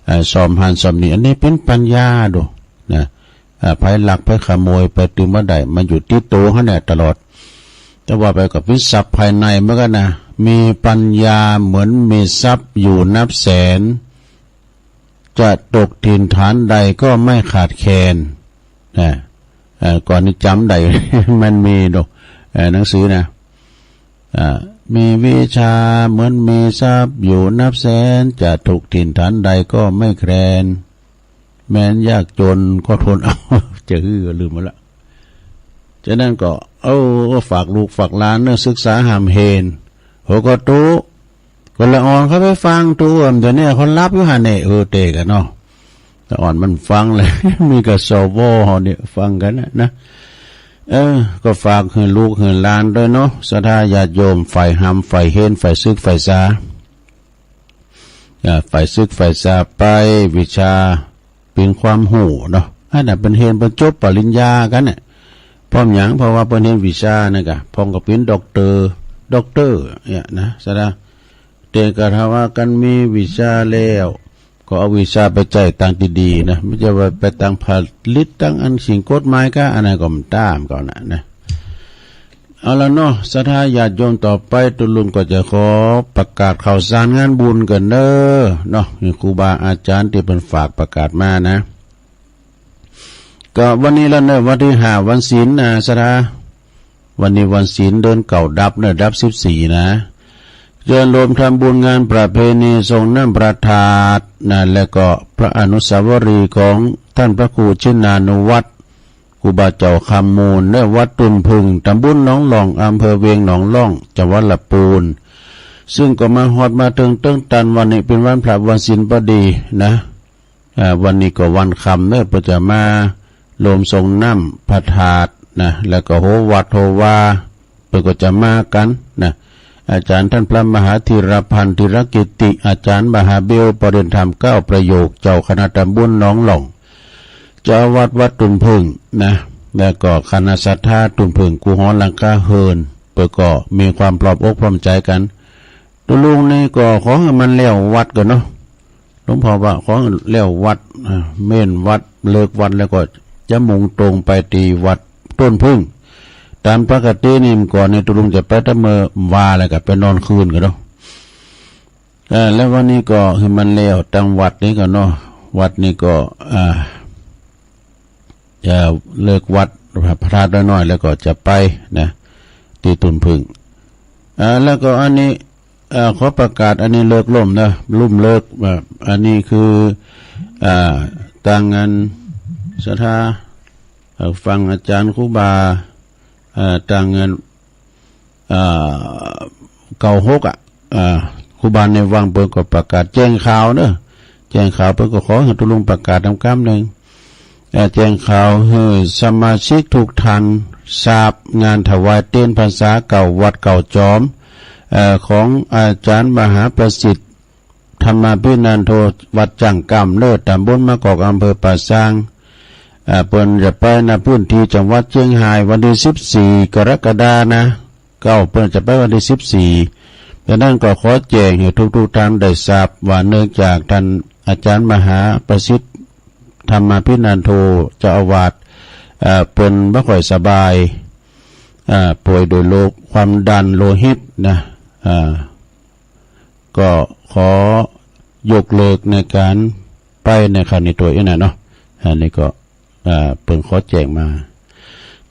เอ่อ ซ่อมหั้นซ่อมนี่ อันนี้เป๋นปัญญาโดนะ เอ่อ ไผลักไผขโมยไปตึงบ่ได้ มันอยู่ติดตั๋วหั้นแหละตลอด แต่ว่าไปก็เป๋นทรัพย์ภายในเหมือนกั๋นนะ มีปัญญาเหมือนมีทรัพย์อยู่นับแสน จะตกถิ่นฐานใดก็ไม่ขาดแคลน นะ เอ่อ ก่อนนี้จ๋ำได้ มันมีดอก เอ่อ หนังสือนะ อ่า มีวิชาเหมือนมีทรัพย์อยู่นับแสน จะตกถิ่นฐานใดก็ไม่แคลน แม้นยากจนก็ทนเอา จะหื้อลืมหมดละ ฉะนั้นก็ เออ ก็ฝากลูกฝากหลานเนาะ ศึกษาฮ่ำเฮน หัวก็ตู้ ก็ละอ่อนเข้าไปฟังตู้ เดี๋ยวนี้เขาหลับอยู่หั่นแหละ เออ เตะกันเนาะ ละอ่อนมันฟังเลย มีกะ สว เฮานี่ฟังกั๋นนะ นะ เออ ก็ฝากหื้อลูกหื้อหลานตวยเนาะ ศรัทธาญาติโยม ใฝ่ฮ่ำใฝ่เฮน ใฝ่ศึกใฝ่ษา อ่า ใฝ่ศึกใฝ่ษาไป วิชาเป๋นความฮู้เนาะ อันนั้นเปิ้นเฮน เปิ้นจบปริญญากั๋นเนี่ย เพราะหยัง เพราะว่าเปิ้นเฮนวิชานั่นกะ พ่องก็เป๋นด็อกเตอร์ ด็อกเตอร์ เนี่ยนะ ศรัทธา แต่กะถ้าว่ากั๋นมีวิชาแล้ว ก็เอาวิชาไปใจ๊ตางตี้ดีนะ บ่ใจ้ว่าไปตางผลิตตางอันสิ่งกฎหมายกา อันนั้นก็บ่ต๋ามเขานะ นะ เอาละเนาะ ศรัทธาญาติโยม ต่อไปตุ๊ลุงก็จะขอประกาศข่าวสารงานบุญกั๋นเด้อเนาะ นี่ครูบาอาจ๋ารย์ตี้เปิ้นฝากประกาศมานะ ก็วันนี้ละเนาะ วันตี้ห้า วันศีลนะ ศรัทธา วันนี้วันศีล เดือนเก้าดับเนาะ ดับสิบสี่นะ เจิญโฮมทำบุญงานประเพณีสรงน้ำพระธาตุนะ แล้วก็พระอนุสาวรีย์ของท่านพระครูชินานุวัตร ครูบาเจ้าคำมูล ณ วัดตุ่นผึ้ง ตำบลหนองล่อง อำเภอเวียงหนองล่อง จังหวัดลำปูน ซึ่งก็มาฮอดมาเถิงเติงตัน วันนี้เป๋นวันพระวันศีลพอดีนะ อ่า วันนี้ก็วันค่ำเนาะ เปิ้นจะมาโฮมสรงน้ำพระธาตุนะ แล้วก็โฮวัดโฮวา เปิ้นก็จะมากั๋นนะ อาจ๋ารย์ท่านพระมหาธีรพันธ์ ธีรกิตติ อาจ๋ารย์มหาเบล ปริญญาธรรมเก้าประโยค เจ้าคณะตำบลหนองล่อง เจ้าอาวาสวัดตุ่นผึ้งนะ แล้วก็คณะศรัทธาตุ่นผึ้ง กู้หอหลังคาเฮือน เปิ้นก็มีความพร้อมอกพร้อมใจ๋กั๋น ตุ๊ลุงนี่ก็ขอหื้อมันแล้ววัดก่อนเนาะ หลวงพ่อว่าขอแล้ววัด อ่า เม้นวัด เลิกวัดแล้วก็จะมุ่งตรงไปตี้วัดตุ่นผึ้ง ตามปกตินี่เมื่อก่อนนี่ตุ๊ลุงจะไปแต่เมื่อวาแล้วก็ไปนอนคืนก่อนเนาะ เอ่อ แล้ววันนี้ก็หื้อมันแล้วตังวัดนี่ก่อนเนาะ วัดนี่ก็ อ่า จะเลิกวัดพระธาตุน้อยๆ แล้วก็จะไปนะ ตี้ตุ่นผึ้ง อ่า แล้วก็อันนี้ เอ่อ ขอประกาศอันนี้เลิกล้มนะ ล้มเลิก อ่า อันนี้คือ อ่า ตางงานศรัทธา เอ่อ ฟังอาจ๋ารย์ครูบา เอ่อ ตางงาน เอ่อ เก้าหก อ่ะ เอ่อ ครูบาในวังเปิ้นก็ประกาศแจ้งข่าวเนาะ แจ้งข่าวเปิ้นก็ขอหื้อตุ๊ลุงประกาศนำกำนึ่ง เอ่อ แจ้งข่าวหื้อสมาชิกทุกท่านทราบ งานถวายเตียนพรรษาเก้าวัดเก้าจอม เอ่อ ของอาจ๋ารย์มหาประสิทธิ์ ธรรมาภินันโท วัดจ้างกำเนิด ตำบลมะกอก อำเภอป่าซาง เอ่อ เปิ้นจะไป ณ พื้นที่จังหวัดเชียงราย วันตี้สิบสี่กรกฎานะ เก้า เปิ้นจะไปวันตี้สิบสี่ ฉะนั้นก็ขอแจ้งหื้อทุกๆ ท่านได้ทราบว่า เนื่องจากท่านอาจ๋ารย์มหาประสิทธิ์ ธรรมาภินันโท เจ้าอาวาส เอ่อ เปิ้นบ่ค่อยสบาย เอ่อ ป่วยด้วยโรคความดันโลหิตนะ เอ่อ ก็ขอยกเลิกในการไปในครั้งนี้ตวยอี้นะเนาะ อันนี้ก็ อ่า เปิ้นขอแจ้งมา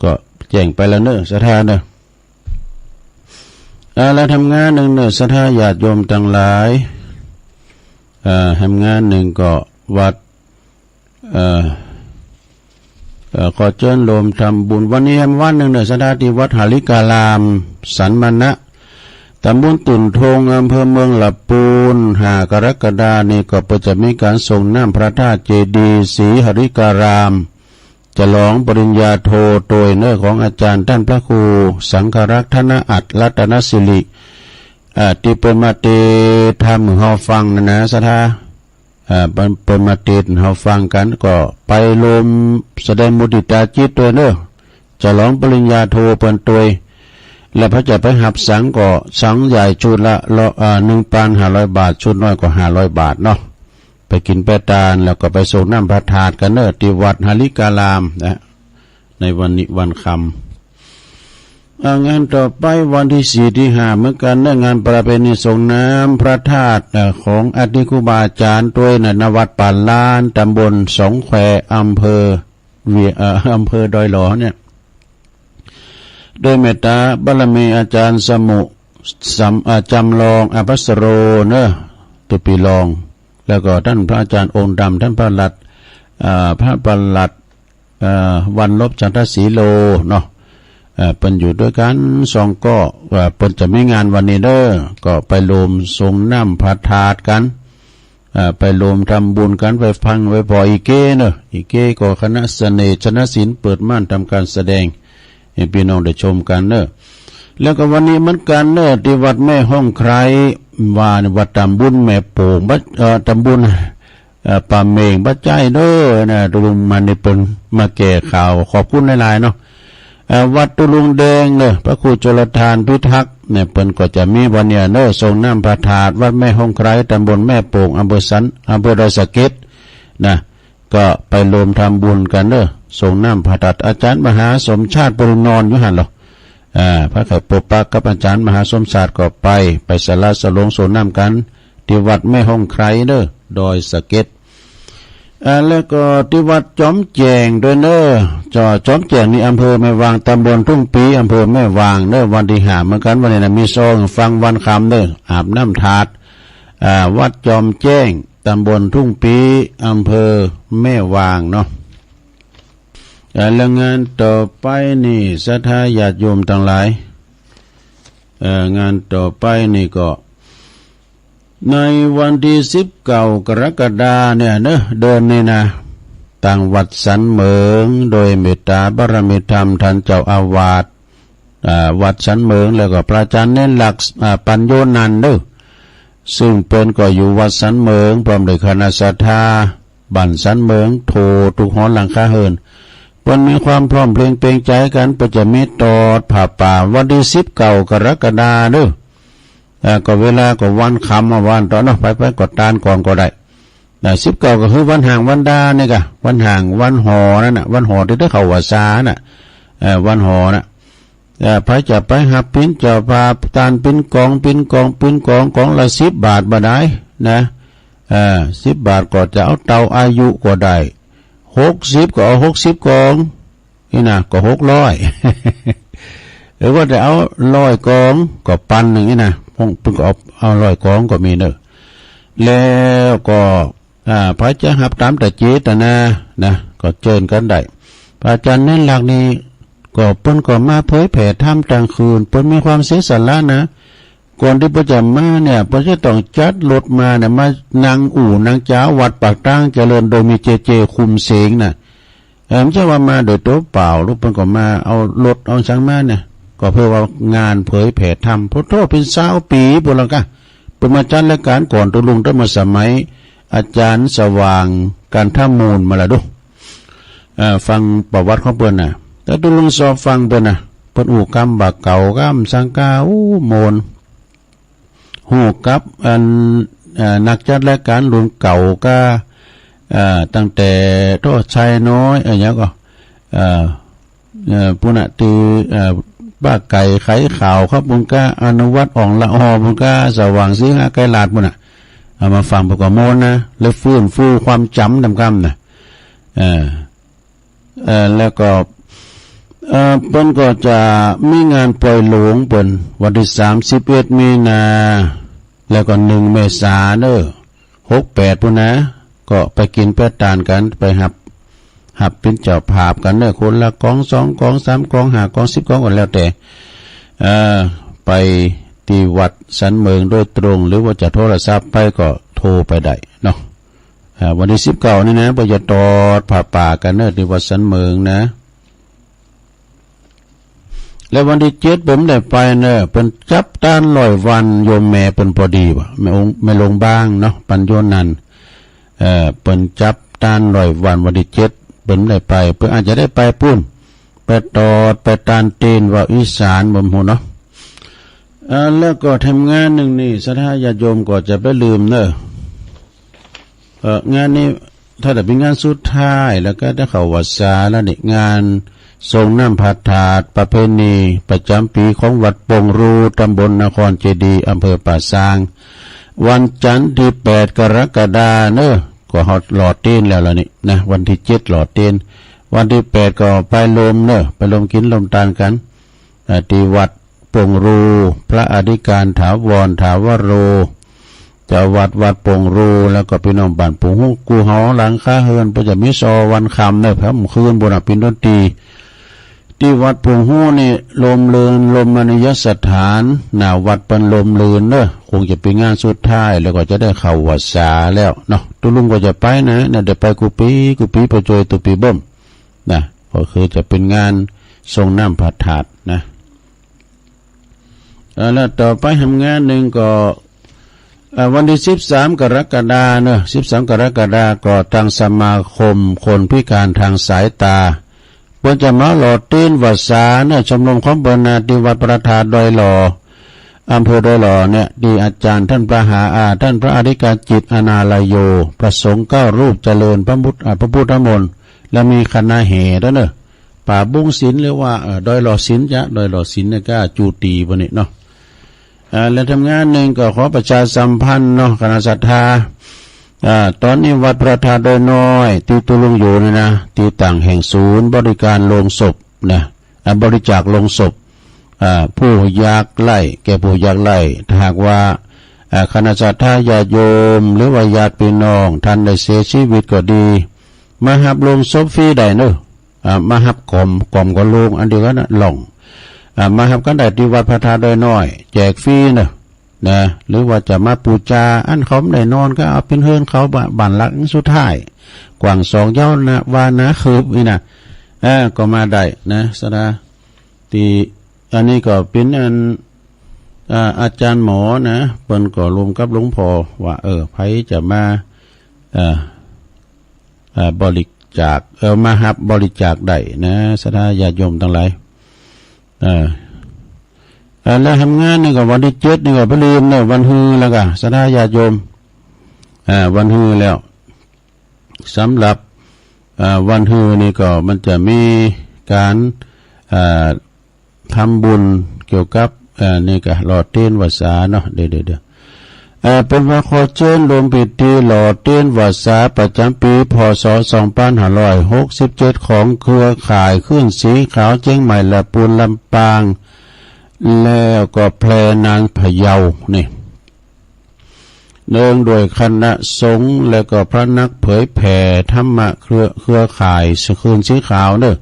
ก็แจ้งไปแล้วเนาะ ศรัทธาเนาะ อ่า แล้วทำงานหนึ่งเนาะ ศรัทธาญาติโยมตังหลาย อ่า ทำงานหนึ่งก็วัด เอ่อ เอ่อ ขอเชิญร่วมทำบุญ วันนี้แฮมวันหนึ่งเนอะ ศรัทธาที่วัดหาริการาม สันมณะ ตำบลตุ่นทง อำเภอเมืองลำพูน ห้ากรกฎาคมนี้ก็เปิ้นจะมีการส่งน้ำพระธาตุเจดีย์ศรีหาริการาม ฉลองปริญญาโทโตยเนอร์ของอาจารย์ท่านพระครูสังฆรักษ์ธนอัตรัตนสิริ อ่า ที่เปิ้นมาเตรียมทำหื้อเฮาฟังนั่นนะ ศรัทธา อ่า เปิ้น เปิ้นมาเตรียมหื้อเฮาฟังกัน ก็ไปร่วมแสดงมุทิตาจิตโตยเนอร์ ฉลองปริญญาโทเปิ้นโตย และไผจะไปฮับสังก็สังใหญ่ชุดละ อ่า หนึ่งพันห้าร้อยบาท ชุดน้อยก็ห้าร้อยบาทเนาะ ไปกินไปตาน แล้วก็ไปส่งน้ำพระธาตุกันเนอร์ ที่วัดหาริการามนะ ในวันนี้วันค่ำ อ่า งานต่อไปวันที่สี่ที่ห้าเหมือนกันเนอะ งานประเพณีส่งน้ำพระธาตุ เอ่อ ของอดีตครูบาอาจารย์โตยนะ ณ วัดป่าล้าน ตำบลสองแคว อำเภอเวียง เอ่อ อำเภอดอยหล่อเนี่ย โดยเมตตาบารมีอาจารย์สมุ สำ อ่า จำลองอภัสโรเนอะ ตุปีลอง แล้วก็ท่านพระอาจารย์องค์ดำ ท่านพระหลัด อ่า พระประหลัด เอ่อ วันลบจันทศรีโลเนาะ เอ่อ เปิ้นอยู่ด้วยกันสองก็ เอ่อ เปิ้นจะมีงานวันนี้เด้อ ก็ไปร่วมส่งน้ำพระธาตุกัน เอ่อ ไปร่วมทำบุญกัน ไปฟังไปปล่อยอีเก้เนาะ อีเก้ก็คณะเสน่ห์ชนะศิลป์เปิดม่านทำการแสดง ให้พี่น้องได้ชมกันเนอะ แล้วก็วันนี้เหมือนกันเนอะ ที่วัดแม่ห้องไคร้ ว่าวัดตำบลแม่โป่ง บ้าน เอ่อ ตำบล เอ่อ ป่าเมง บ้านใจเด้อนะ ตุลุงมันนี่เปิ้นมาแก้ข่าว ขอบคุณหลายๆ เนาะ เอ่อ วัดตุลุงแดงเนอะ พระครูชลทานพิทักษ์เนี่ย เปิ้นก็จะมีวันเนี่ยเนอะ ส่งน้ำพระธาตุ วัดแม่ห้องไคร้ ตำบลแม่โป่ง อำเภอสัน อำเภอดอยสะเก็ดนะ ก็ไปร่วมทำบุญกันเนอะ ส่งน้ำพระธาตุ อาจารย์มหาสมชาติ เปิ้นนอนอยู่หั่นเหรอ อ่า พระไข่ปกปักกับอาจารย์มหาสมชาติก็ไป ไปสละสลงส่งน้ำกัน ที่วัดแม่ห้องไคร้เนอะ ดอยสะเก็ด อ่า แล้วก็ที่วัดจอมแจ้งด้วยเนอะ จอ จอมแจ้งนี่อำเภอแม่วาง ตำบลทุ่งปี อำเภอแม่วางเนอะ วันที่ห้าเหมือนกัน วันนี้นะ มีซองฟังวันค่ำเนอะ อาบน้ำธาตุ อ่า วัดจอมแจ้ง ตำบลทุ่งปี อำเภอแม่วางเนาะ เอ่อ แล้วงานต่อไปนี่ ศรัทธาญาติโยมทั้งหลาย เอ่อ งานต่อไปนี่ก็ ในวันที่สิบเก้ากรกฎาเนี่ยเนอะ เดือนนี้นะ ตางวัดสันเหมิง โดยเมตตาบารมีธรรมท่านเจ้าอาวาส อ่า วัดสันเหมิง แล้วก็พระอาจารย์เน้นหลัก อ่า ปัญโยนันท์เด้อ ซึ่งเปิ้นก็อยู่วัดสันเหมิง พร้อมด้วยคณะศรัทธา บ้านสันเหมิง โททุกหอหลังคาเฮือน เปิ้นมีความพร้อมเพรียงเปล่งใจกัน เปิ้นจะมีตอดผ้าป่า วันที่สิบเก้ากรกฎาเด้อ อ่า ก็เวลาก็วันค่ำมาวันต่อเนาะ ไปๆ ก็ตานก่อนก็ได้ นะ สิบเก้าก็คือวันห่างวันดานี่กะ วันห่างวันหอนั่นน่ะ วันหอที่ได้เข้าวัดซาน่ะ เอ่อ วันหอน่ะ เอ่อ ไผจะไปฮับปิณเจ้าภาพ ตานปิณกอง ปิณกอง ปิณกอง กองละสิบบาทบ่ได้นะ เอ่อ สิบบาทก็จะเอาเต้าอายุก็ได้ หกสิบก็เอาหกสิบกอง นี่นะ ก็หกร้อย หรือว่าจะเอาร้อยกอง ก็ปันหนึ่งนี่นะ พวกเพิ่นก็เอา เอาร้อยกองก็มีเนอะ แล้วก็ อ่า ไผจะฮับตามแต่เจตนานะ ก็เจิญกันได้ พระอาจารย์เน้นหลักนี่ ก็เปิ้นก็มาเผยแผ่ธรรมกลางคืน เปิ้นมีความเสียสละนะ ก่อนที่เปิ้นจะมาเนี่ย เปิ้นจะต้องจัดรถมาเนี่ย มานั่งอู่นั่งจาววัดปากตางเจริญ โดยมีเจเจคุมเสงนะ เออ บ่ใช่ว่ามาโดยตัวเปล่า ลูกเปิ้นก็มาเอารถเอาสังมาเนี่ย ก็เพื่อว่างานเผยแผ่ธรรม พุทโธเป็นซาวปี๋ปุ้นละกะ เปิ้นมาจัดรายการก่อนตุลุงตั้งแต่สมัยอาจารย์สว่างกันทมูลมาละดู เอ่อ ฟังประวัติของเปิ้นน่ะ แต่ตุลุงสอบฟังเปิ้นน่ะ เปิ้นอู้กำบ่าเก่ากำสังกา อู้โมน ฮู้กับอัน เอ่อ นักจัดรายการรุ่นเก่าก็ เอ่อ ตั้งแต่โทษชัยน้อย เอ่อ หยังก็ เอ่อ เอ่อ ปุ้นน่ะ ตี้ เอ่อ ป้าไก่ไขข่าวครับ ปุ้นก็ อนุวัฒน์อ่องละออ ปุ้นก็ สว่างสิงหาไกรลาด ปุ้นน่ะ เอามาฟัง ปุ้นก็โมนนะ แล้วฟื้นฟูความจ๋ำนำกำน่ะ เอ่อ เอ่อ แล้วก็ เอ่อ เปิ้นก็จะมีงานปล่อยหลวงเปิ้น วันที่สามสิบเอ็ดมีนา แล้วก็หนึ่งเมษาเด้อ หกแปด พุ้นนะ ก็ไปกินไปตานกัน ไปฮับ ฮับเป๋นเจ้าภาพกั๋นเน่อ คนละกอง สองกอง สามกอง ห้ากอง สิบกอง ก็แล้วแต่ เอ่อ ไปตี้วัดสันเหมิงโดยตรง หรือว่าจะโทรศัพท์ไปก็โทรไปได้เนาะ อ่า วันตี้สิบเก้านี่นะ เปิ้นจะตอดผ้าป่ากั๋นเน่อ ตี้วัดสันเหมิงนะ แล้ววันตี้เจ็ดเปิ้นได้ไปเน่อ เปิ้นจับตานร้อยวันโยมแม่เปิ้นพอดีบ่า แม่องค์ แม่หลวงบางเนาะ ปัญโยนันท์ เอ่อ เปิ้นจับตานร้อยวัน วันตี้เจ็ดเปิ้นได้ไป เปิ้นอาจจะได้ไปปู้น ไปตอด ไปตานเตนว่าอีสานบ่ฮู้เนาะ เอ่อ แล้วก็แถมงานหนึ่งนี่ ศรัทธาญาติโยมก็จะบ่ลืมเน่อ เอ่อ งานนี้ถ้าจะเป็นงานสุดท้าย แล้วก็จะเข้าวัดสาแล้วนี่ งานส่งน้ำพระธาตุประเพณีประจ๋ำปี๋ของวัดโป่งรู ตำบลนครเจดีย์ อำเภอป่าซาง วันจันทร์ตี้แปดกรกฎาเน่อ ก็เฮาหล่อเตียนแล้วล่ะนี่นะ วันตี้เจ็ดหล่อเตียน วันตี้แปดก็ไปโฮมเน่อ ไปโฮมกิ๋นโฮมตานกั๋น อ่า ตี้วัดโป่งรู พระอธิการถาวร ถาวโร เจ้าวัดวัดโป่งรู แล้วก็ปี้น้องบ้านโป่งฮู กู้หอหลังคาเฮือน เปิ้นจะมีซอวันค่ำเน่อ ค่ำคืนปู้นน่ะ เป๋นดนตรี ตี้วัดโป่งฮูนี่ ร่มรื่น รมณียสถาน หน้าวัดเปิ้นร่มรื่นเน่อ คงจะเป๋นงานสุดท้าย แล้วก็จะได้เข้าวัดสาแล้วเนาะ ตุ๊ลุงก็จะไปนะ น่าจะไปกู้ปี๋ กู้ปี๋ ปอจอยตุ๊ปี๋เบิ่ม นะ ก็คือจะเป๋นงานส่งน้ำพระธาตุนะ เอ่อ แล้วต่อไปแถมงานหนึ่งก็ เอ่อ วันตี้สิบสามกรกฎาเน่อ สิบสามกรกฎาก็ตางสมาคมคนพิการทางสายตา เปิ้นจะมาหล่อเตียนวัดสาเน่อ ชมรมของเปิ้นนะ ตี้วัดพระธาตุดอยหล่อ อำเภอดอยหล่อเนี่ย ตี้อาจ๋ารย์ต้านพระหา อ่า ต้านพระอธิการจิต อนาลโย พระสงฆ์เก้ารูปเจริญพระพุทธ อ่า พระพุทธมนต์ แล้วมีคณะแห่ด้วยเน่อ ป่าบุ้งศิลป์ หรือว่า เอ่อ ดอยหล่อศิลป์จ๊ะ ดอยหล่อศิลป์เนี่ยก็จู๋ตี้ปู้นนี่เนาะ อ่า และแถมงานหนึ่งก็ขอประชาสัมพันธ์เนาะ คณะศรัทธา อ่า ตอนนี้วัดพระธาตุดอยน้อย ตี้ตุ๊ลุงอยู่นี่นะ ตี้ตั้งแห่งศูนย์บริการโลงศพนะ อ่า บริจาคโลงศพ อ่า ผู้ยากไร้ แก่ผู้ยากไร้ ถ้าหากว่า อ่า คณะศรัทธาญาติโยม หรือว่าญาติพี่น้องท่านใดเสียชีวิตก็ดี มาฮับโลงศพฟรีได้เน่อ อ่า มาฮับกล่อม กล่อมกับโลงอันเดียวกั๋นนะ หล่อง อ่า มาฮับกั๋นได้ตี้วัดพระธาตุดอยน้อย แจกฟรีเน่อ นะ หรือว่าจะมาปู๋จา อันเขาบ่ได้นอนก็เอาเป๋นเฮือนเขา บ้าน บ้านหลังสุดท้าย กว้างสอง ยาวนะ วานาคืบนี่นะ เออ ก็มาได้นะ ศรัทธา ตี้ อันนี้ก็เป๋นอัน อ่า อาจ๋ารย์หมอนะ เปิ้นก็ร่วมกับหลวงพ่อว่า เออ ใผจะมา เอ่อ เอ่อ บริจาค เอ่อ มาฮับบริจาคได้นะ ศรัทธาญาติโยมตังหลาย เอ่อ เอ่อ แล้วแถมงานนี่ก็วันตี้เจ็ดนี่ก็บ่ลืมเน่อ วันฮือแล้วก็ ศรัทธาญาติโยม อ่า วันฮือแล้ว สำหรับ อ่า วันฮือนี่ก็มันจะมีก๋าน อ่า ทำบุญเกี่ยวกับ อ่า นี่ก็หล่อเตียนวัดสาเนาะ เดี๋ยว เดี๋ยว เดี๋ยว อ่า เปิ้นว่าขอเจิญร่วมพิธีหล่อเตียนวัดสาประจ๋ำปี๋ พ.ศ. สองพันห้าร้อยหกสิบเจ็ด ของเครือข่ายคลื่นสีขาวเจียงใหม่ ละปูน ลำปาง แล้วก็แพร่ นาน พะเยา นี่ เนืองด้วยคณะสงฆ์ และก็พระนักเผยแผ่ธรรมะเครือ เครือข่ายคลื่นสีขาวเน่อ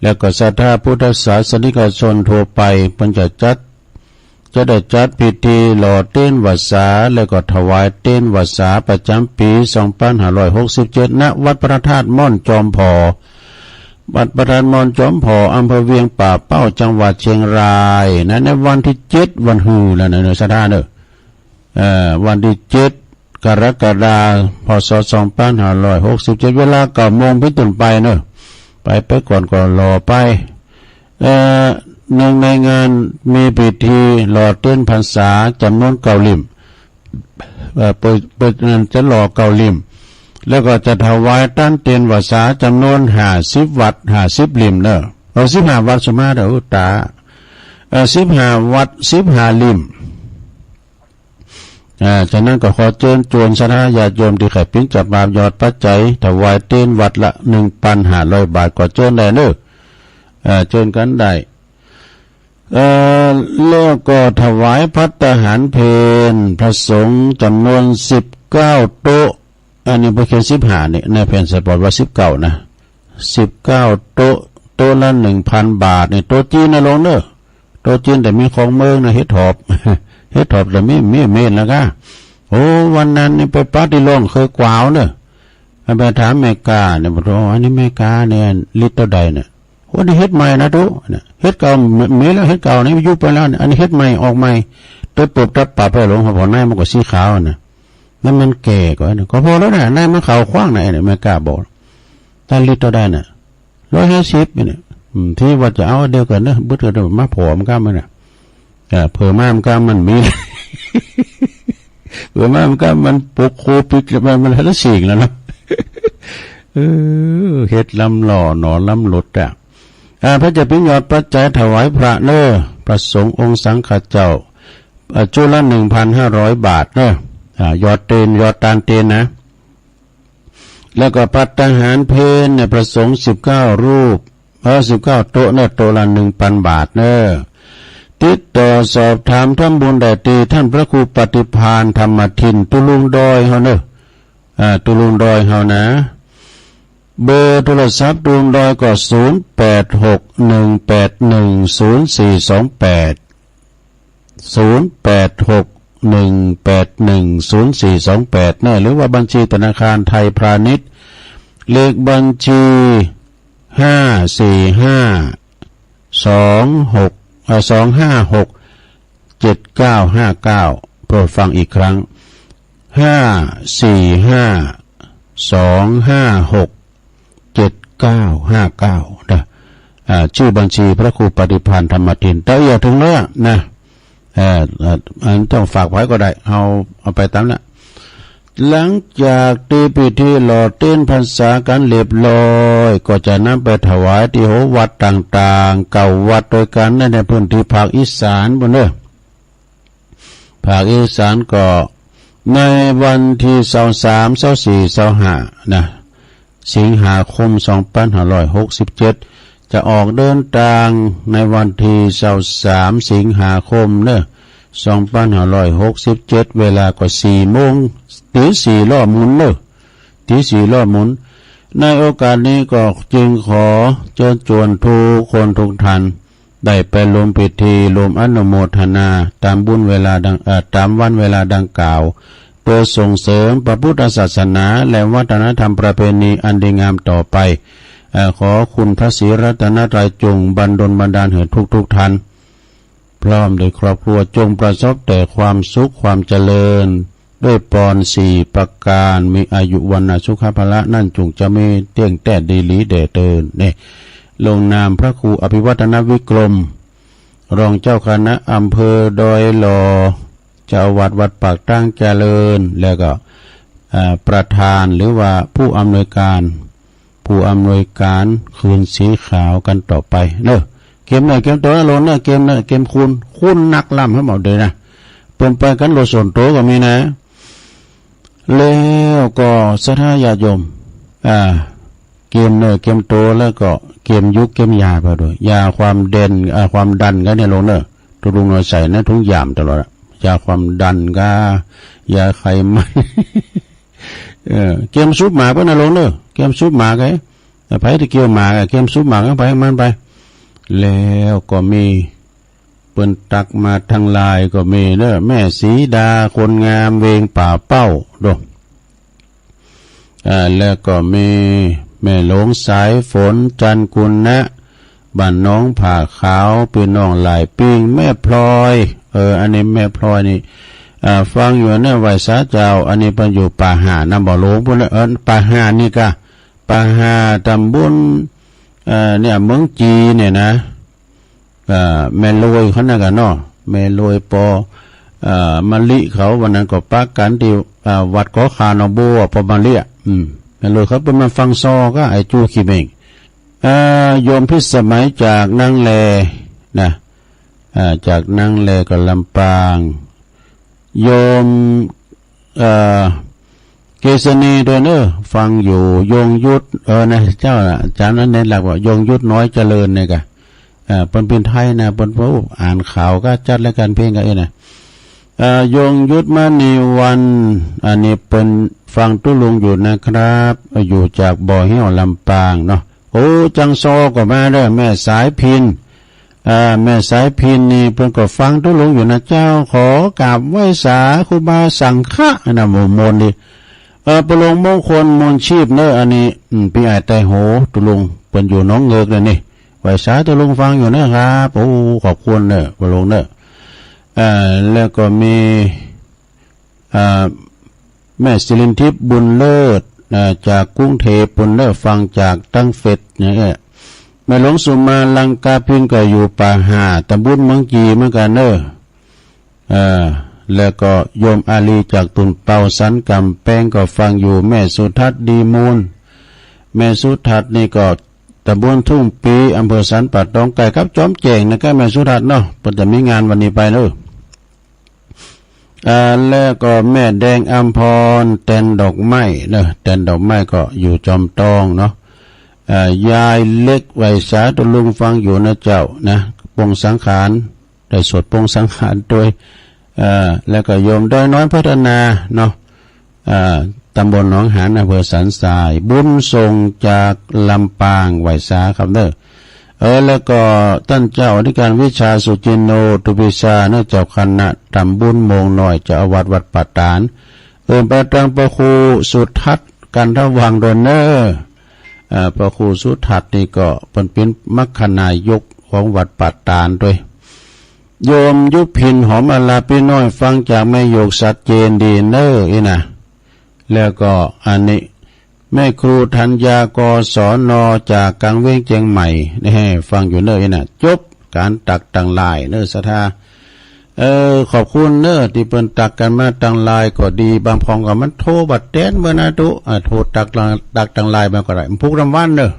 และก็ศรัทธาพุทธศาสนิกชนทั่วไป เปิ้นจะจัด จะได้จัดพิธีหล่อเตียนวัดสา และก็ถวายเตียนวัดสาประจ๋ำปี๋ สองพันห้าร้อยหกสิบเจ็ด ณ วัดพระธาตุม่อนจอมผอ วัดพระธาตุม่อนจอมผอ อำเภอเวียงป่าเป้า จังหวัดเชียงรายนะ ในวันตี้เจ็ด วันฮือแล้วนะเน่อ ศรัทธาเน่อ เอ่อ วันตี้เจ็ด กรกฎาคม พ.ศ. สองพันห้าร้อยหกสิบเจ็ด เวลาเก้าโมงเป๋นต้นไปเน่อ ไป ไปก่อนก็หล่อไป เอ่อ เนื่องในงานมีพิธีหล่อเตียนพรรษาจ๋ำนวนเก้าเล่ม เอ่อ เปิ้น เปิ้นจะหล่อเก้าเล่ม แล้วก็จะถวายตานเตียนวัดสาจ๋ำนวนห้าสิบวัตต์ ห้าสิบเล่มเน่อ เอ่อ สิบห้าวัตต์ สมาเด้อ อุตตา เอ่อ สิบห้าวัตต์ สิบห้าเล่ม อ่า ฉะนั้นก็ขอเจิญจวนศรัทธาญาติโยมตี้ใค่เป๋นเจ้าภาพหยอดปัจจัยถวายเตียนวัตต์ละ หนึ่งพันห้าร้อยบาท ก็เจิญได้เน่อ อ่า เจิญกั๋นได้ เอ่อ แล้วก็ถวายภัตตาหารเพลพระสงฆ์จ๋ำนวนสิบเก้าโต๊ะ อันนี้บ่เขียนสิบห้านี่ ในแผ่นสปอร์ตว่าสิบเก้านะ สิบเก้าโต๊ะ โต๊ะละหนึ่งพันบาท นี่ โต๊ะจีนนะลุงเนอะ โต๊ะจีนแต่มีของเมืองนะ เห็ดถอบ เห็ดถอบแต่มี มีเมนแล้วก็ โอ้ วันนั้นนี่ไปปาร์ตี้ร้องเคยกวาวเนอะ ไปถามแม่ค้าเนี่ย บอกว่า "อันนี้แม่ค้าเนี่ย ลิตรเท่าใดเนี่ย" "โอ้ นี่เห็ดใหม่นะตุ๊ เนี่ย เห็ดเก่า มี มีแล้ว เห็ดเก่านี่ยุบไปแล้วเนี่ย อันนี้เห็ดใหม่ ออกใหม่" ไปปรับตัดปรับให้หลวงพ่อ หน้ามันก็สีขาวนะ แล้วมันแก่กว่านะ "ก็พอแล้วนะ หน้ามันขาวขว้างนะ" เนี่ย แม่ค้าบอก "ถ้าลิตรเท่าใดน่ะ" "ร้อยห้าสิบ" เนี่ย "อืม ที่ว่าจะเอาเดียวกันเนอะ เบิดก็เดี๋ยวมาผอมกันมันน่ะ เออ เผื่อมามันก็มันมี เผื่อมามันก็มันปกโคปิดมัน มันละสิ่งแล้วเนาะ" เออ เฮ็ดลำหล่อหนอลำหลุดอ่ะ อ่า พระเจ้าพิมพ์หยอดปัจจัยถวายพระเนอ พระสงฆ์องค์สังฆเจ้า อ่า จุละหนึ่งพันห้าร้อยบาทเนอ อ่า หยอดเตน หยอดตานเตนนะ แล้วก็ภัตตาหารเพลเนี่ย พระสงฆ์สิบเก้ารูป เออ สิบเก้าโต๊ะเนอ โต๊ะละหนึ่งพันบาทเนอ ติดต่อสอบถามทำบุญได้ที่ท่านพระครูปฏิภาณธรรมทิน ตุลุงดอยเฮาเนอ อ่า ตุลุงดอยเฮานะ เบอร์โทรศัพท์ตุลุงดอยก็ ศูนย์แปดหก หนึ่งแปดหนึ่ง ศูนย์สี่สองแปด ศูนย์แปดหก หนึ่งแปดหนึ่ง ศูนย์สี่สองแปด นะ หรือว่าบัญชีธนาคารไทยพาณิชย์ เลขบัญชี ห้าสี่ห้า สองหก เอ่อ สองห้าหก เจ็ดเก้าห้าเก้า โปรดฟังอีกครั้ง ห้าสี่ห้า สองห้าหก เจ็ดเก้าห้าเก้า นะ อ่า ชื่อบัญชีพระครูปฏิภาณธรรมทิน แต่อย่าถึงแล้วนะ เอ่อ เอ่อ อันต้องฝากไว้ก็ได้ เอา เอาไปตามนั้น หลังจากที่พิธีหล่อเทียนพรรษากันเรียบร้อย ก็จะนำไปถวายที่หอวัดต่างๆ เก้าวัดด้วยกันใน ในพื้นที่ภาคอีสานพุ้นเด้อ ภาคอีสานก็ในวันที่ซาวสาม ซาวสี่ ซาวห้า นะ สิงหาคม สองพันห้าร้อยหกสิบเจ็ด จะออกเดินทางในวันที่ซาวสาม สิงหาคมเนอะ สองพันห้าร้อยหกสิบเจ็ด เวลาก็สี่โมง ตีสี่ล้อหมุนเนอะ ตีสี่ล้อหมุน ในโอกาสนี้ก็จึงขอเชิญชวนทุกคนทุกท่าน ได้ไปร่วมพิธีร่วมอนุโมทนาตามบุญเวลาดัง เอ่อ ตามวันเวลาดังกล่าว เพื่อส่งเสริมพระพุทธศาสนาและวัฒนธรรมประเพณีอันดีงามต่อไป เอ่อ ขอคุณพระศรีรัตนตรัยจงบันดลบันดาลให้ทุกๆ ท่าน พร้อมด้วยครอบครัวจงประสบแต่ความสุขความเจริญ ด้วยพรสี่ประการ มีอายุวรรณะสุขะพละ นั้นจงจะมีเตี้ยงแท้ดีหลีแด่เทิน นี่ ลงนามพระครูอภิวัฒนวิกรม รองเจ้าคณะอำเภอดอยหล่อ เจ้าอาวาสวัดปากทางเจริญ แล้วก็ อ่า ประธานหรือว่าผู้อำนวยการ ผู้อำนวยการคืนสีขาวกันต่อไปเนอะ เกียมเนอะ เกียมตัวนะลุงเนอะ เกียมเนอะ เกียมคุณ คุณนักล้ำให้หมดเลยนะ เปิ้นไปกันรถส่วนตัวก็มีนะ แล้วก็ศรัทธาญาติโยม อ่า เกียมเนอะ เกียมตัว แล้วก็เกียมยุกเกียมยาไปด้วย ยาความเด่น อ่า ความดันก็เนี่ยลุงเนอะ ตัวลุงน้อยใส่นะ ถุงยามตลอดอะ ยาความดันก็ ยาไขมัน เออ เกียมซุปหมาเปิ้นนะลุงเนอะ เกียมซุปหมาไง ไผที่เกี่ยวหมาก็เกียมซุปหมาก็ไปมันไป แล้วก็มี เปิ้นตักมาทางไลน์ก็มีเนอะ แม่สีดาคนงามเวงป่าเป้าโด อ่า แล้วก็มีแม่หลวงสายฝน จันทร์กุณะ บ้านหนองผาขาว พี่น้องหลายปิ้ง แม่พลอย เออ อันนี้แม่พลอยนี่ อ่า ฟังอยู่เนอะ ไหว้สาเจ้า อันนี้เปิ้นอยู่ป่าห่า นำบ่อหลวงพุ้นเนอะ เออ ป่าห่านี่กะ ป่าห่า ตำบล เอ่อ เนี่ย เมืองจีนเนี่ยนะ เอ่อ แม่ลอยเขานั่นกันเนาะ แม่ลอยปอ เอ่อ มะลิเขา วันนั้นก็ปะกันที่ อ่า วัดกอคาหนองบัว ปอมะลิอะ อืม แม่ลอยเขาเปิ้นมาฟังซอก็ไอ้จู้ขี้เม่ง เอ่อ โยมพิสมัยจากนังแลนะ อ่า จากนังแลก็ลำปาง โยม เอ่อ เกษณีด้วยเนอะ ฟังอยู่ ยงยุทธ เออ นะ เจ้าน่ะ อาจารย์นั้นเน้นหลักว่า ยงยุทธน้อยเจริญเนี่ยกะ เอ่อ เปิ้นเป็นไทยนะ เปิ้น โอ้ อ่านข่าวก็จัดรายการเพลงก็เอ้ยนะ เอ่อ ยงยุทธมณีวัน อันนี้เปิ้นฟังตุ๊ลุงอยู่นะครับ อยู่จากบ่อเฮี้ยวลำปางเนาะ โอ้ จังซอก็มาเด้อ แม่สายพิณ เอ่อ แม่สายพิณนี่เปิ้นก็ฟังตุ๊ลุงอยู่นะเจ้า ขอกราบไหว้สาครูบาสังฆะนะหมู่มนต์นี่ เอ่อ ปะหลวงมงคลมนต์ชีพเนอะ อันนี้ อืม พี่อ้ายไต้โห ตุ๊ลุง เปิ้นอยู่หนองเงือกเลยนี่ ไหว้สาตุ๊ลุงฟังอยู่นะครับ โอ้ ขอบคุณเนอะ ปะหลวงเนอะ เอ่อ แล้วก็มี อ่า แม่สิรินทิพย์บุญเลิศ อ่า จากกรุงเทพฯ บุญเลิศฟังจากตังเฟซเนี่ย แม่หลวงสุมาลังกาพินก็อยู่ป่าห่า ตำบลเมืองจีเหมือนกันเนอะ เอ่อ แล้วก็โยมอาลีจากตุ่นเปาสันกำแพงก็ฟังอยู่ แม่สุทัศน์ดีมูล แม่สุทัศน์นี่ก็ตำบลทุ่งปี อำเภอสันป่าตอง ใกล้กับจอมแจ้งนะครับ แม่สุทัศน์เนาะ เปิ้นจะมีงานวันนี้ไปเนอะ อ่า แล้วก็แม่แดงอำพร แตนดอกไม้เนอะ แตนดอกไม้ก็อยู่จอมตองเนาะ อ่า ยายเล็กไหว้สาตุ๊ลุงฟังอยู่นะเจ้านะ ปลงสังขาร ได้สวดปลงสังขารด้วย อ่า แล้วก็โยมดอยน้อยพัฒนาเนาะ อ่า ตำบลหนองหาน อำเภอสันทราย บุญส่งจากลำปาง ไหว้สาครับเนอะ เออ แล้วก็ต้านเจ้าอธิการวิชา สุจินโน ตุปิชาเนอะ เจ้าคณะตำบลโมงน้อย เจ้าอาวาสวัดป่าตาด เอิ้นไปตางพระครูสุทัศน์ กันทวังค์ ด้วยเนอะ อ่า พระครูสุทัศน์นี่ก็เปิ้นเป็นมัคคานายกของวัดป่าตาดด้วย โยมยุพินหอมอาลา ปี้น้อยฟังจากแม่หยกชัดเจนดีเนอะอี้นะ แล้วก็อันนี้ แม่ครูธัญญา กศน จากกลางเวียงเจียงใหม่ นี่ ฟังอยู่เนอะอี้นะ จบก๋านตักตังหลายเนอะศรัทธา เออ ขอบคุณเนอะ ตี้เปิ้นตักกั๋นมาตังหลายก็ดี บางพ่องก็มันโทรบ่แตนเมื่อนะตุ๊ อ่า โทรตักตัง ตักตังหลายมาก็ได้ พุกลำวันเนอะ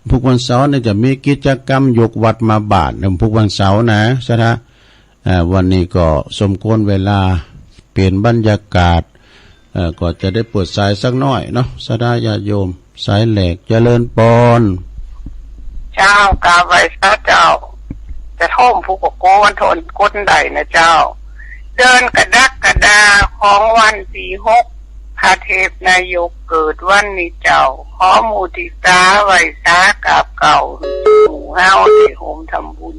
พุกวันเสาร์นี่จะมีกิจกรรมยกวัดมาบาตรเนอะ พุกวันเสาร์นะศรัทธา อ่า วันนี้ก็สมควรเวลา เปลี่ยนบรรยากาศ เอ่อ ก็จะได้เปิดสายสักหน่อยเนาะ ศรัทธาญาติโยม สายแรก เจริญปอน เจ้า กราบไหว้สาเจ้า จะโทมผู้ก็โกนทนก้นใดนะเจ้า เดือนกรกฎาของวันที่หก พระเทพนายกเกิดวันนี้เจ้า ขอมุทิตาไหว้สากราบเกล้าหมู่เฮาได้โฮมทำบุญ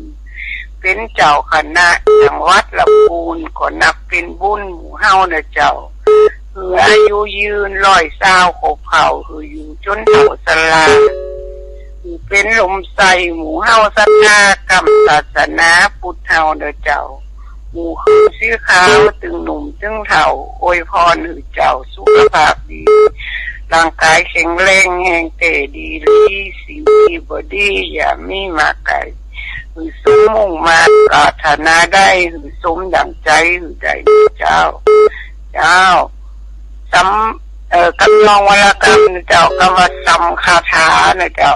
เป็นเจ้าคณะจังหวัดลำพูน ก็นับเป็นบุญหมู่เฮานะเจ้า หื้ออายุยืน ร้อยซาวครบเครา หื้ออยู่จนเฒ่าชรา หื้อเป็นลมไส้หมู่เฮาศรัทธา กำศาสนาพุทธเฮาเนอะเจ้า หมู่หื้อสีขาวตึงหนุ่มตึงเฒ่า อวยพรหื้อเจ้าสุขภาพดี ร่างกายแข็งแรงแฮงแก่ดีหลี สิ่งที่บ่ดีอย่ามีมาใกล้ หื้อสมมุ่งมาดปรารถนาได้ หื้อสมดังใจ หื้อได้เจ้า เจ้า สำ เอ่อ กำนองวรรณกรรมนะเจ้า กำว่าสำคาถานะเจ้า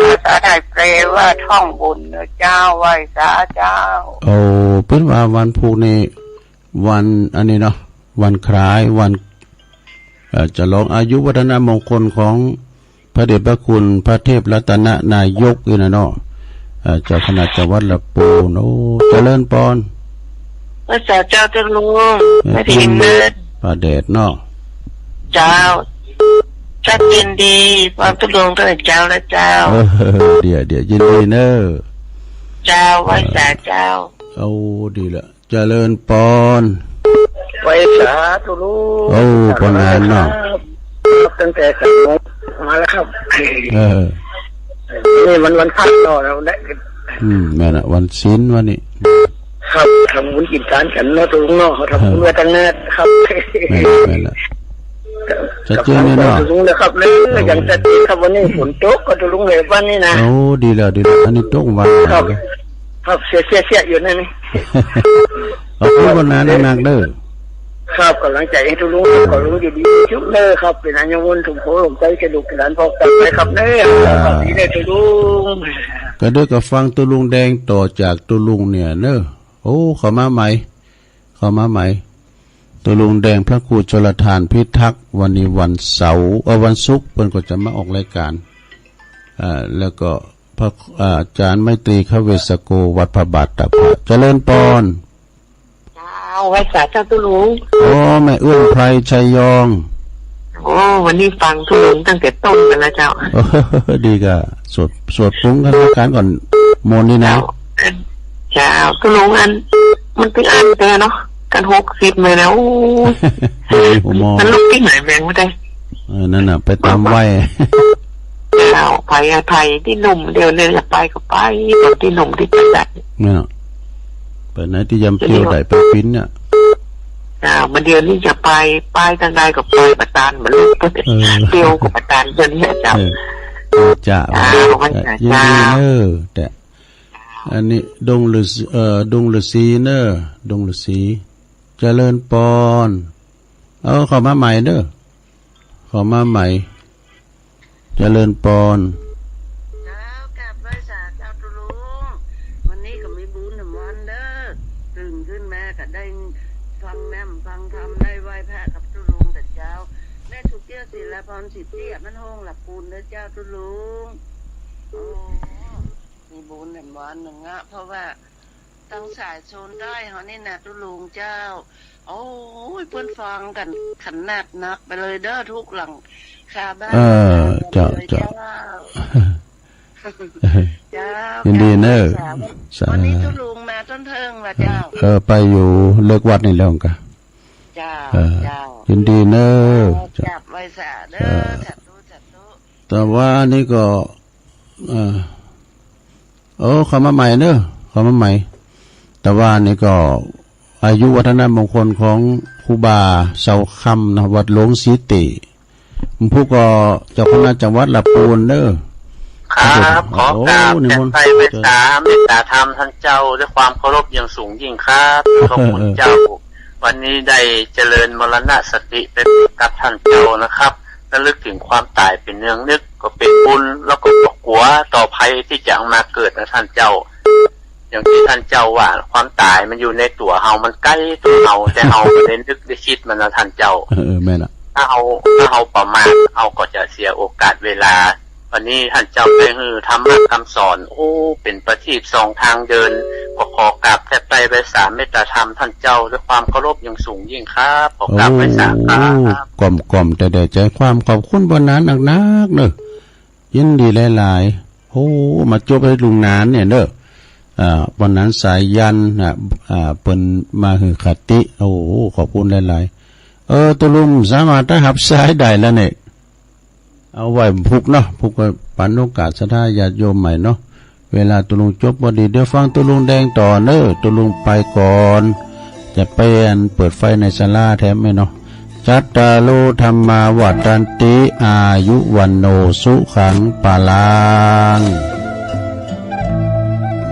ภาษาไทยแปลว่าท่องบนนะเจ้า ไหว้สาเจ้า โอ้ เปิ้นว่าวันพุกนี่ วันอันนี้เนาะ วันคล้ายวัน เอ่อ ฉลองอายุวัฒนมงคลของพระเดชพระคุณพระเทพรัตนนายกนี่นะเนาะ เอ่อ เจ้าคณะจังหวัดลำพูน โอ้ เจริญปอน ไหว้สาเจ้าตุ๊ลุง เอ่อ พระเดชเนอะ พระเดชเนาะ เจ้า ชัดเจนดี ฟังตุ๊ลุงตั้งแต่เช้าแล้วเจ้า เออ เดี๋ยว เดี๋ยว ยินดีเนอะ เจ้า ไหว้สาเจ้า โอ้ ดีละ เจริญปอน ไหว้สาตุ๊ลุง โอ้ ปอนนานเนาะ ครับ ตั้งแต่สามโมงมาแล้วครับ เออ นี่มันวันพระเนาะ เราได้ อืม แม่นละ วันศีลวันนี้ ครับ ทำบุญกินทานกันเนาะตุ๊ลุงเนาะ เขาทำบุญไว้ตั้งนานครับ แม่นละ แม่นละ ชัดเจนเลยเนาะ ตุ๊ลุงนะครับ เออ อย่างชัดเจนครับ วันนี้ฝนตกก็ตุ๊ลุงเลยวันนี้นะ โอ้ ดีแล้ว ดีแล้ว อันนี้ตกวัน ครับ ครับ เสีย เสีย เสียอยู่นั่นนี่ ขอบคุณปอนนานนักเด้อ ครับ กำลังใจให้ตุ๊ลุง เออ ขอตุ๊ลุงอยู่ดีมีสุขเด้อครับ เป็นอายุมั่นสมโพธิ์สมใจแก่ลูกแก่หลานพร้อมกันไปครับเด้อ อ่า สวัสดีเด้อตุ๊ลุง ก็เด้อ ก็ฟังตุ๊ลุงแดงต่อจากตุ๊ลุงเนี่ยเนอะ โอ้ เข้ามาใหม่ เข้ามาใหม่ ตุ๊ลุงแดงพระครูชลทานพิทักษ์ วันนี้วันเสาร์ เอ่อ วันศุกร์ เปิ้นก็จะมาออกรายการ อ่า แล้วก็พระ อ่า อาจารย์ไมตรี ขเวสโก วัดพระบาทตากผ้า เจริญปอน เจ้า ไหว้สาเจ้าตุ๊ลุง โอ้ แม่เอื้อนไพร ชัยยอง ไห โอ้ วันนี้ฟังตุ๊ลุงตั้งแต่ต้นมาแล้วเจ้า โอ้ ดีก่ะ สวด สวดปุ้งกันละกันก่อน มนต์นี่นะ เจ้า เจ้า ตุ๊ลุงอัน มันตึงอันแต่เนาะ กันหกสิบเลยนะ โอ้ย มันมีหัวหมอ มันลุกที่ไหนแมงไม่ได้ เออ นั่นน่ะ ไปตามวัย เจ้า ไผอะไผตี้หนุ่ม เดี๋ยวนี้จะไปก็ไป ตอนตี้หนุ่มตี้จะได้ เนี่ย ไปไหนตี้ยามเตียวได้ไปปิ้นเนี่ย อ่า มันเดี๋ยวนี้จะไป ไปทางใดก็ไป ประตานมันลุก เออ เตียวก็ประตานเดี๋ยวนี้เจ้า เออ เจ้า อ่า ว่าไง ยินดี เจ้า เนอะ แต่ อันนี้ดงฤาษี เอ่อ ดงฤาษีเนอะ ดงฤาษี เจริญปอน เอา เข้ามาใหม่เด้อ เข้ามาใหม่ เจริญปอน เจ้า กราบไหว้สาเจ้าตุ๊ลุง วันนี้ก็มีบุญหนึ่งวันเด้อ ตื่นขึ้นมาก็ได้ฟังแม่มฟังธรรม ได้ไหว้พระกับตุ๊ลุงแต่เช้า แม่สุเกี้ยวศิลาพรสิทธิมันห้องหลับปูนเด้อเจ้าตุ๊ลุง โอ้ มีบุญหนึ่งวันหนึ่งอะ เพราะว่า ตังสายโซนใต้เฮานี่นะตุ๊ลุงเจ้า โอ้ย เปิ้นฟังกันขนาดนักไปเลยเด้อ ทุกหลังคาบ้าน เออ เจ้า เจ้า เจ้า เจ้า ยินดีเนอะ กราบไหว้สา สา วันนี้ตุ๊ลุงมาต้นเทิงละเจ้า เออ ไปอยู่เลิกวัดนี่แล้วกะ เจ้า เออ เจ้า ยินดีเนอะ เจ้า กราบไหว้สาเด้อ เออ สาธุ สาธุ แต่ว่านี่ก็ เออ โอ้ เข้ามาใหม่เนอะ เข้ามาใหม่ แต่ว่านี่ก็อายุวัฒนมงคลของครูบาเสาคำนะ วัดหลวงสีเต ผู้ก็เจ้าคณะจังหวัดลำพูนเนอะ ครับ ขอกราบ โอ้ นิมนต์ แผ่ไพรไหว้สา เมตตาธรรมท่านเจ้า ด้วยความเคารพอย่างสูงยิ่งครับ ขอบคุณเจ้า วันนี้ได้เจริญมรณสติไปกับท่านเจ้านะครับ ระลึกถึงความตายเป็นเนืองนึก ก็เป็นบุญ แล้วก็บ่กั๋วต่อภัยที่จะมาเกิดนะท่านเจ้า อย่างที่ท่านเจ้าว่า ความตายมันอยู่ในตั๋วเฮา มันใก้ตั๋วเฮา แต่เฮาบ่ได้นึกได้คิดมันนะท่านเจ้า เออ แม่นละ ถ้าเฮา ถ้าเฮาประมาท เฮาก็จะเสียโอกาสเวลา วันนี้ท่านเจ้าได้หื้อธรรมะคำสอน โอ้ เป็นประทีปส่องทางเดิน ก็ขอกราบแทบไตร่ไหว้สาเมตตาธรรมท่านเจ้าด้วยความเคารพอย่างสูงยิ่งครับ ขอกราบไหว้สาครับ โอ้ กล่อมๆ แต่ได้ใจความ ขอบคุณปอหนานนักๆ เนอะ ยินดีหลายๆ โอ้ มาจบให้ลุงหนานเนี่ยเนอะ อ่า ปอหนานสายัณนะ อ่า เปิ้นมาหื้อคติ โอ้ ขอบคุณหลายๆ เออ ตุ๊ลุงสามารถจะหับสายได้แล้วเนี่ย เอาไว้พุกเนาะ พุกก็ปันโอกาสศรัทธาญาติโยมใหม่เนาะ เวลาตุ๊ลุงจบพอดี เดี๋ยวฟังตุ๊ลุงแดงต่อเนอะ ตุ๊ลุงไปก่อน จะไปอันเปิดไฟในศาลาแถมไหมเนาะ จัตตาโร ธัมมา วัฑฒันติ อายุ วัณโณ สุขัง พลัง